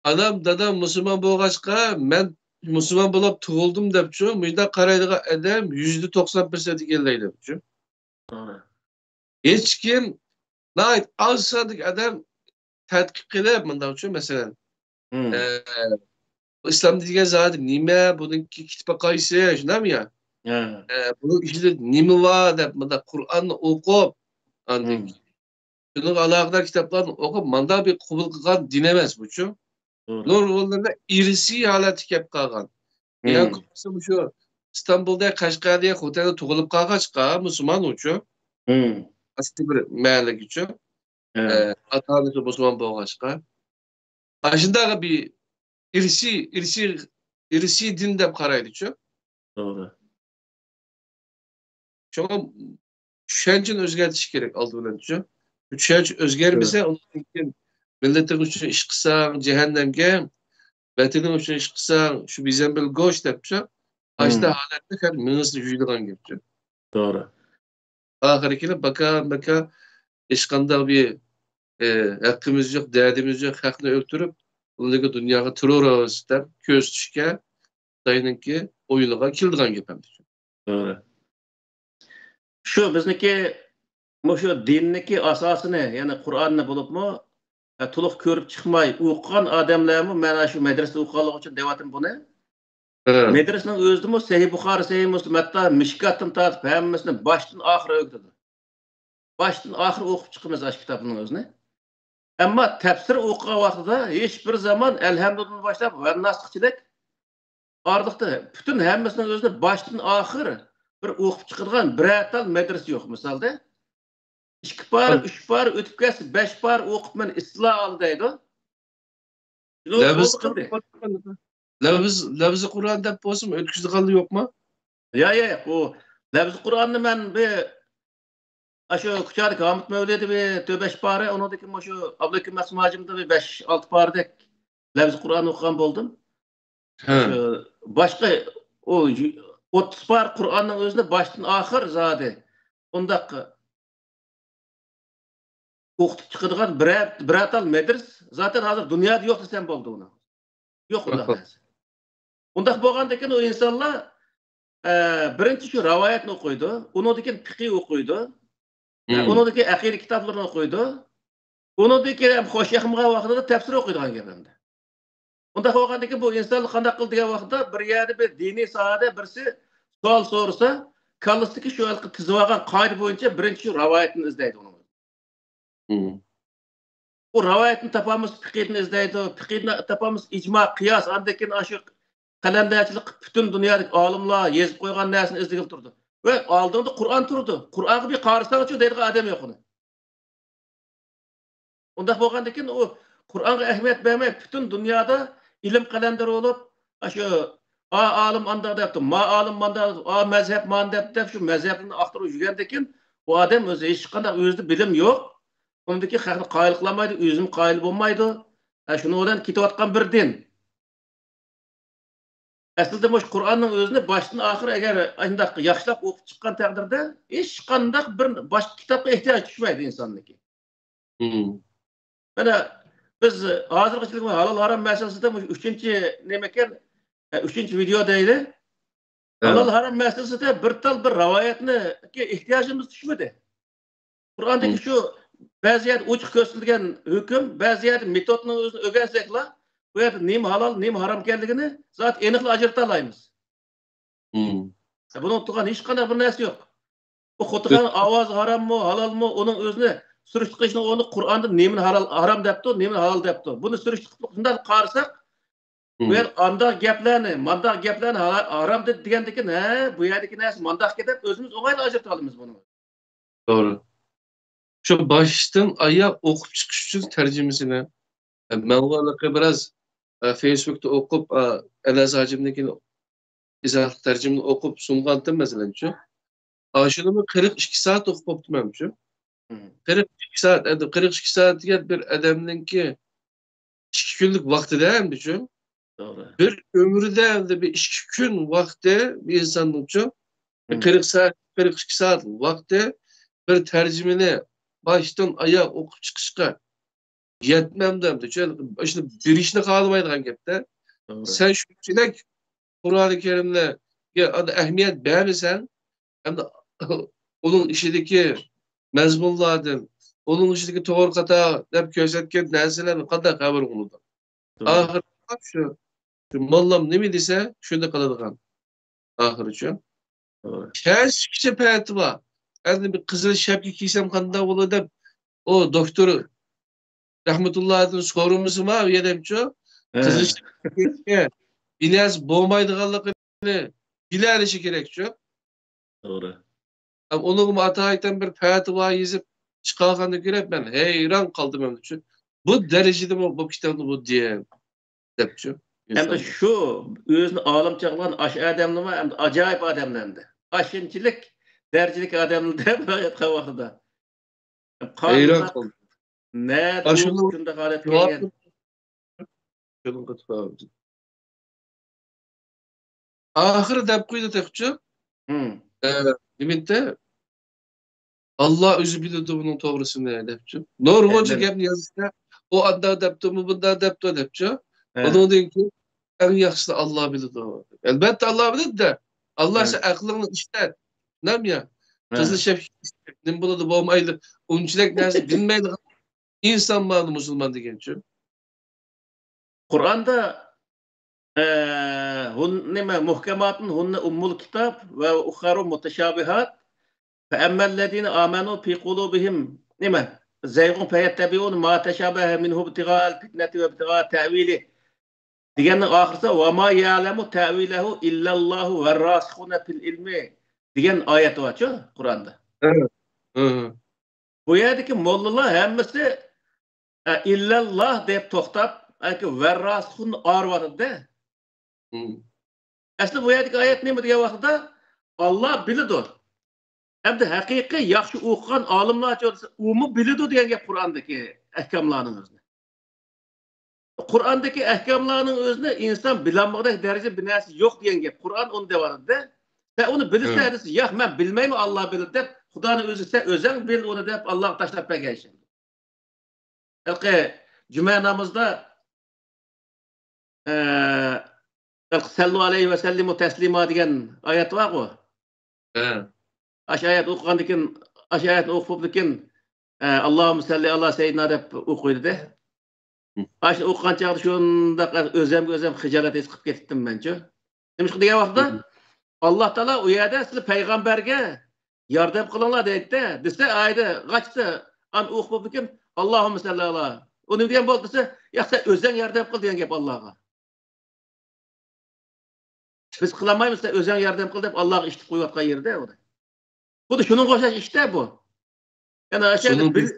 ئانام، دادام مۇسۇلمان بولغاچقا، مەن مۇسۇلمان بولۇپ تۇغۇلدۇم دەپچۇ، مۇشۇنداق قارايدىغان ئادەم يۈزدە توقسان پىرسەنت ئىگىلەيدۇ دەپچۇ. توغرا. ھېچكىم، ناھايىتى ئاز ساندىكى ئادەم تەتقىق قىلىپ، مۇنداقچۇ، مەسىلەن، مم. ئە، ئىسلام دېگەن زادى نېمە؟ بۇنىڭكى كىتابى قايسى؟ شۇنداقمۇ يا؟ ھە. ئە، بۇنىڭ ئىچىدە نېمە بار دەپ، مۇنداق قۇرئاننى ئوقۇپ، ئاندىن مم. شۇنىڭغا ئالاقىدار كىتابلارنى ئوقۇپ، مانداق بىر قوبۇل قىلغان دىن ئەمەس بۇچۇ. توغرا. نۇرغۇنلىرىدا ئىرسىي ھالەتتە كەپ قالغان. مم. يا كۆپىنچىسى مۇشۇ ئىستانبۇلدا، قەشقەردە، خوتەندە تۇغۇلۇپ قالغاچقا، مۇسۇلمان ئۇچۇ. مم. ئاساسىي بىر مەھەللىگىچۇ. ھە. ئە، ئاتا-ئانىسى مۇسۇلمان بولغاچقا. ئاشۇنداق بىر ئىرسىي، ئىرسىي، ئىرسىي دىن دەپ قارايدىچۇ. توغرا. شۇڭا چۈشەنچىنى ئۆزگەرتىش كېرەك ئالدى بىلەنچۇ. چۈشەنچە ئۆزگەرمىسە، توغرا. ئۇندىن كېيىن مىللىتىڭ ئۈچۈن ئىش قىلساڭ، جەھەننەمگە، ۋەتىنىڭ ئۈچۈن ئىش قىلساڭ، شۇ بىزەمبىل گوش دەپچۇ. ئاشتا مم. ھالەتتە خەق مېڭىسىنى يۇيىدىغان گەپچۇ. توغرا. ئاخىرى كېلىپ، باكا، باكا، ھېچقانداق بىر، ئە، ھەققىمىز يوق، دەردىمىز يوق، خەقنى ئۆلتۈرۈپ، ئۇلارنى دۇنياغا تېررورىست دەپ كۆرسىتىشكە خىتاينىڭكى ئويۇنىغا كېلىدىغان گەپ ئەمدى. توغرا. شۇ بىزنىڭكى مۇشۇ دىننىكى ئاساسىنى، يەنى قۇرئاننى بولۇپمۇ، ئە، تولۇق كۆرۈپ چىقماي ئوقۇغان ئادەملەرمۇ، مانا شۇ مەدرىسىدە ئوقۇغانلىقى ئۈچۈن دەۋاتىمەن بۇنى. ھە. مەدرىسىنىڭ ئۆزىدىمۇ سەھىھ بۇخارى، سەھىھ مۇسلىم، ھەتتا مىشكاتتىن تارتىپ ھەممىسىنى باشتىن ئاخىر ئۆگىتىدۇ. باشتىن ئاخىر ئوقۇپ چىقىمىز ئاشۇ كىتابنىڭ ئۆزىنى. ئەمما تەپسىر ئوقۇغان ۋاقتىدا ھېچ بىر زامان ئەلھەمدۇدىن باشلاپ ۋەنناسقىچىلىك ئارىلىقتا پۈتۈن ھەممىسىنىڭ ئۆزىنى باشتىن ئاخىر بىر ئوقۇپ چىقىدىغان بىرەر تال مەدرىسە يوق. مىسالدا، ئىككى پارە، ئۈچ پارە ئۆتۈپ كەتسە، بەش پارە ئوقۇپ مەن ئىستىلا ئالدى دەيدۇ. شۇنىڭ لەۋز بولدى قىلدى. قىلىپ لەۋز، لەۋزى قۇرئان دەپ بولسىمۇ ئۆتكۈزىدىغانلا يوقما؟ يا، يا، يا، بۇ لەۋزى قۇرئاننى مەن بىر، ئاشۇ كۇچادىكى ھامۇت مەۋلىدى بىر تۆت بەش پارە، ئۇنىڭدىكى مۇشۇ ئابلىكىم مەخسۇم ھاجىمدا بىر بەش، ئالتە پارىدەك لەۋزى قۇرئان ئوقۇغان بولدۇم. ھە. شۇ باشقا ئۇ ئوتتۇز پارە قۇرئاننىڭ ئۆزىنى باشتىن ئاخىر زادى ئۇنداق ئوقۇتۇپ چىقىدىغان بىرەر، بىرەر تال مەدرىسە زاتەن ھازىر دۇنيادا يوق دېسەم بولىدۇ ئۇنى. يوق ئۇنداق نەرسە. ئۇنداق بولغاندىكىن ئۇ ئىنسانلار، ئە، بىرىنچى شۇ رىۋايەتنى ئوقۇيدۇ، ئۇنىڭدىن كېيىن پىقىھ ئوقۇيدۇ، ئە، ئۇنىڭدىن كېيىن ئەقىدە كىتابلىرىنى ئوقۇيدۇ، ئۇنىڭدىن كېيىن ھەم خوش ياقمىغان ۋاقتىدا تەپسىر ئوقۇيدىغان گەپ ئەمدى. ئۇنداق بولغاندىكىن بۇ ئىنسانلار قانداق قىلىدۇ دېگەن ۋاقىتتا بىر يەردە بىر دىنىي ساھەدە بىرسى سوئال سورىسا، كاللىسىدىكى شۇ ھېلىقى تىزىۋالغان قائىدە بويىچە بىرىنچى شۇ رىۋايەتنى ئىزدەيدۇ ئۇنىڭ. ئۇ رىۋايەتنى تاپالمىسا پىقىدىن ئىزدەيدۇ، پىقىدىن تاپالمىسا ئىجما، قىياس، ئاندىن كېيىن ئاشۇ قەلەندەرچىلىك قىلىپ پۈتۈن دۇنيادىكى ئالىملار يېزىپ قويغان نەرسىنى ئىزدىگىلى تۇرىدۇ. ۋە ئالدىڭدا قۇرئان تۇرىدۇ. قۇرئانغا بىر قارىساڭچۇ دەيدىغان ئادەم يوق ئۇنى. ئۇنداق بولغاندىكىن ئۇ قۇرئانغا ئەھمىيەت بەرمەي پۈتۈن دۇنيادا ئىلىم قەلەندەر بولۇپ، ئاشۇ ئا ئالىم ئانداق دەپتۇ، ما ئالىم مانداق، ئا مەزھەپ مانا دەپتۇ دەپ شۇ مەزھەپنى ئاختۇرۇپ يۈرگەندىكىن ئۇ ئادەم ئۆزى ھېچقانداق ئۆزىدە بىلىم يوق. ئۇنىڭدىكى خەقنى قايىل قىلالمايدۇ، ئۆزىمۇ قايىل بولمايدۇ. ھە، شۇنىڭ بىلەن كېتىۋاتقان بىر دىن. ئەسلىدە مۇشۇ قۇرئاننىڭ ئۆزىنى باشتىن ئاخىر ئەگەر ئاشۇنداق ياخشىلاپ ئوقۇپ چىققان تەقدىردە، ھېچقانداق بىر باشقا كىتابقا ئېھتىياج چۈشمەيدۇ ئىنساننىڭكى. مم. مانا بىز ھازىرغىچىلىك ھالال ھارام مەسىلىسىدە مۇشۇ ئۈچىنچى نېمىكەن، ئە، ئۈچىنچى ۋىدېئو دەيلى. ھە. ھالال ھارام مەسىلىسىدە بىر تال بىر رىۋايەتنىڭكى ئېھتىياجىمىز چۈشمىدى. قۇرئاندىكى مم. شۇ بەزى يەردە ئوچۇق كۆرسىتىلگەن ھۆكۈم، بەزى يەردە مېتودنىڭ ئۆزىنى ئۆگەنسەكلا، بۇ يەردە نېمە ھالال، نېمە ھارام ئىكەنلىكىنى زات ئېنىقلا ئاجرىتالايمىز. مم. بۇنىڭ تۇغان ھېچقانداق بىر نەرسە يوق. بۇ خوتۇننىڭ ئاۋازى ھاراممۇ، ھالالمۇ، ئۇنىڭ ئۆزىنى سۈرۈشتە قىلىشنىڭ ئورنىدا قۇرئاندا نېمىنى ھالال، ھارام دەپتۇ، نېمىنى ھالال دەپتۇ. بۇنى سۈرۈشتە قىلىپ شۇنداق قارىساق، بۇ مم. يەر ئانداق گەپلەرنى، مانداق گەپلەرنى ھا-، ھارام دېدى دېگەندىكىن، ھە، بۇ يەردىكى نەرسە مانداق دەپ ئۆزىمىز ئوڭايلا ئاجرىتىۋالىمىز بۇنى. توغرا. شۇ باشتىن ئاياغ ئوقۇپ چىقىش ئۈچۈن تەرجىمىسىنى، ئە، مەنغۇ ھېلىقى بىراز، ئە، فېيسبۇكتا ئوقۇپ، ئە، ئەنەس ھاجىمنىڭكىنى ئىزاھلىق تەرجىمىنى ئوقۇپ سۇنغانتىم، مەسىلەنچۇ. ئاشۇنىمۇ قىرىق ئىككى سائەت ئوقۇپ بوپتىمەنچۇ. مم. قىرىق ئىككى سائەت، ئەمدى قىرىق ئىككى سائەت دېگەن بىر ئادەمنىڭكى ئىككى كۈنلۈك ۋاقتىدا ئەمدىچۇ. توغرا. بىر ئۆمرىدە ئەمدى بىر ئىككى كۈن ۋاقتى بىر ئىنساننىڭچۇ. مم. قىرىق سائەت، قىرىق ئىككى سائەت ۋاقتى بىر تەرجىمىنى باشتىن ئاياغ ئوقۇپ چىقىشقا يەتمەمدۇ ئەمدىچۇ. شۇنى بېرىشنى خالىمايدىغان گەپتە. توغرا. سەن شۇنچىلىك قۇرئانى كەرىملەرگە ئەھمىيەت بەرمىسەڭ، ئەمدى ئۇنىڭ ئىچىدىكى مەزمۇنلاردىن، ئۇنىڭ ئىچىدىكى توغرا خاتا دەپ كۆرسەتكەن نەرسىلەرنى قانداق خەۋىرىڭ بولىدۇ؟ توغرا. ئاخىرى شۇ، شۇ موللام نېمە دېسە، شۇنى قىلىدىغان. ئاخىرىچۇ. توغرا. كەچكىچە پەتىۋا. ئەمدى بىر قىزىل شەپكە كىيسەم قانداق بولىدۇ دەپ، ئۇ دوكتور رەھمەتۇللادىن سورىمىسىما ئۇ يەردەمچۇ؟ ھە. قىزىل شەپكە بىنەرسە بولمايدىغانلىقىنى بىلەلىشى كېرەكچۇ. توغرا. ئۇنىڭغا ئاتايىتەن بىر پەتىۋا يېزىپ چىقارغاننى كۆرۈپ مەن ھەيران قالدىم ئەمدىچۇ. بۇ دەرىجىدىمۇ بۇ كىتابنى بۇ دېيەم دەپچۇ. ئەمدى شۇ ئۆزىنى ئالىم چاغلىغان ئاشۇ ئادەملىرىمۇ ئەمدى ئاجايىپ ئادەملەر ئەمدى. ئاشۇنچىلىك دەرىجىلىك ئادەملەر دەپ ئېيتقان ۋاقتىدا. ھەيران قالدىم. نەدە ئاشۇنىڭ شۇنداق ھالەتكە جاۋابى كەلگەن؟ شۇنىڭغا تۇتۇپ. ئاخىرى دەپ قويدى تېخىچۇ. ھىم. ئە، نېمىدە؟ ئاللا ئۆزى بىلىدۇ بۇنىڭ توغرىسىنى دەپچۇ. نۇرغۇنچە ئەمدى گەپنى يازسا، ئۇ ئانداق دەپتۇمۇ، بۇنداق دەپتۇ دەپچۇ. ھە. ئۇنىڭدىن كېيىن ئەڭ ياخشىسىنى ئاللا بىلىدۇ. ئەلبەتتە ئاللا بىلىدۇ-دە. ئاللا ھە. سەن ئەقلىڭنى ئىشلەت. نەم يا. ھە. قىزىل شەپكە نېمە بولىدۇ، بولمايدۇ. ئۇنچىلىك نەرسە بىلمەيدىغان ئىنسان بارمۇ مۇسۇلمان دېگەنچۇ؟ قۇرئاندا، ئە، ھۇن-، نېمە، مۇھكەماتۇن ھۇننە ئۇممۇل كىتاب ۋە ئۇخەرۇ مۇتەشابىھات. فەئەممەللەزىنە ئامەنۇ فى قۇلۇبىھىم، نېمە، زەيغۇن فەيەتتەبىئۇنە ما تەشابەھە مىنھۇ ئىبتىغائەل فىتنەتى ۋە ئىبتىغائە تەئۋىلىھ. دېگەننىڭ ئاخىرىسى ۋە ما يەئلەمۇ تەئۋىلەھۇ ئىللەللاھۇ ۋەرراسىخۇنە فىل ئىلمى دېگەن ئايەت بارچۇ قۇرئاندا. ھە. ھە. بۇ يەردىكى موللىلار ھەممىسى، ئە، ئىللەللا دەپ توختاپ، ئەكى ۋەرراسىخۇن ئايرىۋاتىدۇ-دە. ئەسلى بۇ يەردىكى ئايەت نېمە دېگەن ۋاقىتتا، ئاللا بىلىدۇ. ئەمدى ھەقىقىي ياخشى ئوقۇغان ئالىملارچۇ دېسە، ئۇمۇ بىلىدۇ دېگەن گەپ قۇرئاندىكى ئەھكاملارنىڭ ئۆزىنى. قۇرئاندىكى ئەھكاملارنىڭ ئۆزىنى ئىنسان بىلەلمىگۈدەك دەرىجىدە بىر نەرسە يوق دېگەن گەپ. قۇرئان ئۇنى دەۋاتىدۇ. سەن ئۇنى بىلىسەن دېسە، ياق، مەن بىلمەيمەن، ئاللا بىلىدۇ دەپ، خۇدانىڭ ئۆزى، سەن ئۆزەڭ بىل ئۇنى دەپ، ئاللاغا تاشلاپ بەرگەن ئىش. ھېلىقى جۈمە نامىزىدا، ئە، ھېلىقى سەللۇ ئەلەيھى ۋە سەللىمۇ تەسلىما دېگەن ئايەت بارغۇ. ھە. ئاشۇ ئايەت ئوقۇغاندىن كېيىن، ئاشۇ ئايەتنى ئوقۇپ بولدىن كېيىن، ئە، ئاللاھۇممە سەللى ئالا سەييىدىنا دەپ ئوقۇيدۇ-دە. ئاشۇنى ئوقۇغان چاغدا شۇنداق ئۆزۈمگە ئۆزۈم خىجالەت ھېس قىلىپ كېتىپتىم مەنچۇ. نېمىشقا دېگەن ۋاقىتتا، ئاللا تائالا ئۇ يەردە سىلى پەيغەمبەرگە ياردەم قىلىڭلار دەيدۇ-دە، دېسە، ئايدا غاچتا ئان ئوقۇپ بولدىكىن، ئاللاھۇممە سەللى ئالا. ئۇ نېمە دېگەن بولدى دېسە، ياق، سەن ئۆزۈڭ ياردەم قىل دېگەن گەپ ئاللاغا. بىز قىلالمايمىز، سەن ئۆزۈڭ ياردەم قىل دەپ ئاللاغا ئىشىتىپ قويۇۋاتقان يېرىدە ئۇ. خۇددى شۇنىڭغا ئوخشاش ئىشتە بۇ. يەنى ئاشۇ يەردە بىز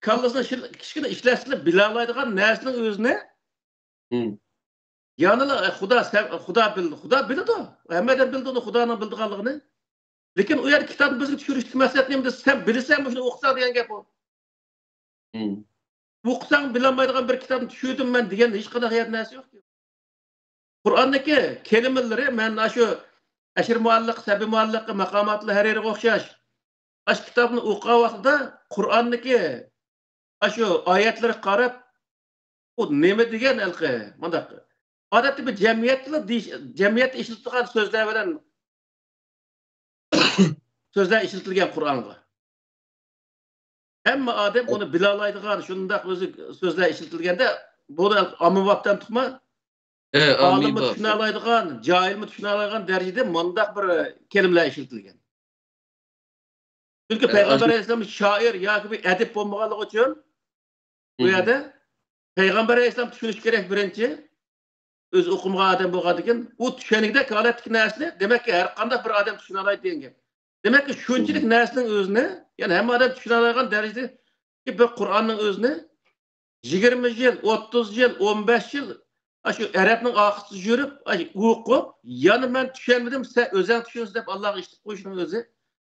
كاللىسىنى شىل-، كىچىككىنە ئىشلەتسىلا بىلەلەيدىغان نەرسىنىڭ ئۆزىنى يەنىلا، ئە، خۇدا سەن، خۇدا بىل-، خۇدا بىلىدۇ. ھەممە ئادەم بىلىدۇ ئۇنى، خۇدانىڭ بىلىدىغانلىقىنى. لېكىن ئۇ يەردە كىتابنى بىزگە چۈشۈرۈشتىكى مەقسەت نېمە دېسە، سەن بىلىسەن مۇشۇنى ئوقۇساڭ دېگەن گەپ ئۇ. ئوقۇساڭ بىلەلمەيدىغان بىر كىتابنى چۈشۈردۈم مەن دېگەن ھېچقانداق يەردە نەرسە يوق. قۇرئاندىكى كەلىمىلىرى مەن ئاشۇ ئەشىر مۇئەللىق، سەبى مۇئەللىق، ماقاماتلار ھەر يېرىگە ئوخشاش. ئاشۇ كىتابنى ئوقۇغان ۋاقتىدا قۇرئاندىكى ئاشۇ ئايەتلەرگە قاراپ، ئۇ نېمە دېگەن ھېلىقى، مۇنداق، ئادەتتە بىر جەمئىيەتتىلا دېيىش، جەمئىيەتتە ئىشلىتىدىغان سۆزلەر بىلەن سۆزلەر ئىشلىتىلگەن قۇرئانغا. ھەممە ئادەم ئۇنى بىلالايدىغان شۇنداق ئۆزى سۆزلەر ئىشلىتىلگەندە، بۇنى ئاممىبابتىن تۇتما، ئالىممۇ چۈشىنەلەيدىغان، جاھىلمۇ چۈشىنەلەيدىغان دەرىجىدە مۇنداق بىر كەلىمىلەر ئىشلىتىلگەن. چۈنكى پەيغەمبەر ئەلەيھىسسالام شائىر ياكى بىر ئەدىب بولمىغانلىقى ئۈچۈن بۇ يەردە پەيغەمبەر ئەلەيھىسسالام چۈشىنىشى كېرەك بىرىنچى. ئۆزى ئوقۇمىغان ئادەم بولغاندىكىن، ئۇ چۈشەنگۈدەك ھالەتتىكى نەرسىنى، دېمەككى، ھەر قانداق بىر ئادەم چۈشىنەلەيدۇ دېگەن گەپ. دېمەككى، شۇنچىلىك نەرسىنىڭ ئۆزىنى، يەنى ھەممە ئادەم چۈشىنەلەيدىغان دەرىجىدىكى بىر قۇرئاننىڭ ئۆزىنى يىگىرمە يىل، ئوتتۇز يىل، ئون بەش يىل ئاشۇ ئەرەبنىڭ ئارقىسىدا يۈرۈپ، ئاشۇ ئوقۇپ، يەنە مەن چۈشەنمىدىم، سەن ئۆزۈڭ چۈشىنىسەن دەپ ئاللاغا ئىشىتىپ قويۇشنىڭ ئۆزى،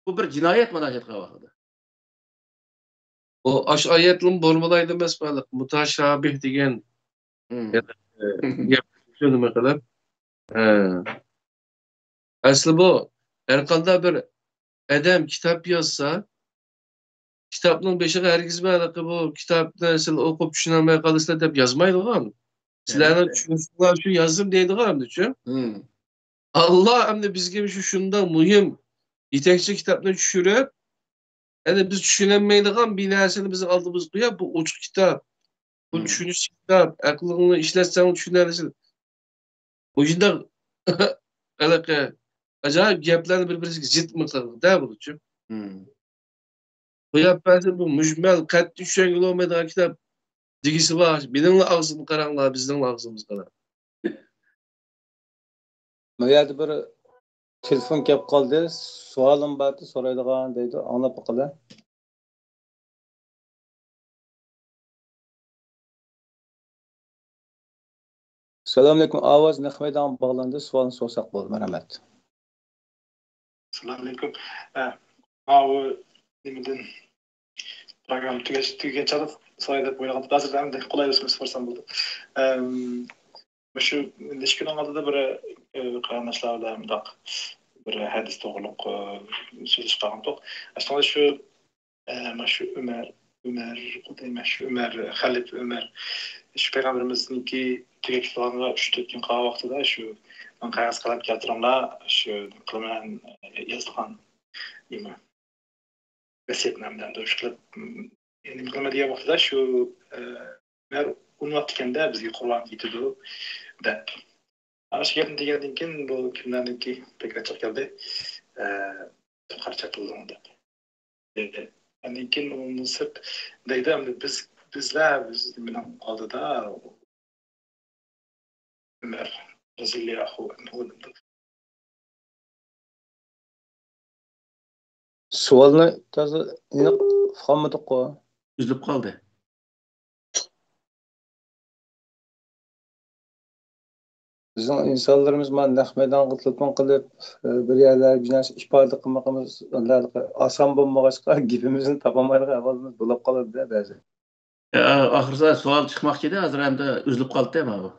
بۇ بىر جىنايەت مانا شۇ ۋاقىتتا. ئۇ ئاشۇ ئايەتلىمۇ بولمىدايدۇ ئەمەسمۇ، مۇتاشابىھ دېگەن، ئە، گەپ نېمە قىلىپ. ئە، ئەسلى بۇ ھەر قانداق بىر ئادەم كىتاب يازسا، كىتابنىڭ بېشىغا ھەرگىزمۇ ھېلىقى بۇ كىتابنى سىلەر ئوقۇپ چۈشىنەلمەي قالىسىلەر دەپ يازمايدىغان. سىلەرنىڭ چۈشىنىشىڭلار ئۈچۈن يازدىم دەيدىغان، چۈ. ئاللا ئەمدى بىزگە شۇ شۇنداق مۇھىم يېتەكچى كىتابنى چۈشۈرۈپ، ئەنە بىز چۈشىنەلمەيدىغان بىر نەرسىنى بىزنىڭ ئالدىمىزغا قويۇپ، بۇ ئوچۇق كىتاب، بۇ چۈشىنىش كىتاب، ئەقلىڭنى ئىشلەتسەڭ چۈشىنەلەيسەن. مۇشۇنداق ھېلىقى ئاجايىپ گەپلەرنى بىر-بىرىگە زىت قىلغىنىدە بۇنىچۇ. قويۇپ بەرسە بۇ مۈجمەل، قەتئىي چۈشەنگىلى بولمايدىغان كىتاب دېگۈسى بار. مېنىڭلا ئاغزىمغا قاراڭلار، بىزنىڭلا ئاغزىمىزغا قاراڭ. بۇ يەردە بىر تېلېفون كەپ قالدى. سوئالىم بار ئىدى، سورايدىغان دەيدۇ. ئاڭلاپ باقىلى. سالام ئەلەيكۇم. ئاۋاز نەق مەيدانغا باغلاندى. سوئالنى سورىساق بولدى. مەرھەمەت. سالام ئەلەيكۇم. ئە، ماۋۇ نېمىدىن پروگرامما تۈگەش-، تۈگىگەن چاغدا سوراي دەپ ئويلىغان. ھازىر ئەمدى قولايلىشىپ سورىسام بولدى. ئەم، مۇشۇ نەچچە كۈننىڭ ئالدىدا بىر، ئە، قېرىنداشلار بىلەن مۇنداق بىر ھەدىس توغرۇلۇق، ئە، سۆزلىشىپ قالغانتۇق. ئەسلىدە شۇ ئە، مانا شۇ ئۆمەر، ئۆمەر، قۇدەيمە، شۇ ئۆمەر، خەلىپە ئۆمەر، شۇ پەيغەمبىرىمىزنىڭكى تۈگەپ كېتىدىغانغا ئۈچ تۆت كۈن قالغان ۋاقتىدا شۇ، ماڭا قەغەز قەلەم كەلتۈرۈڭلار، شۇ قىلىمەن، يازىدىغان نېمە، ۋەسىيەتنامىدە شۇ قىلىپ، نېمە قىلىمەن دېگەن ۋاقتىدا شۇ، ئە، ئۆمەر ئۇنىۋاپتىكەندە بىزگە قۇربان كېتىدۇ دەپ. ئانا شۇ گەپنى دېگەندىن كېيىن بۇ كۈنلەردىكى بەك ئاچچىق كەلدى. ئە، قارا چاتىلدىڭ دەپ. ئاندىن كېيىن ئۇنىڭدىن سىرت دەيدۇ، ئەمدى بىز، بىزلەر، بىز نېمىنىڭ ئالدىدا ئۆمەر رەزىيەللاھۇ ئەنھۇ دەپ. سوئالنى تازا ئېنىق ئۇقالمىدۇققۇ. ئۈزۈلۈپ قالدى. بىزنىڭ ئىنسانلىرىمىز مانا نەق مەيدانغا تېلېفون قىلىپ، ئە، بىر يەرلەرگە بىر نەرسە ئىپادە قىلمىقىمىز ئاسان بولمىغاچقا، گېپىمىزنى تاپالمايدىغان ئەھۋالىمىز بولۇپ قالىدۇ-دە بەزى. ئە، ئاخىرسىدا سوئال چىقماقچى ئىدى، ھازىر ئەمدى ئۈزۈلۈپ قالدى مانا بۇ.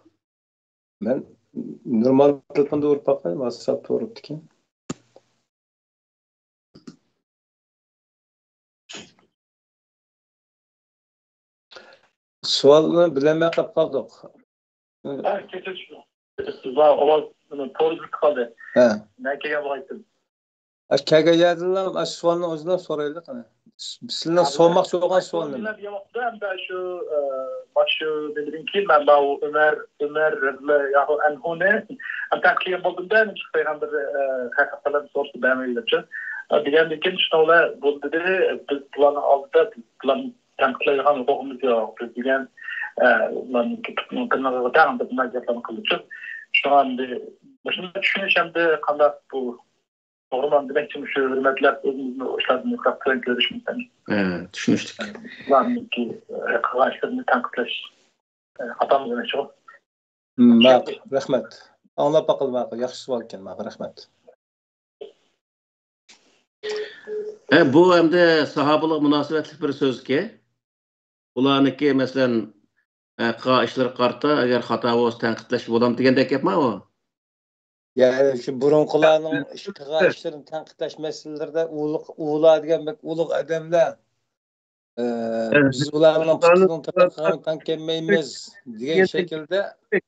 مەن نورمال تېلېفوندا ئۇرۇپ باقاي، ۋاتساپتا ئۇرۇپتىكەن. سوئالنى بىلەلمەي قاپ قالدۇق. ھە، كېچىرىش. سىزلەر ئاۋاز، توردىن قالدى. ھە. مەن كەلگەن بولغايتتىم. ئاشۇ كەلگەن يەردىلا ئاشۇ سوئالنى ئۆزىدىن سورايلى قېنى. سىلەرنىڭ سورىماقچى بولغان سوئالنى. ھەمدە شۇ، ئە، مانا شۇ نېمىدىن كېيىن مەن ماۋۇ ئۆمەر، ئۆمەر رەزىياللاھۇ ئەنھۇنى ھەم تەنقىد قىلغان بولدۇم-دە، نېمىشقا پەيغەمبەر، ئە، ھەقىقەت بىلەن سورىسا بەرمەيدۇ دەپچۇ. ئە، دېگەندىن كېيىن شۇنىڭ بىلەن بولدى دېدى، بىز بۇلارنىڭ ئالدىدا بىز بۇلارنى تەنقىدلەيدىغان ھوقۇقىمىز يوق. بىز دېگەن، ئە، ئۇلارنىڭكى پۇتىنىڭ تىرنىقىغا تەڭ دەپ بۇنداق گەپلەرنى قىلدىچۇ. شۇڭا ئەمدى مۇشۇنداق چۈشىنىش ئەمدى قانداق بۇ توغرىمۇ دېمەكچى، مۇشۇ ھۆرمەتلەپ ئۆزىمىزنى ئۇ ئىشلاردىن يىراق تۆۋەن كۆرۈشمىسەم. ھە، چۈشىنىشلىك. ئۇلارنىڭكى قىلغان ئىشلىرىنى تەنقىدلەش، ئە، خاتامۇ دېمەكچىغۇ. مم، ماقۇل، رەھمەت. ئاڭلاپ باقىلى ماقۇل، ياخشى سوئال ئىكەن، ماقۇل، رەھمەت. ھە، بۇ ئەمدى ساھابىلارغا مۇناسىۋەتلىك بىر سۆزكى. ئۇلارنىڭكى، مەسىلەن، ئە، قىلغان ئىشلىرىغا قارىتا، ئەگەر خاتا بولسا تەنقىدلەش بولامدۇ دېگەندەك گەپما ئۇ؟ يەنى شۇ بۇرۇنقىلارنىڭ ئىش-، قىلغان ئىشلىرىنى تەنقىدلەش مەسىلىلىرىدە ئۇلۇغ-، ئۇلار دېگەن بەك ئۇلۇغ ئادەملەر. ئە، بىز ئۇلارنىڭ پۇتىنىڭ تىرنىقىغا تەڭ كەلمەيمىز دېگەن شەكىلدە. ھە.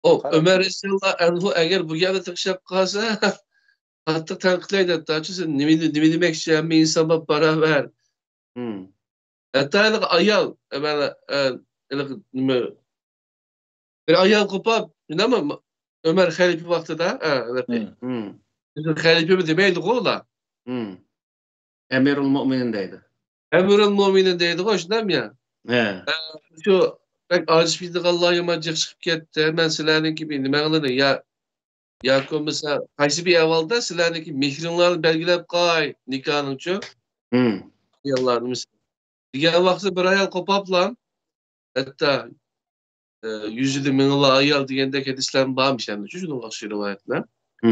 ئۇ قاراڭ. ئۆمەر رەزىياللاھۇ ئەنھۇ ئەگەر بۇ گەپنى تىڭشاپ قالسا، قاتتىق تەنقىدلەيدۇ. ھەتتاچۇ سەن نېمە، نېمە دېمەكچى؟ ھەممە ئىنسان بار باراۋەر. ھە. ھەتتا ھېلىقى ئايال، ئە، مانا، ئە، ھېلىقى نېمە، بىر ئايال قوپاپ، شۇنداقمۇ؟ ئۆمەر خەلىپە ۋاقتىدا، ھە، ھېلىقى. ھە. بىز خەلىپىمۇ دېمەيدىغۇ ئۇلار. ھە. ئەمىرۇل مۆمىنىن دەيدۇ. ئەمىرۇل مۆمىنىن دەيدىغۇ، شۇنداقمۇ يا؟ ھە. ھە، شۇ بەك ئاجىز كېتىدىغانلار يامان جىق چىقىپ كەتتى. مەن سىلەرنىڭكى بىر نېمەڭلارنى يا، ياكى بولمىسا قايسى بىر ئەھۋالدا سىلەرنىڭكى مېھرىڭلارنى بەلگىلەپ قاي، نىكاھنىڭچۇ. ھە. ئاياللارنى مىسال. دېگەن ۋاقتىدا بىر ئايال قوپاپلا، ھەتتا، ئە، يۈزىدە مىڭلا ئايال دېگەندەك ھەدىسلەرمۇ بارمىش ئەمدى، شۇنىڭغا ئوخشاش رىۋايەتلەر. ھە.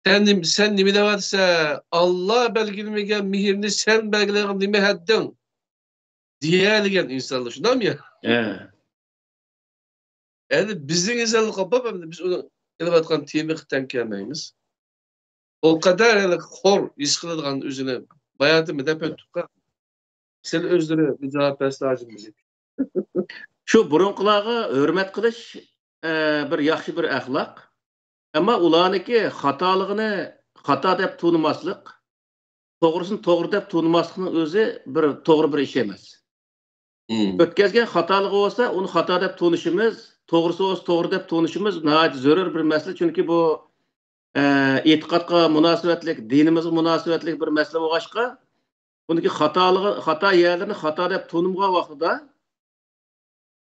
سەن نېمە، سەن نېمە دەۋاتىسەن؟ ئاللا بەلگىلىمىگەن مېھىرنى سەن بەلگىلەيدىغان نېمە ھەددىڭ؟ دېيەلىگەن ئىنسانلار، شۇنداقمۇ يا؟ ھە. يەنى بىزنىڭ ئىنسانلار قوپاپ، ئەمدى بىز ئۇنى ئېلىۋاتقان تېمىغا تەڭ كەلمەيمىز. ئۇ قەدەر ھېلىقى خور ھېس قىلىدىغان ئۆزىنى باياتىنمۇ دەپ ئۆتتۇق. سىلەر ئۆزلىرى بىر جاۋاب بەرسە ھاجىم بىلىپ. شۇ بۇرۇنقىلارغا ھۆرمەت قىلىش، ئە، بىر ياخشى بىر ئەخلاق. ئەمما ئۇلارنىڭكى خاتالىقىنى خاتا دەپ تونۇماسلىق، توغرىسىنى توغرا دەپ تونۇماسلىقنىڭ ئۆزى بىر توغرا بىر ئىش ئەمەس. مم. ئۆتكەزگەن خاتالىقى بولسا، ئۇنى خاتا دەپ تونۇشىمىز، توغرىسى بولسا توغرا دەپ تونۇشىمىز ناھايىتى زۆرۈر بىر مەسىلە. چۈنكى بۇ، ئە، ئېتىقادقا مۇناسىۋەتلىك، دىنىمىزغا مۇناسىۋەتلىك بىر مەسىلە بولغاچقا، بۇنىڭكى خاتالىقى، خاتا يەرلىرىنى خاتا دەپ تونۇمىغان ۋاقتىدا،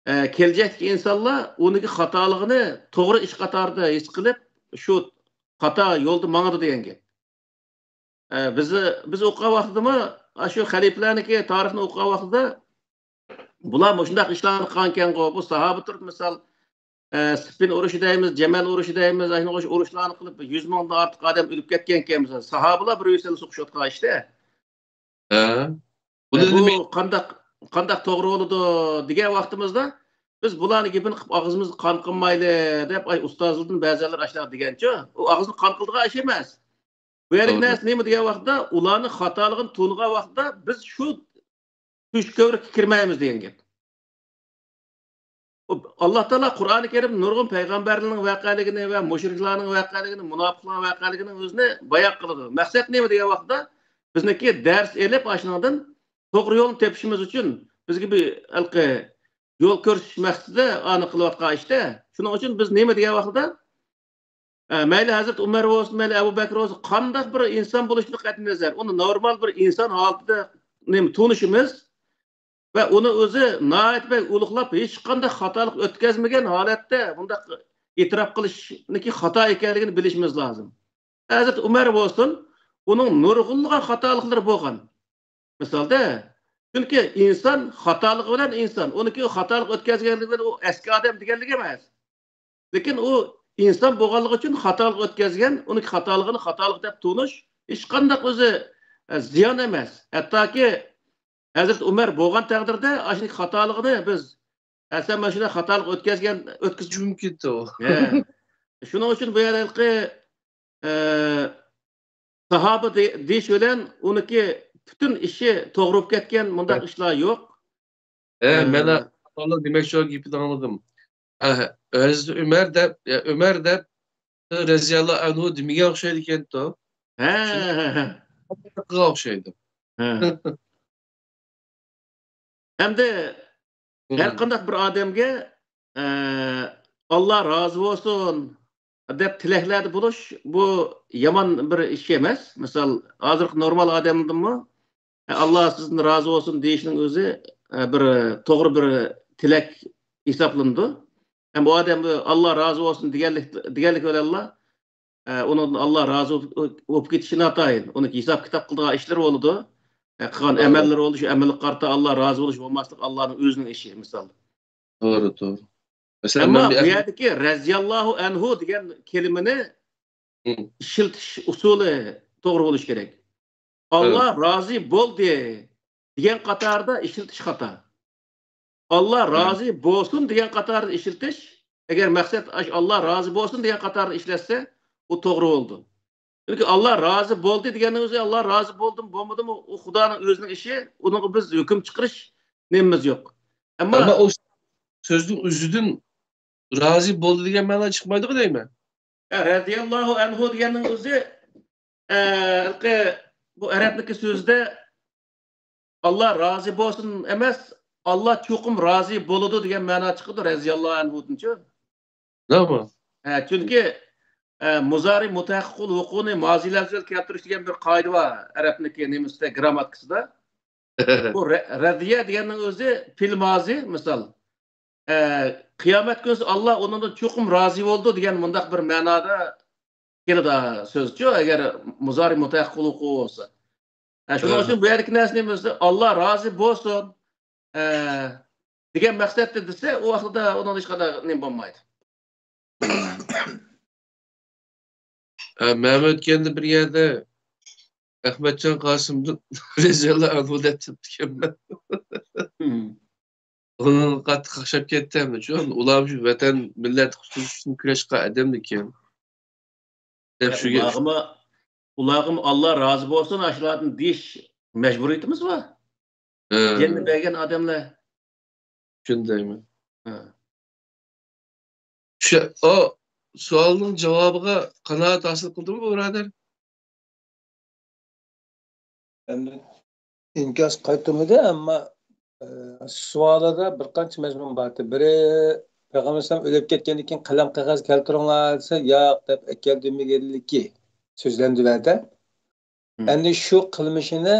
ئە، كېلىچەكتىكى ئىنسانلار ئۇنىڭكى خاتالىقىنى توغرا ئىش قاتارىدا ھېس قىلىپ، شۇ خاتا يولدا ماڭىدۇ دېگەن گەپ. ئە، بىز، بىز ئوقۇغان ۋاقتىدىمۇ، ئاشۇ خەلىپىلەرنىڭكى تارىخىنى ئوقۇغان ۋاقتىدا، بۇلار مۇشۇنداق ئىشلارنى قىلغانكەنغۇ، بۇ ساھابە تۇرۇپ، مىسال، ئە، سىپپىن ئۇرۇشى دەيمىز، جەمەل ئۇرۇشى دەيمىز، ئاشۇنداق ئۇرۇشلارنى قىلىپ، يۈز مىڭدىن ئارتۇق ئادەم ئۆلۈپ كەتكەنكەن، مىسال، ساھابىلار بىر-بىرسىنى سوقۇشۇۋاتقان ئىشتە. ھە. بۇنى بۇ نېمە؟ قانداق، قانداق توغرا بولىدۇ دېگەن ۋاقتىمىزدا، بىز بۇلارنى گېپىنى قىلىپ، ئاغزىمىزغا قان قىلمايلى دەپ، ئاي، ئۇستازلىرىدىن بەزىلەر ئاشۇنداق دېگەنچۇ، ئۇ ئاغزىنى قان قىلىدىغان ئىش ئەمەس. بۇ يەردىكى توغرا. نەرسە نېمە دېگەن ۋاقىتتا، ئۇلارنىڭ خاتالىقىنى تونۇغان ۋاقىتتا، بىز شۇ تۆشۈككۆۋرۈككە كىرمەيمىز دېگەن گەپ. ئاللا تائالا قۇرئانى كەرىمدە نۇرغۇن پەيغەمبەرلەرنىڭ ۋەقەلىكىنى ۋە مۇشرىكلارنىڭ ۋەقەلىكىنى، مۇناپىقلارنىڭ ۋەقەلىكىنى ئۆزىنى بايان قىلىدۇ. مەقسەت نېمە دېگەن ۋاقىتتا، بىزنىڭكى دەرس ئېلىپ، ئاشۇنىڭدىن توغرا يولنى تېپىشىمىز ئۈچۈن بىزگە بىر ھېلىقى يول كۆرسىتىش مەقسىتىدە ئانى قىلىۋاتقان ئىشتە. شۇنىڭ ئۈچۈن بىز نېمە دېگەن ۋاقىتتا، ئە، مەيلى ھەزرىتى ئۆمەر بولسۇن، مەيلى ئەبۇ بەكرى بولسۇن، قانداق بىر ئىنسان بولۇشىدىن قەتئىينەزەر، ئۇنى نورمال بىر ئىنسان ھالىتىدە نېمە تونۇشىمىز ۋە ئۇنى ئۆزى ناھايىتى بەك ئۇلۇغلاپ، ھېچقانداق خاتالىق ئۆتكەزمىگەن ھالەتتە بۇنداق ئېتىراپ قىلىشنىكى خاتا ئىكەنلىكىنى بىلىشىمىز لازىم. ھەزرىتى ئۆمەر بولسۇن، ئۇنىڭ نۇرغۇنلىغان خاتالىقلىرى بولغان. مىسالدا، چۈنكى ئىنسان خاتالىقى بىلەن ئىنسان، ئۇنىڭكى خاتالىق ئۆتكەزگەنلىكى بىلەن ئۇ ئەسكى ئادەم دېگەنلىك ئەمەس. لېكىن ئۇ ئىنسان بولغانلىقى ئۈچۈن خاتالىق ئۆتكەزگەن، ئۇنىڭ خاتالىقىنى خاتالىق دەپ تونۇش ھېچقانداق ئۆزى، ئە، زىيان ئەمەس. ھەتتاكى ھەزرىتى ئۆمەر بولغان تەقدىردە ئاشۇنىڭ خاتالىقىنى بىز، «ئە، سەن مانا شۇنداق خاتالىق ئۆتكەزگەن، ئۆتكۈزگەن» مۇمكىنتى ئۇ. ھە. شۇنىڭ ئۈچۈن بۇ يەردە ھېلىقى، ئە، ساھابە دېيىش بىلەن ئۇنىڭكى پۈتۈن ئىشى توغرا بولۇپ كەتكەن مۇنداق ئىشلار يوق. ھە، مەن ئە، ئاللا دېمەكچى بولغان گېپىنى ئاڭلىدىم. ئە، ھەزرىتى ئۆمەر دەپ، يا، ئۆمەر دەپ رەزىياللاھۇ ئەنھۇ دېمىگەن ئوخشايدىكەنتۇ. ھە، ھە، ھە. قىلغان ئوخشايدۇ. ھە. ئەمدى ھەر قانداق بىر ئادەمگە، ئە، «ئاللا رازى بولسۇن» دەپ تىلەكلەردە بولۇش، بۇ يامان بىر ئىش ئەمەس. مىسال، ھازىرقى نورمال ئادەمدىنمۇ، «ئە، ئاللا سىزدىن رازى بولسۇن» دېيىشنىڭ ئۆزى، ئە، بىر توغرا بىر تىلەك ھېسابلىنىدۇ. ھەم ئۇ ئادەم، «ئاللا رازى بولسۇن» دېگەنلىك، دېگەنلىك بىلەنلا، ئە، ئۇنىڭدىن ئاللا رازى بولۇپ، بولۇپ كېتىشى ناتايىن. ئۇنىڭ ھېساب-كىتاب قىلىدىغان ئىشلىرى بولىدۇ. ئە، قىلغان ئەمەللىرى بولىدۇ، شۇ ئەمەلگە قارىتا ئاللا رازى بولۇش بولماسلىق ئاللانىڭ ئۆزىنىڭ ئىشى، مىسال. توغرا، توغرا. مەسىلەن، ئەمما مەن بۇ بىر يەردىكى «رەزىياللاھۇ ئەنھۇ» دېگەن كەلىمىنى ئىشلىتىش ئۇسۇلى توغرا بولۇشى كېرەك. «ئاللا رازى بولدى» دېگەن قاتاردا ئىشلىتىش خاتا. «ئاللا رازى بولسۇن» دېگەن قاتاردا ئىشلىتىش، ئەگەر مەقسەت ئاش-، «ئاللا رازى بولسۇن» دېگەن قاتاردا ئىشلەتسە، ئۇ توغرا بولىدۇ. چۈنكى «ئاللا رازى بولدى» دېگەننىڭ ئۆزى، «ئاللا رازى بولدىمۇ، بولمىدىمۇ»، ئۇ خۇدانىڭ ئۆزىنىڭ ئىشى، ئۇنىڭغا بىز ھۆكۈم چىقىرىش نېمىمىز يوق. ئەمما ئەمما ئۇ سۆزنىڭ ئۆزىدىن «رازى بولدى» دېگەن مەنا چىقمايدىغۇ دەيمەن. ھە، «رەزىياللاھۇ ئەنھۇ» دېگەننىڭ ئۆزى، ئە، ھېلىقى بۇ ئەرەبنىڭكى سۆزىدە «ئاللا رازى بولسۇن» ئەمەس، «ئاللا چوقۇم رازى بولىدۇ» دېگەن مەنا چىقىدۇ رەزىياللاھۇ ئەنھۇدىنچۇ. نېمە؟ ھە، چۈنكى، ئە، مۇزارى مۇتەھەققىقۇل ۋۇقۇنى مازىي لەفزىگە كەلتۈرۈش دېگەن بىر قائىدە بار ئەرەبنىڭكى نېمىسىدە، گرامماتىكىسىدا. بۇ رە-، رەزىيە دېگەننىڭ ئۆزى پېئىل مازى، مىسال. ئە، قىيامەت كۈنىسى ئاللا ئۇنىڭدىن چوقۇم رازى بولىدۇ دېگەن مۇنداق بىر مەنادا كېلىدۇ سۆزچۇ، ئەگەر مۇزارى مۇتەھەققىقۇل ۋۇقۇ بولسا. ھە، شۇنىڭ ئۈچۈن بۇ يەردىكى نەرسە نېمە دېسە، «ئاللا رازى بولسۇن» ئە، دېگەن مەقسەتتە دېسە، ئۇ ۋاقىتتا ئۇنىڭدا ھېچقانداق نېمە بولمايدۇ. ئە، مەن ئۆتكەندە بىر يەردە ئەخمەتجان قاسىمدىن رەزىياللاھۇ ئەنھۇ دەپ تېپىپتىكەنمەن. ئۇنىڭغا قاتتىق قاقشاپ كەتتىم. شۇ ئۇلار شۇ ۋەتەن، مىللەت قۇتۇلۇش ئۈچۈن كۈرەش قىلغان ئادەمدىكەن. دەپ شۇ گەپ. ئۇلارغىمۇ، ئۇلارغىمۇ «ئاللا رازى بولسۇن» ئاشۇلاردىن دېيىش مەجبۇرىيىتىمىز بار. ھە. جېنىنى بەرگەن ئادەملەر. شۇندايمۇ؟ ھە. شۇ، ئۇ سوئالنىڭ جاۋابىغا قانائەت ھاسىل قىلدىمۇ، بۇرادەر؟ ئەمدى ئىنكاس قايتۇرمىدى، ئەمما، ئە، سوئالىدا بىر قانچە مەزمۇن بار ئىدى. بىرى، پەيغەمبەر ئەلەيھىسسالام ئۆلۈپ كەتكەندىن كېيىن قەلەم قەغەز كەلتۈرۈڭلار دېسە، ياق دەپ ئەكەلدۈرمىگەنلىكى سۆزلەندى بۇ يەردە. مم. ئەمدى شۇ قىلمىشىنى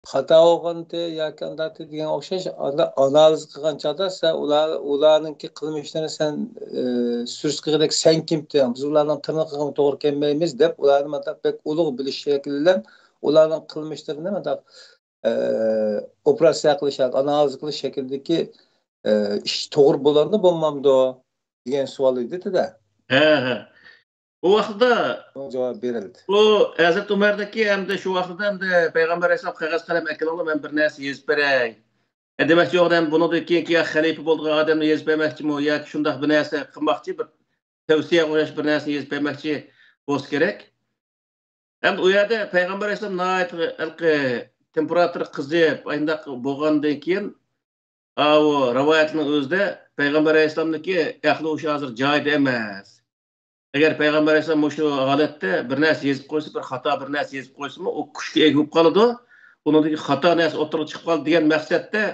خاتا بولغانتى ياكى ئانداقتى دېگەن ئوخشاش، ئانا-، ئانالىز قىلغان چاغدا سەن ئۇلار، ئۇلارنىڭكى قىلمىشلىرىنى سەن، ئە، سۈرۈشتە قىلغۇدەك سەن كىمتىڭ؟ بىز ئۇلارنىڭ تىرنىقىغىمۇ توغرا كەلمەيمىز دەپ، ئۇلارنى مانداق بەك ئۇلۇغ بىلىش شەكلى بىلەن ئۇلارنىڭ قىلمىشلىرىنى مانداق ئە، ئوپېراتسىيە قىلىش، ئانالىز قىلىش شەكلىدىكى، ئە، ئىش توغرا بولامدۇ، بولمامدۇ دېگەن سوئال ئىدى-دە. ھە، ھە. ئۇ ۋاقىتتا جاۋاب بېرىلدى. ئۇ ھەزرىتى ئۆمەردىكى ئەمدى شۇ ۋاقىتتا ئەمدى پەيغەمبەر ئەلەيھىسسالام قەغەز قەلەم ئەكېلىڭلار، مەن بىر نەرسە يېزىپ بېرەي. ئە، دېمەكچى بولغىنىم بۇنىڭدىن كېيىنكى يا خەلىپە بولىدىغان ئادەمنى يېزىپ بەرمەكچىمۇ ياكى شۇنداق بىر نەرسە قىلماقچى، بىر تەۋسىيە ئوخشاش بىر نەرسىنى يېزىپ بەرمەكچى بولسا كېرەك. ئەمدى ئۇ يەردە پەيغەمبەر ئەلەيھىسسالام ناھايىتى ھېلىقى تېمپېراتۇرا قىزىپ، ئاينداق بولغاندىن كېيىن، ئاۋۇ رىۋايەتنىڭ ئۆزىدە پەيغەمبەر ئەلەيھىسسالامنىڭكى ئەقلى ھوشى ھازىر جايىدا ئەمەس. ئەگەر پەيغەمبەر ئەلەيھىسسالام مۇشۇ ھالەتتە بىر نەرسە يېزىپ قويسا، بىر خاتا بىر نەرسە يېزىپ قويسىمۇ، ئۇ كۈچكە ئىگە بولۇپ قالىدۇ. ئۇنىڭدىكى خاتا نەرسە ئوتتۇرىغا چىقىپ قالىدۇ دېگەن مەقسەتتە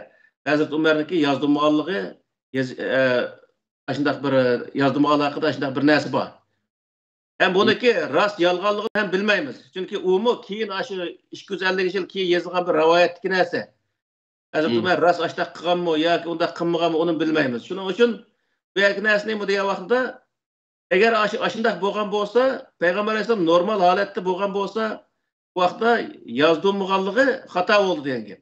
ھەزرىتى ئۆمەرنىڭكى يازدۇرمىغانلىقى، يېز-، ئە، ئاشۇنداق بىر يازدۇرمىغانلىقىدا ئاشۇنداق بىر نەرسە بار. ھەم بۇنىڭكى راست يالغانلىقىنى ھەم بىلمەيمىز. چۈنكى ئۇمۇ كېيىن ئاشۇ ئىككى يۈز ئەللىك يىل كېيىن يېزىلغان بىر رىۋايەتتىكى نەرسە. ھەزرىتى ئۆمەر راست ئاشۇنداق قىلغانمۇ ياكى ئۇنداق قىلمىغانمۇ، ئۇنى بىلمەيمىز. شۇنىڭ ئۈچۈن بۇ يەردىكى نەرسە نېمە دېگەن ۋاقتىدا، ئەگەر ئاشۇ-، ئاشۇنداق بولغان بولسا، پەيغەمبەر ئەلەيھىسسالام نورمال ھالەتتە بولغان بولسا، بۇ ۋاقىتتا يازدۇرمىغانلىقى خاتا بولدى دېگەن گەپ.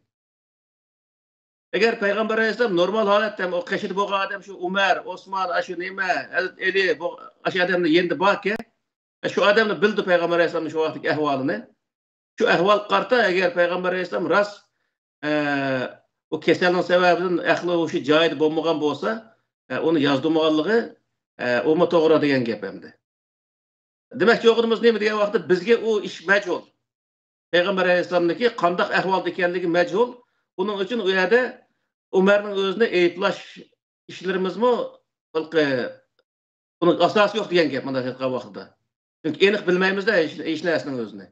ئەگەر پەيغەمبەر ئەلەيھىسسالام نورمال ھالەتتە ئۇ قېشىدا بولغان ئادەم شۇ ئۇمەر، ئوسمان، ئاشۇ نېمە، ھەزرىتى ئەلى، بۇ، ئاشۇ ئادەمنىڭ يېنىدا باركەن، شۇ ئادەملەر بىلدى پەيغەمبەر ئەلەيھىسسالامنىڭ شۇ ۋاقىتتىكى ئەھۋالىنى. شۇ ئەھۋالغا قارىتا، ئەگەر پەيغەمبەر ئەلەيھىسسالام راست، ئە، ئۇ كېسەلنىڭ سەۋەبىدىن ئەقلى ھوشى جايىدا بولمىغان بولسا، ئە، ئۇنى يازدۇرمىغانلىقى، ئە، ئۇمۇ توغرا دېگەن گەپ ئەمدى. دېمەكچى بولغىنىمىز نېمە دېگەن ۋاقىتتا، بىزگە ئۇ ئىش مەجھۇل. پەيغەمبەر ئەلەيھىسسالامنىڭكى قانداق ئەھۋالدا ئىكەنلىكى مەجھۇل. ئۇنىڭ ئۈچۈن ئۇ يەردە ئۆمەرنىڭ ئۆزىنى ئەيىبلەش ئىشلىرىمىزمۇ ھېلىقى ئۇنىڭ ئاساسى يوق دېگەن گەپ مۇنداق ئېيتقان ۋاقتىدا. چۈنكى ئېنىق بىلمەيمىزدە ھېچ، ھېچ نەرسىنىڭ ئۆزىنى.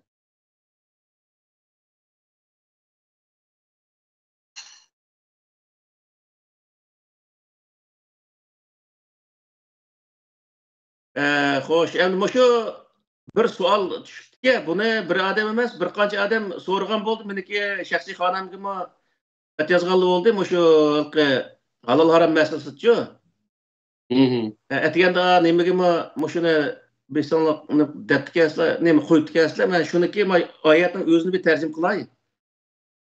ئە، خوش، ئەمدى مۇشۇ بىر سوئال چۈشۈپتىكەن. بۇنى بىر ئادەم ئەمەس، بىر قانچە ئادەم سورىغان بولدى. مېنىڭكى شەخسىي خانەمگىمۇ خەت يازغانلار بولدى. مۇشۇ ھېلىقى ھالال ھارام مەسىلىسىچۇ. ئە، ئەتىگەندە نېمىگىمۇ مۇشۇنى بېسىڭلار دەپتىكەنسىلەر، نېمە قويۇپتىكەنسىلەر. مەن شۇنىكى ما ئايەتنىڭ ئۆزىنى بىر تەرجىمە قىلاي.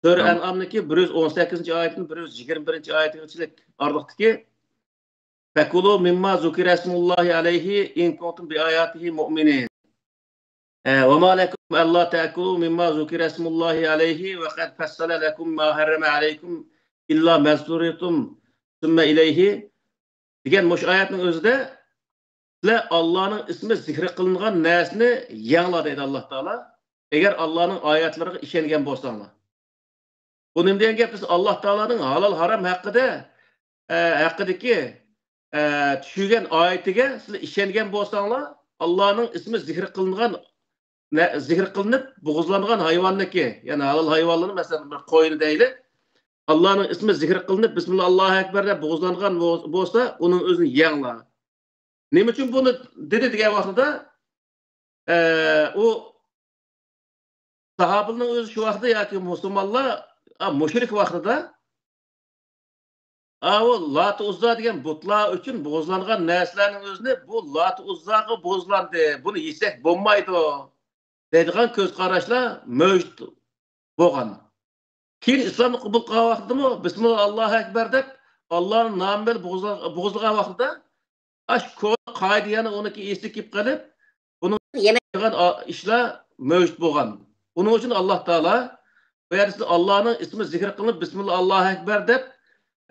سۈرە ئەنئامنىڭكى بىر يۈز ئون سەككىزىنچى ئايىتىدىن بىر يۈز يىگىرمە بىرىنچى ئايىتىگىچىلىك ئارىلىقتىكى، فَكُلُوا مِمَّا ذُكِرَ اسْمُ اللَّهِ عَلَيْهِ إِن كُنتُم بِآيَاتِهِ مُؤْمِنِينَ. ئە، وَمَا لَكُمْ أَلَّا تَأْكُلُوا مِمَّا ذُكِرَ اسْمُ اللَّهِ عَلَيْهِ وَقَدْ فَصَّلَ لَكُمْ مَا حَرَّمَ عَلَيْكُمْ إِلَّا مَا اضْطُرِرْتُمْ ثُمَّ إِلَيْهِ دېگەن مۇشۇ ئايەتنىڭ ئۆزىدە سىلەر ئاللانىڭ ئىسمى زىكرى قىلىنغان نەرسىنى يەڭلار دەيدۇ ئاللا تائالا. ئەگەر ئاللانىڭ ئايەتلىرىگە ئىشەنگەن بولساڭلار. بۇ نېمە دېگەن گەپ دېسە، ئاللا تائالانىڭ ھالال ھارام ھەققىدە، ئە، ھەققىدىكى، ئە، چۈشۈرگەن ئايىتىگە سىلەر ئىشەنگەن بولساڭلار، ئاللانىڭ ئىسمى زىكرى قىلىنغان، نە-، زىكرى قىلىنىپ بوغۇزلانغان ھايۋاننىكى، يەنى ھالال ھايۋانلارنى، مەسىلەن، بىر قوينى دەيلى، ئاللانىڭ ئىسمى زىكرى قىلىنىپ، بىسمىللا، ئاللاھۇ ئەكبەر دەپ بوغۇزلانغان بول-، بولسا، ئۇنىڭ ئۆزىنى يەڭلار. نېمە ئۈچۈن بۇنى دېدى دېگەن ۋاقتىدا، ئە، ئۇ ساھابىلەرنىڭ ئۆزى شۇ ۋاقىتتا ياكى مۇسۇلمانلار، ئا، مۇشرىك ۋاقتىدا، ئا، ئۇ لات ئۇززا دېگەن بۇتلار ئۈچۈن بوغۇزلانغان نەرسىلەرنىڭ ئۆزىنى بۇ لات ئۇززاغا بوغۇزلاندى، بۇنى يېسەك بولمايدۇ دەيدىغان كۆز قاراشلار مەۋجۇت بولغان. كېيىن ئىسلامنى قوبۇل قىلغان ۋاقتىدىمۇ بىسمىللا، ئاللاھۇ ئەكبەر دەپ ئاللانىڭ نامى بىلەن بوغۇزلىغان ۋاقتىدا ئاشۇ كونا قائىدە يەنە ئۇنىڭكى ئېسىگە كېلىپ قېلىپ، بۇنىڭ يېمەيدىغان ئىشلار مەۋجۇت بولغان. ئۇنىڭ ئۈچۈن ئاللا تائالا بۇ يەردە سىز ئاللانىڭ ئىسمى زىكىر قىلىنىپ، بىسمىللا، ئاللاھۇ ئەكبەر دەپ،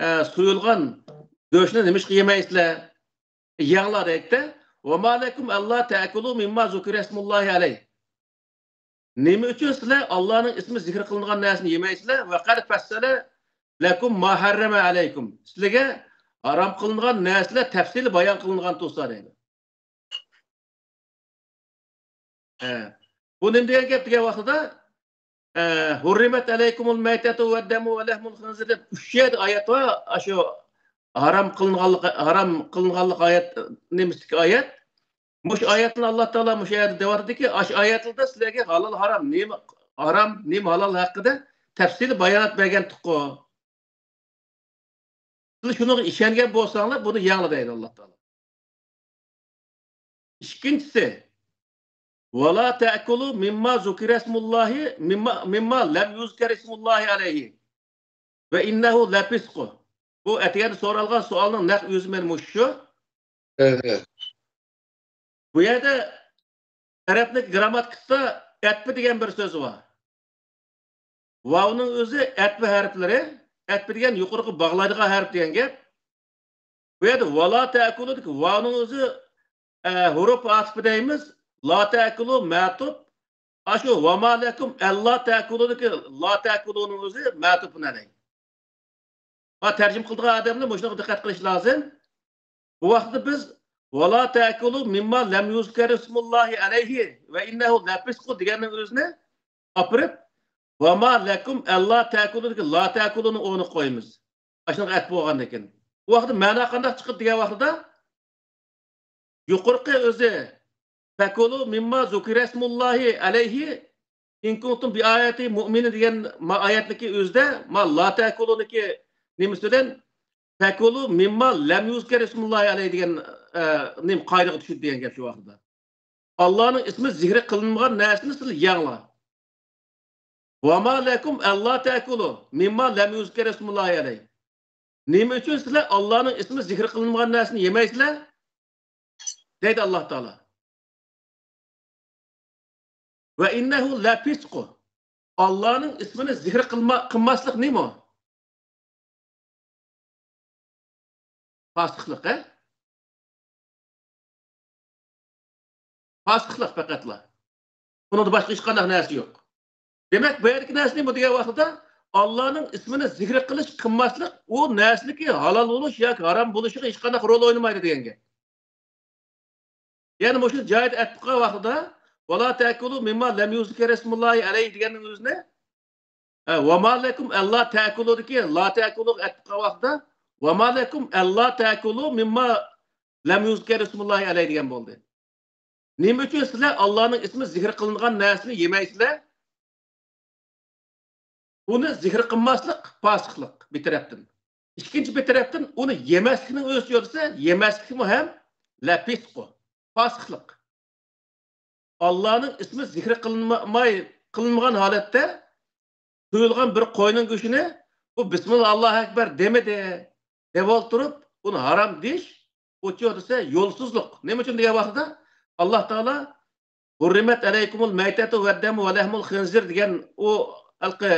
ئە، سويۇلغان گۆشنى نېمىشقا يېمەيسىلەر؟ يەڭلار دەيدىدە. وَمَا لَكُمْ أَلَّا تَأْكُلُوا مِمَّا ذُكِرَ اسْمُ اللَّهِ عَلَيْهِ. نېمە ئۈچۈن سىلەر ئاللانىڭ ئىسمى زىكىر قىلىنغان نەرسىنى يېمەيسىلەر؟ وَقَدْ فَصَّلَ لَكُمْ مَا حَرَّمَ عَلَيْكُمْ. سىلەرگە ھارام قىلىنغان نەرسىلەر تەپسىلىي بايان قىلىنغان تۇرسا دەيدۇ. ھە. بۇ نېمە دېگەن گەپ دېگەن ۋاقتىدا، ئە، حُرِّمَتْ عَلَيْكُمُ الْمَيْتَةُ وَالدَّمُ وَلَحْمُ الْخِنْزِيرِ دەپ ئۈچ يەردە ئايەت بار. ئاشۇ ھارام قىلىنغانلىق، ھارام قىلىنغانلىق ئايەت نېمىسىدىكى ئايەت. مۇشۇ ئايەتنى ئاللا تائالا مۇشۇ يەردە دەۋاتىدۇكى، ئاشۇ ئايەتلەردە سىلەرگە ھالال ھارام، نېمە ھارام، نېمە ھالال ھەققىدە تەپسىلىي بايانات بەرگەنتۇققۇ. سىلەر شۇنىڭغا ئىشەنگەن بولساڭلار، بۇنى يەڭلار دەيدۇ ئاللا تائالا. ئىككىنچىسى، وَلَا تَأْكُلُوا مِمَّا ذُكِرَ اسْمُ اللَّهِ، مِمَّا، مِمَّا لَمْ يُذْكَرِ اسْمُ اللَّهِ عَلَيْهِ وَإِنَّهُ لَفِسْقٌ. بۇ ئەتىگەندە سورالغان سوئالنىڭ نەق ئۆزى مانا مۇشۇ. بۇ يەردە ئەرەبنىڭ گىرامماتىكىسىدا ئەتپى دېگەن بىر سۆز بار. ۋاۋنىڭ ئۆزى ئەتپى ھەرپلىرى، ئەتپى دېگەن يۇقىرىقى باغلايدىغان ھەرپ دېگەن گەپ. بۇ يەردە ۋالا تەئكۇلۇدىكى ۋاۋنىڭ ئۆزى، ئە، ھۇرۇپ ئاتىپى دەيمىز. لا تەئكۇلۇ مەتۇپ. ئاشۇ ۋەما لەكۇم ئەللا تەئكۇلۇدىكى لا تەئكۇلۇنىڭ ئۆزى مەتۇپۇن ئەلەيھ. ھا، تەرجىمە قىلىدىغان ئادەملەر مۇشۇنىڭغا دىققەت قىلىش لازىم. بۇ ۋاقىتتا بىز ۋالا تەئكۇلۇ مىمما لەم يۇزكەر ئىسمۇللاھى ئەلەيھى ۋە ئىننەھۇ لەفىسقۇ دېگەننىڭ ئۆزىنى ئاپىرىپ، ۋەما لەكۇم ئەللا تەئكۇلۇدىكى لا تەئكۇلۇنى ئورنىغا قويىمىز. ئاشۇنىڭغا ئەتىپ بولغاندىن كېيىن. بۇ ۋاقىتتا مەنا قانداق چىقىدۇ دېگەن ۋاقتىدا، يۇقىرىقى ئۆزى، فەكۇلۇ مىمما زۇكىرەسمۇللاھى ئەلەيھى ئىن كۇنتۇم بىئايەتى مۇئمىنى دېگەن ما ئايەتنىكى ئۆزىدە، ما لا تەكۇلۇنىكى نېمىسى بىلەن، فەكۇلۇ مىمما لەم يۇزكەر ئىسمۇللاھى ئەلەيھى دېگەن، ئە، نېمە قائىدىگە چۈشىدۇ دېگەن گەپ شۇ ۋاقتىدا. ئاللانىڭ ئىسمى زىكرى قىلىنمىغان نەرسىنى سىلەر يەڭلار. ۋەما لەكۇم ئەللا تەكۇلۇ مىمما لەم يۇزكەر ئىسمۇللاھى ئەلەيھ. نېمە ئۈچۈن سىلەر ئاللانىڭ ئىسمى زىكىر قىلىنمىغان نەرسىنى يېمەيسىلەر؟ دەيدۇ ئاللا تائالا. ۋە ئىننەھۇ لەفىسقۇ. ئاللانىڭ ئىسمىنى زىكىر قىلما-، قىلماسلىق نېمە؟ پاسىقلىق، ھە؟ پاسىقلىق پەقەتلا. ئۇنىڭدا باشقا ھېچقانداق نەرسە يوق. دېمەك، بۇ يەردىكى نەرسە نېمە دېگەن ۋاقتىدا، ئاللانىڭ ئىسمىنى زىكىر قىلىش، قىلماسلىق، ئۇ نەرسىنىڭكى ھالال بولۇش ياكى ھارام بولۇشىغا ھېچقانداق رول ئوينىمايدۇ دېگەن گەپ. يەنى مۇشۇ جايدا ئەتىقا ۋاقتىدا، ۋەلا تەكۇلۇ مىمما لەم يۇزكەر ئىسمۇللاھى ئەلەيھى دېگەننىڭ ئۆزىنى، ھە، ۋەما لەكۇم ئەللا تەكۇلۇدىكى لا تەكۇلۇغا ئەتىقا ۋاقتىدا، ۋەما لەكۇم ئەللا تەكۇلۇ مىمما لەم يۇزكەر ئىسمۇللاھى ئەلەيھى دېگەن بولدى. نېمە ئۈچۈن سىلەر ئاللانىڭ ئىسمى زىكىر قىلىنغان نەرسىنى يېمەيسىلەر؟ ئۇنى زىكىر قىلماسلىق پاسىقلىق بىر تەرەپتىن. ئىككىنچى بىر تەرەپتىن ئۇنى يېمەسلىكنىڭ ئۆزى يولىسى، يېمەسلىكمۇ ھەم لەپىسقۇ، پاسىقلىق. ئاللانىڭ ئىسمى زىكىر قىلىنماي، قىلىنمىغان ھالەتتە سويۇلغان بىر قوينىڭ گۆشىنى، بۇ بىسمىللا ئاللاھۇ ئەكبەر دېمىدى دەپ ئولتۇرۇپ، ئۇنى ھارام دېيىش، ئۇچۇ دېسە يولسىزلىق. نېمە ئۈچۈن دېگەن ۋاقتىدا، ئاللا تائالا ھۇررىمەت ئەلەيكۇمۇل مەيتەتۇ ۋەددەمۇ ۋەلەھمۇل خىنزىر دېگەن ئۇ ھېلىقى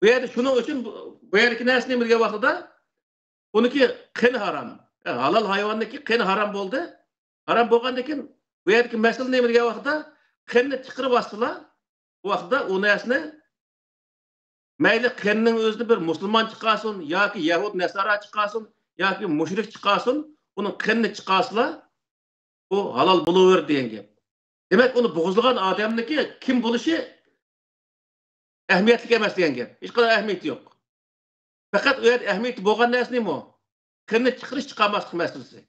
بۇ يەردە شۇنىڭ ئۈچۈن بۇ، بۇ يەردىكى نەرسە نېمە دېگەن ۋاقتىدا، ئۇنىڭكى قېنى ھارام. ھالال ھايۋاننىڭكى قېنى ھارام بولدى. ھارام بولغاندىن كېيىن، بۇ يەردىكى مەسىلە نېمە دېگەن ۋاقىتتا، قېنىنى چىقىرىۋاتسىلا، بۇ ۋاقىتتا ئۇ نەرسىنى مەيلى قېنىنىڭ ئۆزىنى بىر مۇسۇلمان چىقارسۇن، ياكى يەھۇد نەسارا چىقارسۇن، ياكى مۇشرىك چىقارسۇن، ئۇنىڭ قېنىنى چىقارسىلا، ئۇ ھالال بولۇۋېرىدۇ دېگەن گەپ. دېمەك، ئۇنى بوغۇزلىغان ئادەمنىڭكى كىم بولۇشى ئەھمىيەتلىك ئەمەس دېگەن گەپ. ھېچقانداق ئەھمىيىتى يوق. پەقەت ئۇ يەردە ئەھمىيىتى بولغان نەرسە نېمە؟ قېنىنى چىقىرىش، چىقارماسلىق مەسىلىسى.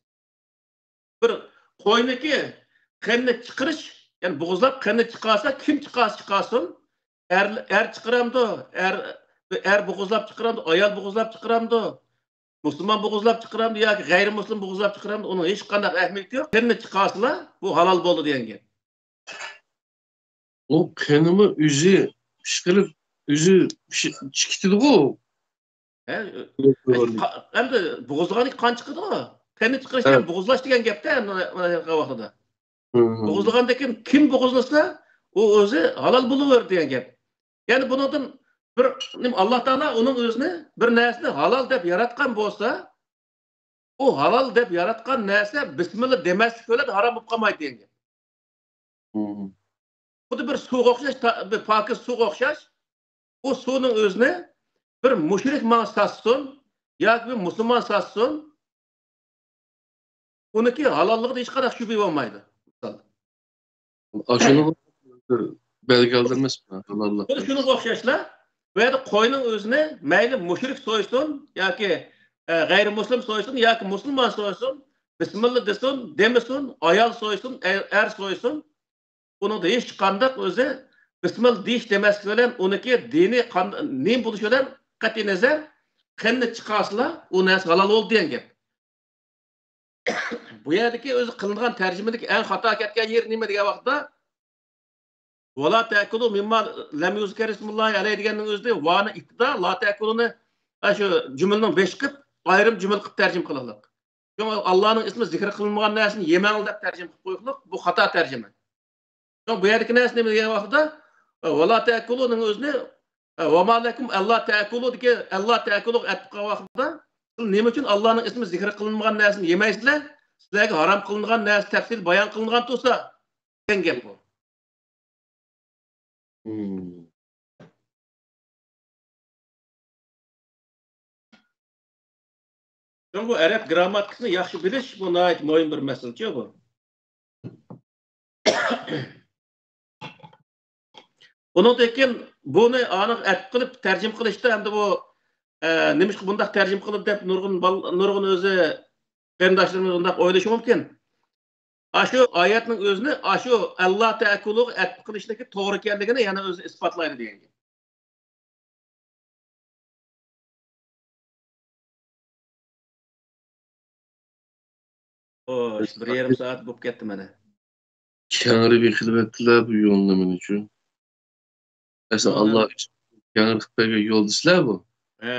بىر قوينىكى قېنىنى چىقىرىش، يەنى بوغۇزلاپ قېنىنى چىقارسا، كىم چىقارسا چىقارسۇن، ئەر، ئەر چىقىرامدۇ، ئەر، ئەر بوغۇزلاپ چىقىرامدۇ، ئايال بوغۇزلاپ چىقىرامدۇ، مۇسۇلمان بوغۇزلاپ چىقىرامدۇ ياكى غەيرىي مۇسۇلمان بوغۇزلاپ چىقىرامدۇ، ئۇنىڭ ھېچقانداق ئەھمىيىتى يوق. قېنىنى چىقارسىلا، بۇ ھالال بولدى دېگەن گەپ. ئۇ قېنىمۇ ئۆزى پىشقىرىپ، ئۆزى پىش-، چىقىتىدىغۇ. ھە، قا-، ئەمدى بوغۇزلىغاندىكىن قان چىقىدىغۇ. قېنىنى چىقىرىش دېگەن بوغۇزلاش دېگەن گەپتە، ھەممە، ھەممە ۋاقتىدا. بوغۇزلىغاندىن كېيىن كىم بوغۇزلىسا، ئۇ ئۆزى ھالال بولۇۋېرىدۇ دېگەن گەپ. يەنى بۇنىڭدىن بىر، نېمە، ئاللا تائالا ئۇنىڭ ئۆزىنى بىر نەرسىنى ھالال دەپ ياراتقان بولسا، ئۇ ھالال دەپ ياراتقان نەرسە بىسمىللا دېمەسلىك بىلەن ھارام بولۇپ قالمايدۇ دېگەن گەپ. خۇددى بىر سۇغا ئوخشاش، تا-، بىر پاكىز سۇغا ئوخشاش. ئۇ سۇنىڭ ئۆزىنى بىر مۇشرىك ماڭا ساتسۇن ياكى بىر مۇسۇلمان ساتسۇن، ئۇنىڭكى ھالاللىقىدا ھېچقانداق شۈبھە بولمايدۇ. مىسال. ئاشۇنىڭ بىر بەلگىلىمىسى بار، ھالاللىق. خۇددى شۇنىڭغا ئوخشاشلا، بۇ يەردە قوينىڭ ئۆزىنى مەيلى مۇشرىك سويسۇن ياكى، ئە، غەيرىمۇسلىم سويسۇن ياكى مۇسۇلمان سويسۇن، بىسمىللا دېسۇن، دېمىسۇن، ئايال سويسۇن، ئەر، ئەر سويسۇن، ئۇنىڭدا ھېچقانداق ئۆزى بىسمىللا دېيىش دېمەسلىك بىلەن، ئۇنىڭكى دىنى قان-، نېمە بولۇشى بىلەن قەتئىينەزەر، قېنىنى چىقارسىلا، ئۇ نەرسە ھالال بولدى دېگەن گەپ. بۇ يەردىكى ئۆزى قىلىنغان تەرجىمىدىكى ئەڭ خاتا كەتكەن يېرى نېمە دېگەن ۋاقىتتا، ۋەلا تەكۇلۇ مىمما لەم يۇزكەر ئىسمۇللاھى ئەلەيھى دېگەننىڭ ئۆزىدە ۋانى ئىپتىدا، لا تەكۇلۇنى، ئە، شۇ جۈملىنىڭ بېشى قىلىپ، ئايرىم جۈملە قىلىپ تەرجىمە قىلىڭلار. شۇڭا ئاللانىڭ ئىسمى زىكىر قىلىنمىغان نەرسىنى يېمەڭلار دەپ تەرجىمە قىلىپ قويۇقلۇق، بۇ خاتا تەرجىمە. شۇڭا بۇ يەردىكى نەرسە نېمە دېگەن ۋاقتىدا، ۋەلا تەكۇلۇنىڭ ئۆزىنى، ۋەما لەكۇم ئەللا تەكۇلۇ دېگەن، ئەللا تەكۇلۇغا ئەتىپ قالغان ۋاقتىدا، سىلەر نېمە ئۈچۈن ئاللانىڭ ئىسمى زىكىر قىلىنمىغان نەرسىنى يېمەيسىلەر؟ سىلەرگە ھارام قىلىنغان نەرسە تەپسىلىي بايان قىلىنغان تۇرسا، دېگەن گەپ بۇ. شۇڭا بۇ ئەرەب گىرامماتىكىسىنى ياخشى بىلىش، بۇ ناھايىتى مۇھىم بىر مەسىلىچۇ بۇ. ئۇنىڭدىن كېيىن بۇنى ئانىغا ئەتىپ قىلىپ تەرجىمە قىلىشتا ئەمدى بۇ، ئە، نېمىشقا بۇنداق تەرجىمە قىلىدۇ دەپ نۇرغۇن بال-، نۇرغۇن ئۆزى قېرىنداشلىرىمىز بۇنداق ئويلىشى مۇمكىن. ئاشۇ ئايەتنىڭ ئۆزىنى ئاشۇ ئەللا تەكۇلۇغا ئەتىپ قىلىشنىڭكى توغرا ئىكەنلىكىنى يەنە ئۆزى ئىسپاتلايدۇ دېگەن گەپ. خوش، بىر يېرىم سائەت بولۇپ كەتتى مانا. كەڭرى بېقىلىۋەتتىلە بۇ يولنى مېنىڭچۇ. ئەسلى ئاللا كەڭرى قىلىپ بەرگەن يول دېسىلە بۇ. ھە.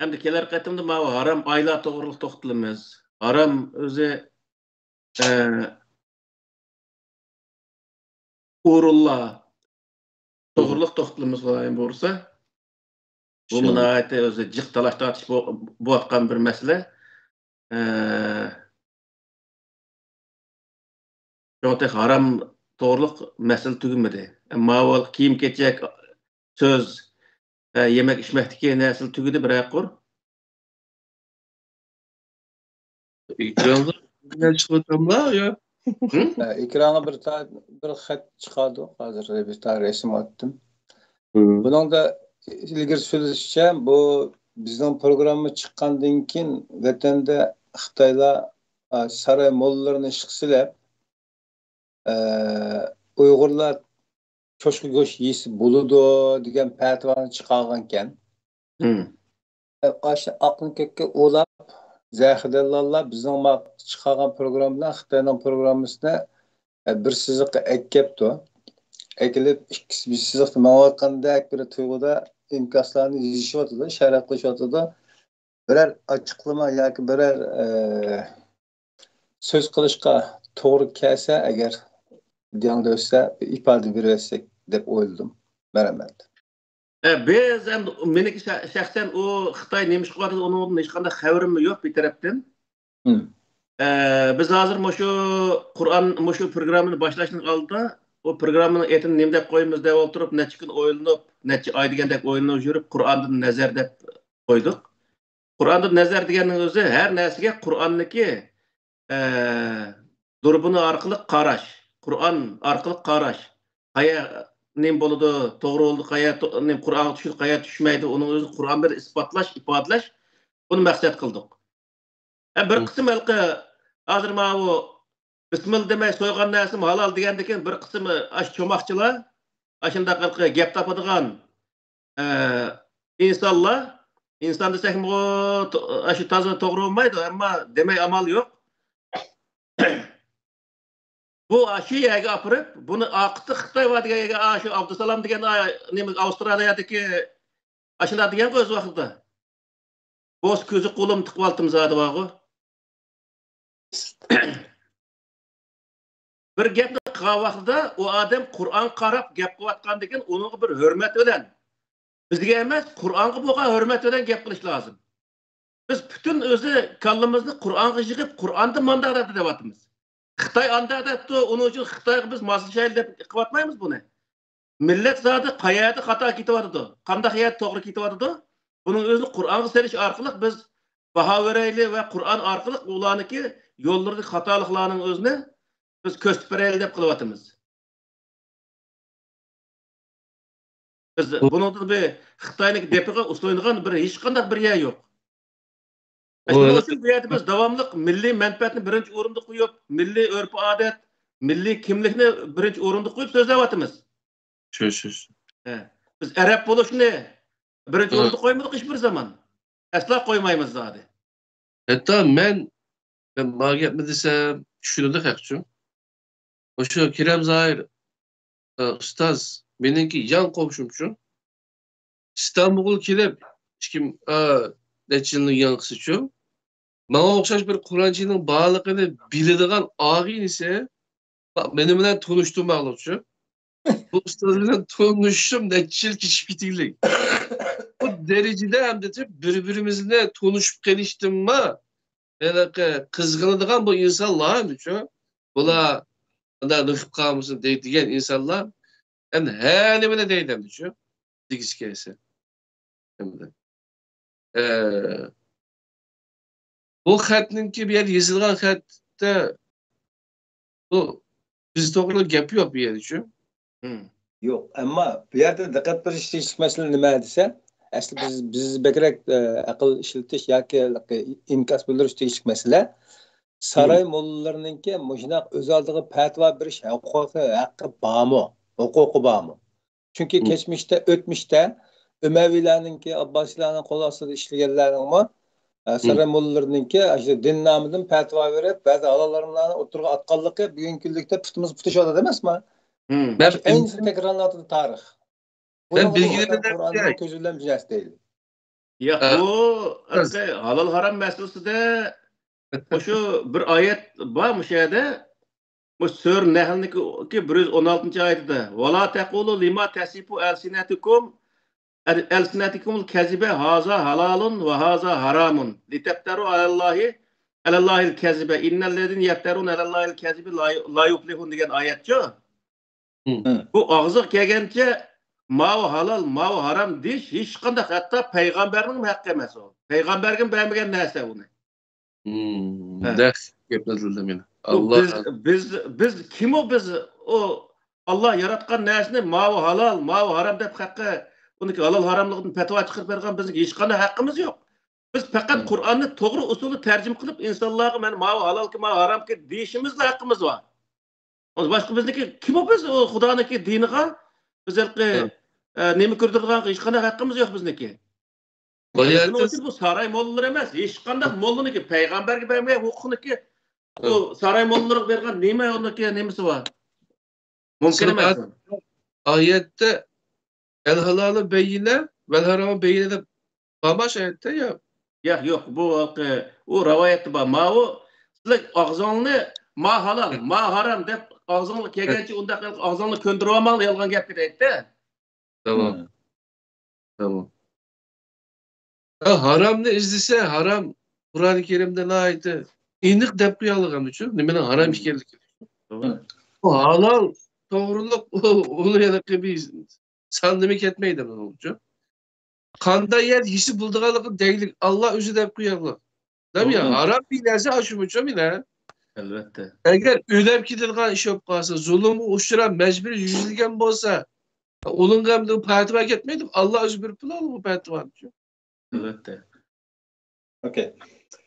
ئەمدى كېلەر قېتىمدا ماۋۇ ھارام ئايلار توغرىلىق توختىلىمىز. ھارام ئۆزى، ئە، ئورۇنلار توغرىلىق توختىلىمىز، خۇدايىم بۇيرۇسا. بۇمۇ ناھايىتى ئۆزى جىق تالاش تارتىش بو-، بولۇۋاتقان بىر مەسىلە. ئە، شۇڭا تېخى ھارام توغرىلىق مەسىلە تۈگىمىدى. ماۋۇ كىيىم كېچەك، سۆز، ئە، يېمەك ئىچمەكتىكى نەرسىلەر تۈگىدى بىرەر قۇر. ئېكرانغا بىلەن چىقىۋاتاملا يا؟ ھە، ئېكرانغا بىر تا-، بىر خەت چىقاردۇق ھازىر، بىر تا رەسىم ئاتتىم. بۇنىڭدا ئىلگىرى سۆزلىشىچە، بۇ بىزنىڭ پروگرامما چىققاندىن كېيىن ۋەتەندە خىتايلار، ئا، ساراي موللىلىرىنى ئىشقا سېلىپ، ئە، ئۇيغۇرلار چوشقا گۆش يېسە بولىدۇ دېگەن پەتىۋانى چىقارغانىكەن. ئاشۇ ئاقنى كۆككە ئۇلاپ، زەخىدەللاللار بىزنىڭ ما-، چىقارغان پروگرامما بىلەن خىتاينىڭ پروگراممىسىنى، ئە، بىر سىزىققا ئەكەپتۇ. ئەكېلىپ، ئىككىسى بىر سىزىقتا ماڭىۋاتقاندەك بىر تۇيغۇدا ئىنكاسلارنى يېزىشىۋاتىدۇ، شەرھ قىلىشىۋاتىدۇ. بىرەر ئاچىقلىما ياكى بىرەر، ئە، سۆز قىلىشقا توغرا كەلسە ئەگەر، دېڭدا ئۆتسە ئىپادە بېرىۋەتسەك دەپ ئويلىدىم. مەرھەمەت. ئە، بىز ئەمدى، مېنىڭكى شە-، شەخسەن ئۇ خىتاي نېمە ئىش قىلىۋاتىدۇ، ئۇنىڭدىن ھېچقانداق خەۋىرىممۇ يوق بىر تەرەپتىن. ئە، بىز ھازىر مۇشۇ قۇرئان، مۇشۇ پروگراممىنى باشلاشنىڭ ئالدىدا ئۇ پروگراممىنىڭ ئېتىنى نېمە دەپ قويىمىز دەپ ئولتۇرۇپ، نەچچە كۈن ئويلىنىپ، نەچچە ئاي دېگەندەك ئويلىنىپ يۈرۈپ، قۇرئاندىن نەزەر دەپ قويدۇق. قۇرئاندىن نەزەر دېگەننىڭ ئۆزى ھەر نەرسىگە قۇرئاننىكى، ئە، دۇربۇنى ئارقىلىق قاراش، قۇرئان ئارقىلىق قاراش. قايا نېمە بولىدۇ، توغرا بولىدۇ، قايا تو-، نېمە قۇرئانغا چۈشىدۇ، قايا چۈشمەيدۇ، ئۇنىڭ ئۆزىنى قۇرئان بىلەن ئىسپاتلاش، ئىپادىلەش، بۇنى مەقسەت قىلدۇق. ھە، بىر قىسىم ھېلىقى ھازىر ماۋۇ بىسمىللا دېمەي سويغان نەرسىمۇ ھالال دېگەندىكىن بىر قىسىم ئاشۇ چوماقچىلار، ئاشۇنداق ھېلىقى گەپ تاپىدىغان، ئە، ئىنسانلار، ئىنسان دېسەكمۇ، ئاشۇ تازا توغرا بولمايدۇ، ئەمما دېمەي ئامال يوق. بۇ ئاشۇ يەرگە ئاپىرىپ، بۇنى ئارقىسى خىتاي بار دېگەن يەرگە، ئاشۇ ئابدۇسالام دېگەن، ئا، نېمە، ئاۋسترالىيەدىكى ئاشۇنداق دېگەنغۇ ئۆز ۋاقتىدا. بولسا كۆزى قولۇم تىقىۋالتىم زادى بارغۇ. بىر گەپنى قىلغان ۋاقتىدا ئۇ ئادەم قۇرئانغا قاراپ گەپ قىلىۋاتقاندىكىن ئۇنىڭغا بىر ھۆرمەت بىلەن، بىزگە ئەمەس، قۇرئانغا بولغان ھۆرمەت بىلەن گەپ قىلىش لازىم. بىز پۈتۈن ئۆزى كاللىمىزنى قۇرئانغا يىغىپ، قۇرئاندا مانداق دەپتۇ دەۋاتىمىز. خىتاي ئانداق دەپتۇ، ئۇنىڭ ئۈچۈن خىتايغا بىز ماسلىشايلى دەپ قىلىۋاتمايمىز بۇنى. مىللەت زادى قەيەردە خاتا كېتىۋاتىدۇ، قانداق يەردە توغرا كېتىۋاتىدۇ، بۇنىڭ ئۆزىنى قۇرئانغا سېلىش ئارقىلىق بىز باھا بېرەيلى ۋە قۇرئان ئارقىلىق ئۇلارنىڭكى يوللىرىدىكى خاتالىقلارنىڭ ئۆزىنى بىز كۆرسىتىپ بېرەيلى دەپ قىلىۋاتىمىز. بىز بۇنىڭدىن بىر خىتاينىڭ دېپىغا سويۇنغان بىر ھېچقانداق بىر يەر يوق. شۇنىڭ ئۈچۈن بۇ يەردە بىز داۋاملىق مىللىي مەنپەئەتنى بىرىنچى ئورۇندا قويۇپ، مىللىي ئۆرپ-ئادەت، مىللىي كىملىكنى بىرىنچى ئورۇندا قويۇپ سۆزلەۋاتىمىز. شۇ، شۇ، شۇ. ھە. بىز ئەرەب بولۇشنى بىرىنچى ئورۇندا قويمىدۇق ھېچبىر زامان. ئەسلا قويمايمىز زادى. ھەتتا مەن، مەن ما گەپنى دېسەم، چۈشىنىدۇ خەقچۇ. مۇشۇ كېرەم زاھىر، ئە، ئۇستاز، مېنىڭكى يان قومشۇمچۇ. ئىستانبۇلغا كېلىپ، ئىككى، ئە، نەچچە يىلنىڭ ياڭقىسىچۇ. ماڭا ئوخشاش بىر قۇرئانچىنىڭ بارلىقىنى بىلىدىغان ئاغىنىسى، مېنى بىلەن تونۇشتۇرماقلىقچۇ. بۇ ئۇستاز بىلەن تونۇشۇشۇم نەچچە يىل كېچىكىپ كېتىگلىك. بۇ دەرىجىدە ئەمدى بىر-بىرىمىزنى تونۇشۇپ قېلىشتىنمۇ ھېلىقى قىزغىنىدىغان بۇ ئىنسانلار ئەمدىچۇ. بۇلار ئانداق نېقىپ قالمىسۇن دەيدىغان ئىنسانلار ئەمدى ھە نېمىنى دەيدۇ ئەمدىچۇ. دېگۈسى كەلسە. ئەمدى. ئە، بۇ خەتنىڭكى بۇ يەردە يېزىلغان خەتتە بۇ بىز توغرىلىق گەپ يوق بۇ يەردىچۇ. يوق، ئەمما بۇ يەردە دىققەت بېرىش تېگىشلىك مەسىلە نېمە دېسە، ئەسلى بىز، بىز بەكرەك، ئە، ئەقىل ئىشلىتىش ياكى ئىنكاس بىلدۈرۈش تېگىشلىك مەسىلە. ساراي موللىلىرىنىڭكى مۇشۇنداق ئۆز ئالدىغا پەتىۋا بېرىش ھوقۇقى، ھەققى بارمۇ؟ ھوقۇقى بارمۇ؟ چۈنكى كەچمىشتە، ئۆتمۈشتە ئۆمەۋىيلەرنىڭكى، ئابباسىيلارنىڭ قول ئاستىدا ئىشلىگەنلەرنىڭمۇ ئە، سارا موللىلىرىنىڭكى ئاشۇ دىن نامىدىن پەتىۋا بېرىپ، بەزى ھالال ھاراملارنى ئوتتۇرىغا ئاتقانلىقى بۈگۈنكى كۈنلۈكتە پۇتىمىز پۇتۇشۇۋاتىدۇ ئەمەسمۇ؟ مەن ئەينىسى تەكرارلىنىۋاتىدۇ تارىخ. بۇ مەن يولغا بىلگىنىمدە قۇرئاننىڭ كۆزى بىلەن بىر نەرسە دەيلى. ياق، ھە. بۇ ھەققى ھالال ھارام مەسىلىسىدە مۇشۇ بىر ئايەت بار مۇشۇ يەردە. مۇشۇ سۈرە نەھلنىڭكى بىر يۈز ئون ئالتىنچى ئايىتىدە، «ولا تقولوا لما تصف ألسنتكم، ألسنتكم الكذب هذا حلال وهذا حرام لتفتروا على الله، على الله الكذب، إن الذين يفترون على الله الكذب لا، لا يفلحون» دېگەن ئايەتچۇ. بۇ ئاغزىغا كەلگەنچە ماۋۇ ھالال، ماۋۇ ھارام دېيىش ھېچقانداق، ھەتتا پەيغەمبەرنىڭ ھەققى ئەمەس ئۇ. پەيغەمبەرگە بەرمىگەن نەرسە ئۇنى. ھە. نەق گەپنى دېدىم مەن. بۇ ئاللا بىز، بىز، بىز كىمۇ بىز؟ ئۇ ئاللا ياراتقان نەرسىنى ماۋۇ ھالال، ماۋۇ ھارام دەپ ھەققى، ئۇنىڭكى ھالال ھاراملىقىدىن پەتىۋا چىقىرىپ بەرگەن بىزنىڭ ھېچقانداق ھەققىمىز يوق. بىز پەقەت قۇرئاننى توغرا ئۇسۇلدا تەرجىمە قىلىپ، ئىنسانلارغا مەن ماۋۇ ھالالكى، ماۋۇ ھارامكى دېيىشىمىزلا ھەققىمىز بار. باشقا بىزنىڭكى كىمۇ بىز ئۇ خۇدانىڭكى دىنىغا بىز ھېلىقى، ئە، نېمە كىردۈرىدىغانغا ھېچقانداق ھەققىمىز يوق بىزنىڭكى. بۇ يەردە شۇنىڭ ئۈچۈن بۇ ساراي موللىلىرى ئەمەس، ھېچقانداق موللىنىڭكى پەيغەمبەرگە بەرمىگەن ھوقۇقنىكى، بۇ ساراي موللىلىرىغا بەرگەن نېمە ئۇنىڭكى نېمىسى بار؟ مۇمكىن ئەمەس. ئايەتتە «ئەل ھالالۇ بەييىنە، ۋەل ھارامۇ بەييىنە» دەپ بارما شۇ ئايەتتە يا؟ ياق، ياق، بۇ ھېلىقى ئۇ رىۋايەتتە بار. ماۋۇ سىلەر ئاغزىڭلارنى ما ھالال، ما ھارام دەپ ئاغزىڭلار كەلگەنچە ئۇنداق قىلىپ ئاغزىڭلارنى كۆندۈرۈۋالماڭلار يالغان گەپكە دەيتتى. تامام. تامام. ھە، ھارامنى ئىزدىسە، ھارام قۇرئانى كەرىمدە ناھايىتى ئېنىق دەپ قويالىغان ئۈچۈن نېمىنىڭ ھارام ئىكەنلىكى. بۇ ھالال توغرىلىق ئۇ، ئۇنى ھېلىقى بىر سانىمى كەتمەيدۇ بۇنىڭ ئۈچۈن. قانداق يەردە يېسە بولىدىغانلىقى دەيلىك، ئاللا ئۆزى دەپ قويالىغان. دەم يا، ھارام بىر نەرسە ئاشۇمۇچۇ مىنە. ئەلۋەتتە. ئەگەر ئۆلەپ كېتىدىغان ئىش بولۇپ قالسا، زۇلۇمغا ئۇچراپ مەجبۇرىي يۈزلىگەن بولسا، ئۇنىڭغا ئەمدى پەتىۋا كەتمەيدۇ. ئاللا ئۆزى بېرىپ بولىدۇ بۇ پەتىۋانى. ئەلۋەتتە. ئوكەي.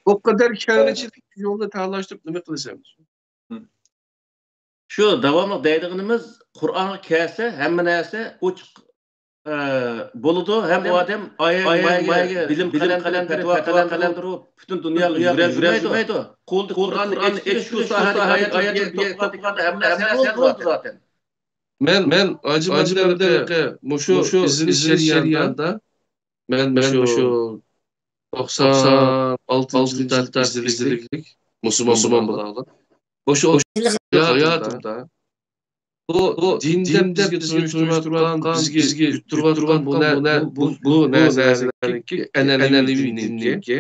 ئۇ قەدەر كەڭرىچىلىك يولنى تالاشتۇرۇپ نېمە قىلىسەن؟ شۇ داۋاملىق دەيدىغىنىمىز، قۇرئانغا كەلسە ھەممە نەرسە ئوچۇق، ئە، بولىدۇ. ھەم ئۇ ئادەم ئايەت، ئايەت، بىلىم قەلەندىرى، پەتىۋا قەلەندىرى، پۈتۈن دۇنياغا يۈرەلمەيدۇ. قولىدا قۇرئاننى ئېچىپ شۇ ساھەدىكى ئايەت، ئايەت توپلىغاندا ھەممە نەرسە بولىدۇ زاتەن. مەن، مەن ھاجى مەمتىمىردىن مۇشۇ ئىزدىنىش جەريانىدا مەن مۇشۇ توقسان ئالتىنچى يىلدىن تارتىپ ئىزدىنىشلىك مۇسۇلمان بولغان. مۇشۇ ھاياتىمدا بۇ دىن دەپ بىزگە تونۇشتۇرۇۋاتقان، بىزگە يۇتتۇرۇۋاتقان بۇ نە-، بۇ، بۇ، بۇ نەرسىلەرنىڭكى ئەنئەنىۋى دىننىڭكى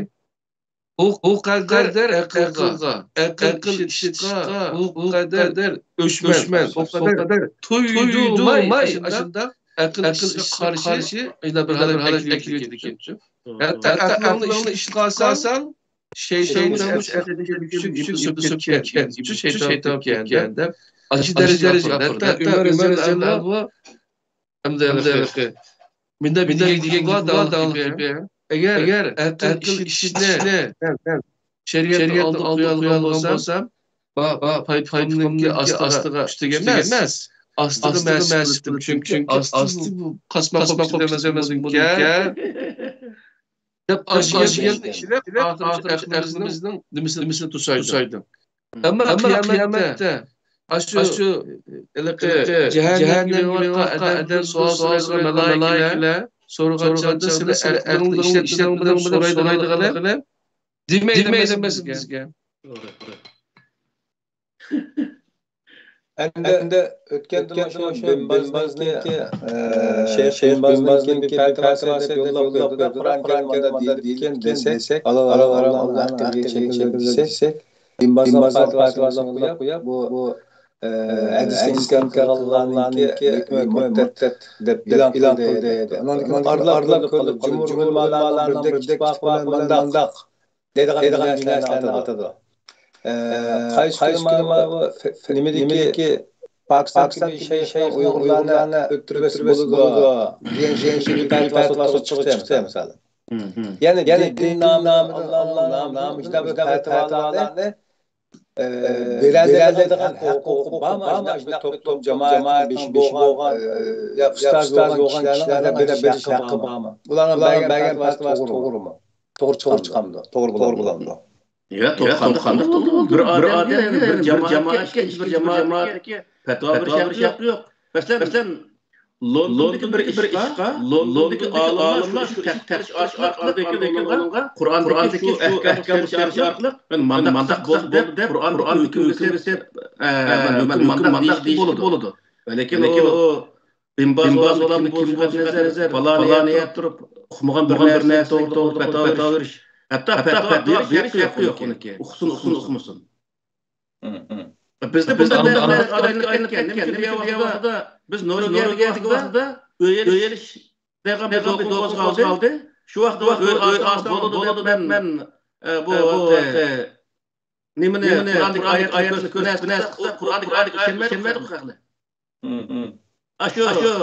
ئۇ، ئۇ قەدەر ئەقىلگە، ئەقىل ئىشلىتىشقا ئۇ قەدەر ئۆچمەن، ئۇ قەدەر تۇيدۇرماي ئاشۇنداق ئەقىل ئىشقا قارشى ئىلا بىر ھالەتكە كېلىپ كەتكەنچۇ. ھەتتا ئەقىلىڭنى ئىشلىتىپ قالساڭ، شەيتاننىڭ ئەتىكىگە چۈشۈپ كەتكەن، شەيتان كەتكەن دەپ، ئاشۇ دەرىجىگە ئاپىرىدۇ. ھەتتا ئۆمەر رەزىياللاھۇ ئەنھۇ ھەمدە ھېلىقى مۇنداق بىر دېگەن گېپى بار داۋۇت گېپى. ئەگەر ئەقىل ئىشىنى شەرىئەتنىڭ ئالدىغا قويالىغان بولسام، پايپىقىمنىڭكى ئاستىغا، ئۈستىگە ئەمەس، ئاستىغا مەسىل قىلىپتىم. چۈنكى ئاستى بۇ قاسماق بولۇپ كېتەمەسمىكىن دەپ ئاشۇ گەپنى ئىشلەپ، ئاخىرى ئەقلىمىزنىڭ نېمىسىنى توسايدۇ. ئەمما قىيامەتتە ئاشۇ ھېلىقى جەھەننەمگە مېڭىۋاتقان ئادەمدىن سوئال سورايدىغان مالايىكىلەر سورىغان چاغدا، سىلەر ئەقلىڭلارنى ئىشلەتمىدىڭمۇ دەپ سورايدىغانلىقىنى دېمەيدۇ ئەمەسمۇ بىزگە. ئەمدى ئۆتكەندىمۇ شۇ بىن بازنىڭكى، ئە، شەيخ بىن بازنىڭكى پەتىۋاسى دەپ يوللاپ قويۇپتۇ. قۇرئان كەرىم مۇنداق دېيىلىپتىكەن دېسەك، ھالال ھارام ئاللانىڭ ھەققىگە چېكىنىدۇ دېسەك، بىن بازنىڭ پەتىۋاسىنى يوللاپ قويۇپ، بۇ، ئە، ھەدىسنى ئىنكار قىلغانلارنىڭكى ھۆكمى مۇرتەد دەپ ئېلان قىلدى. ئۇنىڭدىن كېيىن ئارىلاپ كۆرۈلۈپ قالدى. جۇمھۇر ئۆلىمالارنىڭ بىردەك ئىتتىپاق بىلەن مۇنداق دەيدىغان نەرسىلەرنى ئاتىدۇ. ئە، قايسى ئۆلىما بۇ نېمىدىكى، پاكىستاندىكى بىر شەيخنىڭ ئۇيغۇرلارنى ئۆلتۈرۈۋەتسە بولىدۇ دېگەن شەيخنىڭ پەتىۋاسى ئوتتۇرىغا چىقتى، مىسالەن. يەنى دىن نامىدا، ئاللانىڭ نامىدا شۇنداق بىر پەتىۋالارنى، ئە، بېرەلەيدىغان ھەققى، ھوقۇقى بارمۇ؟ شۇنداق بىر توپ، جامائەتنىڭ بېشى بولغان، ئە، يا ئۇستاز بولغان كىشىلەرنىڭ بېرىش ھەققى بارمۇ؟ ئۇلارنىڭ بەرگەن پەتىۋاسى توغرىمۇ؟ توغرا چىقامدۇ؟ توغرا بولامدۇ؟ يا، توغرا قانداق، قانداق بولىدۇ؟ بىر ئادەمگە، يەنى بىر جامائەتكە، ئىككىنچى بىر جامائەتكە پەتىۋا بېرىش ھەققى يوق. مەسىلەن، مەسىلەن، لوندوندىكى بىر ئىشقا، لوندوندىكى ئالىملار شۇ ئىشنى تەتقىق قىلىش ئارقىلىق، ئاندىن كېيىن ئۇنىڭغا قۇرئاندىكى شۇ ئەھكام كۆرسىتىش ئارقىلىق، مەن مانداق قىلسام بولىدۇ دەپ، قۇرئاندا ھۆكۈم كۆرسەتسە، مەن ھۆكۈم مانداق دېيىشكە بولىدۇ. لېكىن ئۇ بىن باز بولغان كىم، كىم نەزەر، پالانى يەپ تۇرۇپ، ئۇقمىغان بىر نەرسە توغرا، توغرا پەتىۋا بېرىش. ھەتتا پەتىۋا بېرىش ھەققى يوق ئۇنىڭكى. ئۇقسۇن، ئۇقسۇن، ئۇقمىسۇن. بىزدە بۇنداق نەرسىلەر ئايلىنىپ كەتكەن. نېمە دېگەن ۋاقىتتا، بىز نورۋېگىيەدىكى ۋاقتىدا ئۆي ئېلىش دېگەن بىر دولقۇن قوزغالدى. شۇ ۋاقىتتا ئۆي، ئۆي ئالساڭ بولىدۇ دەپ مەن، ئە، بۇ، بۇ، ئە، نېمىنى، قۇرئاندىكى ئايەتنى كۆرسىتىپ، قۇرئاندىكى ئايەتكە ئىشەنمەيدۇ خەقلەر. ئاشۇ، ئاشۇ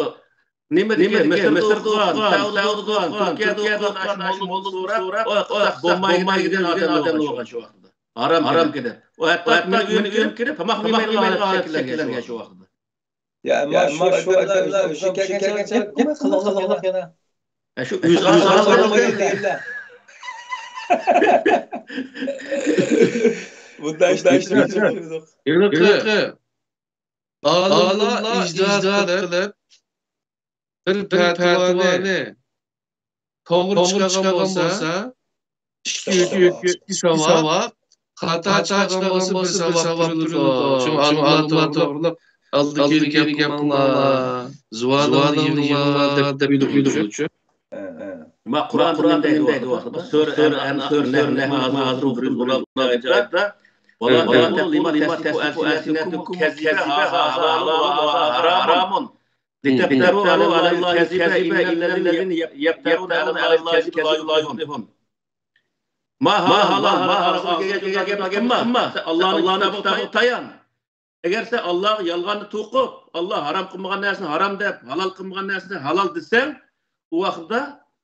نېمىدىكى، مىسىردا ئوقۇغان، سەئۇدىدا ئوقۇغان، تۈركىيەدە ئوقۇغان، ئاشۇ موللىدىن سوراپ، ئۇ قىلساق بولمايدۇ دېگەن ئادەملەر بولغان شۇ ۋاقىتتا. ھارام، ھارام دېدى. ئۇ ھەتتا، ھەتتا ئۆيىنى كۆرۈپ، تاماق يېمەيدىغان ھالەتكە كەلگەن شۇ ۋاقىتتا. يا، ما، ما، شۇ ئۆزى كەلگەنچە گەپ قىلىڭلار يەنە. شۇ ئۆزى ئاغزىغا دەيلا. بۇنداق ئىشلار ھېلىقى ئالىملار ئىجتىھات قىلىپ، بىر پەتىۋانى توغرا چىقارغان بولسا، ئىككى، ئىككى، ئىككى ساۋاب، خاتا چىقارغان بولسا، بىر ساۋاب بېرىلىدۇ. شۇڭا ئالىملار توغرىلىق ئالدى كېيىن گەپ قىلماڭلار، زۇۋانىڭلارنى يىغىڭلار دەپ بۇيرۇقىدۇ. ما قۇرئاندا نېمە دەيدۇ ۋاقتىدا؟ سۈرە ئەنئام، سۈرە نەھل، ھازىر ئوقۇدۇم، بۇلار، بۇلار ئېيتىدۇ. ۋەلا تەقۇلۇ لِمَا تَصِفُ أَلْسِنَتُكُمُ الْكَذِبَ هَٰذَا حَلَالٌ وَهَٰذَا حَرَامٌ لِتَفْتَرُوا عَلَى اللَّهِ الْكَذِبَ إِنَّ الَّذِينَ يَفْتَرُونَ عَلَى اللَّهِ الْكَذِبَ لَا يُفْلِحُونَ. ما ھالال، ما ھارام، ئاغزىغا كەلگەن گەپنى قىلما. سەن ئاللانىڭ كىتابىغا تايان. ئەگەر سەن ئاللاغا يالغاننى توقۇپ، ئاللا ھارام قىلمىغان نەرسىنى ھارام دەپ، ھالال قىلمىغان نەرسىنى ھالال دېسەڭ، ئۇ ۋاقىتتا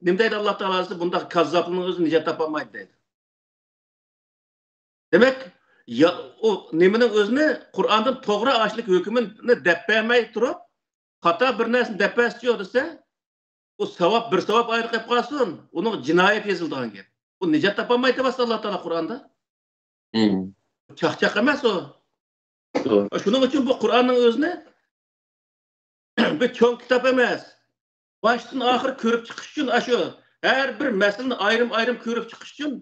نېمە دەيدۇ ئاللا تائالا؟ بۇنداق كاززاپنىڭ ئۆزى نىجات تاپالمايدۇ دەيدۇ. دېمەك، يا-، ئۇ نېمىنىڭ ئۆزىنى، قۇرئاندىن توغرا ئاشلىق ھۆكمىنى دەپ بەرمەي تۇرۇپ، خاتا بىر نەرسىنى دەپ بەرسىچۇ دېسە، ئۇ ساۋاب، بىر ساۋاب ئايرىپ قېلىپ قالسۇن، ئۇنىڭغا جىنايەت يېزىلىدىغان گەپ. ئۇ نىجات تاپالمايدۇ دەپ ئاللا تائالا قۇرئاندا. مم. چاقچاق ئەمەس ئۇ. توغرا. شۇنىڭ ئۈچۈن بۇ قۇرئاننىڭ ئۆزىنى بىر چوڭ كىتاب ئەمەس. باشتىن ئاخىر كۆرۈپ چىقىش ئۈچۈن، ئاشۇ ھەر بىر مەسىلىنى ئايرىم-ئايرىم كۆرۈپ چىقىش ئۈچۈن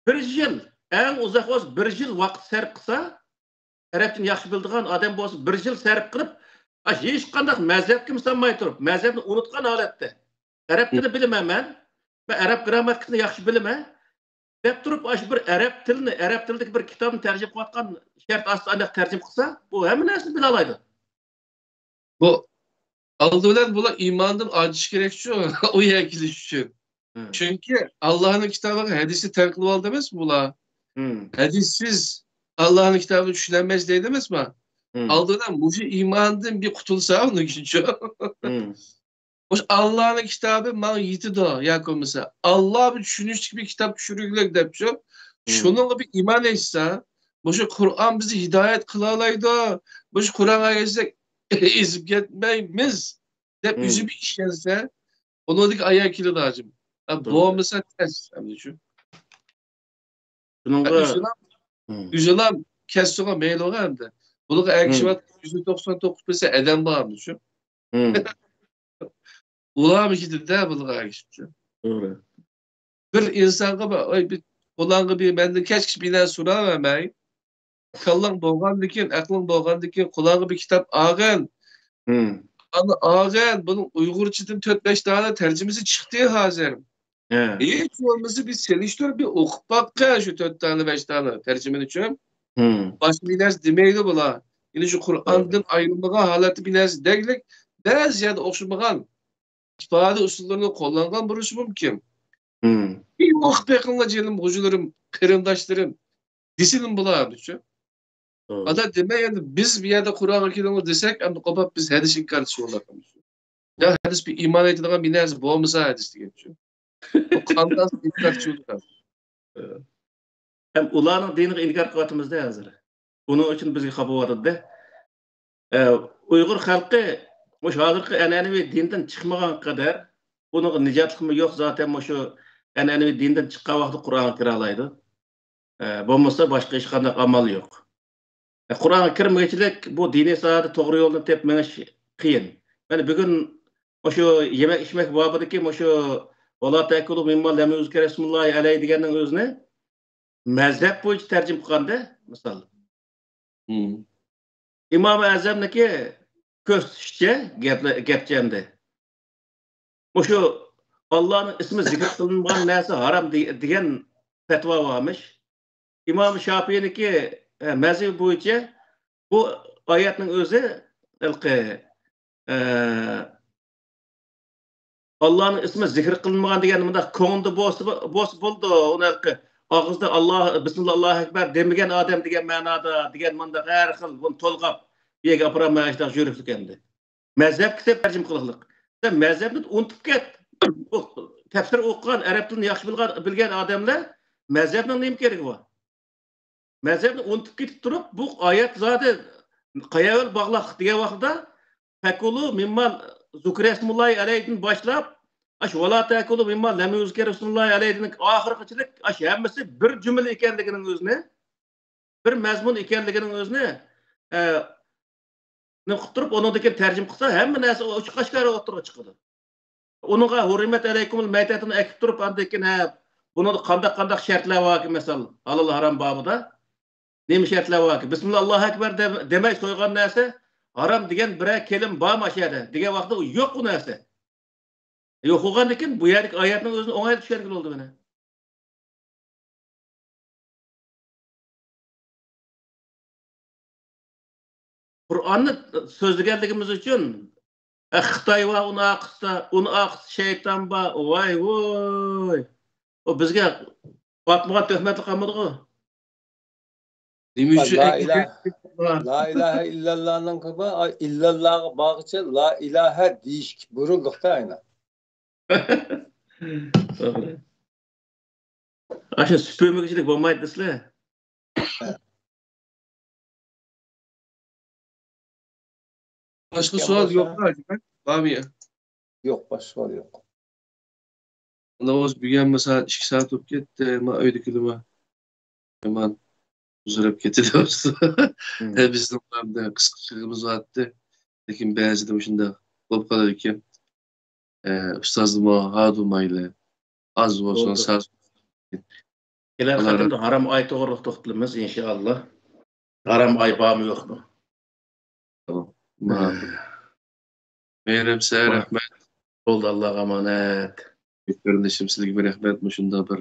بىر يىل، ئەڭ ئۇزاق بولسا بىر يىل ۋاقىت سەرپ قىلسا، ئەرەبچىنى ياخشى بىلىدىغان ئادەم بولسا، بىر يىل سەرپ قىلىپ، ئاش-، ھېچقانداق مەزھەپكىمۇ سالماي تۇرۇپ، مەزھەپنى ئۇنتۇغان ھالەتتە، ئەرەب تىلى بىلىمەن مەن، مەن ئەرەب گرامماتىكىسىنى ياخشى بىلىمەن دەپ تۇرۇپ، ئاشۇ بىر ئەرەب تىلىنى، ئەرەب تىلىدىكى بىر كىتابنى تەرجىمە قىلىۋاتقان شەرت ئاستىدا ئانداق تەرجىمە قىلسا، بۇ ھەممە نەرسىنى بىلالايدۇ. بۇ ئالدى بىلەن بۇلار ئىماندىن ئاجىزىش كېرەكچۇ، ئۇ يەرگە كېلىش ئۈچۈن. مم. چۈنكى ئاللانىڭ كىتابىغا ھەدىسنى تەنقىدلىۋالدى ئەمەسمۇ بۇلار؟ مم. ھەدىسسىز ئاللانىڭ كىتابىنى چۈشىنەلمەيسىز دەيدۇ ئەمەسمۇ؟ مم. ئالدى بىلەن مۇشۇ ئىماندىن بىر قۇتۇلسا ئۇنىڭ ئۈچۈنچۇ. مم. مۇشۇ ئاللانىڭ كىتابى ماڭا يېتىدۇ ياكى بولمىسا ئاللا بىر چۈشىنىشلىك بىر كىتاب چۈشۈرگۈلۈك دەپچۇ. مم. شۇنىڭغا بىر ئىمان ئېيتسا، مۇشۇ قۇرئان بىزنى ھىدايەت قىلالايدۇ، مۇشۇ قۇرئانغا ئەگەشسەك ئېزىپ كەتمەيمىز دەپ مم. ئۆزى بىر ئىشەنسە، ئۇنىڭدىكى ئايەت كېلىدۇ ھاجىم. ھە، توغرا. بولمىسا تەس، ئەمدى شۇ. شۇنىڭغا ئۆزىلا، مم. ئۆزىلا كەسسىغۇ مەيلىغۇ ئەمدى. بۇلىغا مم. ئەگىشىۋاتقان يۈزدە توقسان توققۇز پىرسەنت ئادەم بار ئەمدى شۇ. مم. ئۇلارمۇ كېتىدۇ-دە بۇلىغا ئەگىشىپ شۇ. توغرا. بىر ئىنسانغا بىر، ئاي، بىر، قۇلاڭغا بىر مەندىن كەچكىچە بىر نەرسە سوراۋەرمەي. كاللاڭ بولغاندىكىن، ئەقلىڭ بولغاندىكىن، قۇلاڭغا بىر كىتاب ئالغىن. مم. ئانا ئالغىن، بۇنىڭ ئۇيغۇرچىدىن تۆت، بەش دانە تەرجىمىسى چىقتى ھازىر. ھە. ھېچ بولمىسا بىر سېلىشتۇرۇپ، بىر ئوقۇپ باققىن شۇ تۆت دانە، بەش دانە تەرجىمىنى چۈ. مم. باشقا بىر نەرسە دېمەيدۇ بۇلار. يەنى شۇ قۇرئاندىن ئايرىلمىغان ھالەتتە بىر نەرسە دەگلىك، بەزى يەردە ئوخشىمىغان ئىپادە ئۇسۇللىرىنى قوللانغان بولۇشى مۇمكىن. مم. بىر ئوقۇپ بېقىڭلار جېنىم، غوجىلىرىم، قېرىنداشلىرىم. دېسىنىم بۇلار ئەمدىچۇ. توغرا. ئادا دېمەي، ئەمدى بىز بۇ يەردە قۇرئانغا كېلىڭلار دېسەك، ئەمدى قوپاپ بىز ھەدىس ئىنكارچىسى بولدۇق. يا ھەدىس بىر ئىمان ئېيتىدىغان بىر نەرسە بولمىسا ھەدىس دېگەنچۇ. بۇ قانداق ئىنكارچى بولدۇق؟ ھەم ئۇلارنىڭ دىنىغا ئىنكار قىلىۋاتىمىز-دە ھازىر. بۇنىڭ ئۈچۈن بىزگە خاپا بولۇۋاتىدۇ-دە. ئە، ئۇيغۇر خەلقى مۇشۇ ھازىرقى ئەنئەنىۋى دىندىن چىقمىغان قەدەر، بۇنىڭغا نىجاتلىقمۇ يوق زاتەن، مۇشۇ ئەنئەنىۋى دىندىن چىققان ۋاقتىدا قۇرئانغا كىرەلەيدۇ. ئە، بولمىسا باشقا ھېچقانداق ئامال يوق. ئە، قۇرئانغا كىرمىگۈچىلىك بۇ دىنىي ساھەدە توغرا يولنى تېپىپ مېڭىش قىيىن. مانا بۈگۈن مۇشۇ يېمەك ئىچمەك بابىدىكى مۇشۇ «ۋالا تەكۇلۇ مىمما لەم يۇزكەر ئىسمۇللاھى ئەلەيھ» دېگەننىڭ ئۆزىنى مەزھەپ بويىچە تەرجىمە قىلغاندا، مىسال، مم. ئىمام ئەزەمنىڭكى كۆرسىتىشىچە گەپلە-، گەپچە ئەمدى. مۇشۇ ئاللانىڭ ئىسمى زىكىر قىلىنمىغان نەرسە ھارام دې-، دېگەن پەتىۋا بارمىش. ئىمام شاپىئىنىڭكى، ئە، مەزھىپى بويىچە بۇ ئايەتنىڭ ئۆزى ھېلىقى، ئە، ئاللانىڭ ئىسمى زىكىر قىلىنمىغان دېگەن مۇنداق كۆڭلىدە بولسا، بولسا بولىدۇ. ئۇنى ھېلىقى ئاغزىدا «ئاللا، بىسمىللا، ئاللاھۇ ئەكبەر» دېمىگەن ئادەم دېگەن مەنادا دېگەن مۇنداق ھەر خىل بۇنى تولغاپ بۇ يەرگە ئاپىرالماي ئاشۇنداق يۈرۈكلۈك ئەمدى. مەزھەپ كىتاب تەرجىمە قىلغلىق. سەن مەزھەپنى ئۇنتۇپ كەت. بۇ تەپسىر ئوقۇغان، ئەرەب تىلىنى ياخشى بىلغان، بىلگەن ئادەملەر مەزھەپنىڭ نېمە كېرىكى بار؟ مەزھەپنى ئۇنتۇپ كېتىپ تۇرۇپ، بۇ ئايەت زادى قەيەرگە باغلىق دېگەن ۋاقتىدا، «فەكۇلۇ مىمما زۇكرىيەسمۇللاھى ئەلەيھىدىن» باشلاپ، ئاشۇ «ۋالا تەكۇلۇ مىمما لەم يۇزكەر ئىسمۇللاھى ئەلەيھىدىن» ئاخىرغىچىلىك، ئاشۇ ھەممىسى بىر جۈملە ئىكەنلىكىنىڭ ئۆزىنى، بىر مەزمۇن ئىكەنلىكىنىڭ ئۆزىنى، ئە، نېمە قىلىپ تۇرۇپ، ئۇنىڭدىن كېيىن تەرجىمە قىلسا، ھەممە نەرسە ئوچۇق ئاشكارا ئوتتۇرىغا چىقىدۇ. ئۇنىڭغا «ھۇررىمەت ئەلەيكۇمۇل مەيتەتىنى» ئەكىپ تۇرۇپ، ئاندىن كېيىن، ھە، بۇنىڭدا قانداق، قانداق شەرتلەر باركى، مىسال، ھالال ھارام بابىدا نېمە شەرتلەر باركى؟ «بىسمىللا، ئاللاھۇ ئەكبەر» دە-، دېمەي سويغان نەرسە ھارام دېگەن بىرەر كېلىم بارمۇ ئاشۇ يەردە دېگەن ۋاقىتتا، ئۇ يوق ئۇ نەرسە. يوق بولغاندىن كېيىن بۇ يەردىكى ئايەتنىڭ ئۆزىنى ئوڭايلا چۈشەنگىلى بولدى مانا. قۇرئاننى سۆزلىگەنلىكىمىز ئۈچۈن، ئە، خىتاي بار، ئۇنى ئارقىسىدا، ئۇنى ئارقىسىدا شەيتان بار، ۋاي ۋۇي. ئۇ بىزگە پاتمىغان تۆھمەتلا قالمىدىغۇ. نېمە ئۈچۈن لا ئەكىلدى؟ ئىلاھە، لا ئىلاھە ئىللاللانىڭكى بار، ئا، ئىللاللاغا بارغىچە لا ئىلاھە دېيىشكە بۇرۇلدۇق-تا ئاينا. توغرا. ئاشۇ سۈپۈرمىگۈچىلىك بولمايدۇ دېسىلە. باشقا سوئال يوقمۇ، ھاجىمەت؟ بارمۇ يا؟ يوق، باشقا سوئال يوق. ئانا، بۈگۈن مەسىلەن ئىككى سائەت بولۇپ كەتتى، مەن ئۆيدىكىلەرمۇ يامان ھۇزۇرلاپ كېتىدۇ. ھە، بىزنىڭ بۇ يەردە قىسقىچىلىقىمىز بارتتى. لېكىن بەزىدە مۇشۇنداق بولۇپ قالىدىكەن. ئە، ئۇستازلىرىمۇ ھاردۇرمايلى. ئاز بولسۇن، ساز. كېلەر قېتىمدا ھارام ئاي توغرىلىق توختىلىمىز، ئىنشائاللا. ھارام ئاي بارمۇ يوقمۇ؟ تامام. مېھرىم، سىزگە رەھمەت. بولدى، ئاللاغا ئامانەت. قېرىندىشىم، سىزگىمۇ رەھمەت، مۇشۇنداق بىر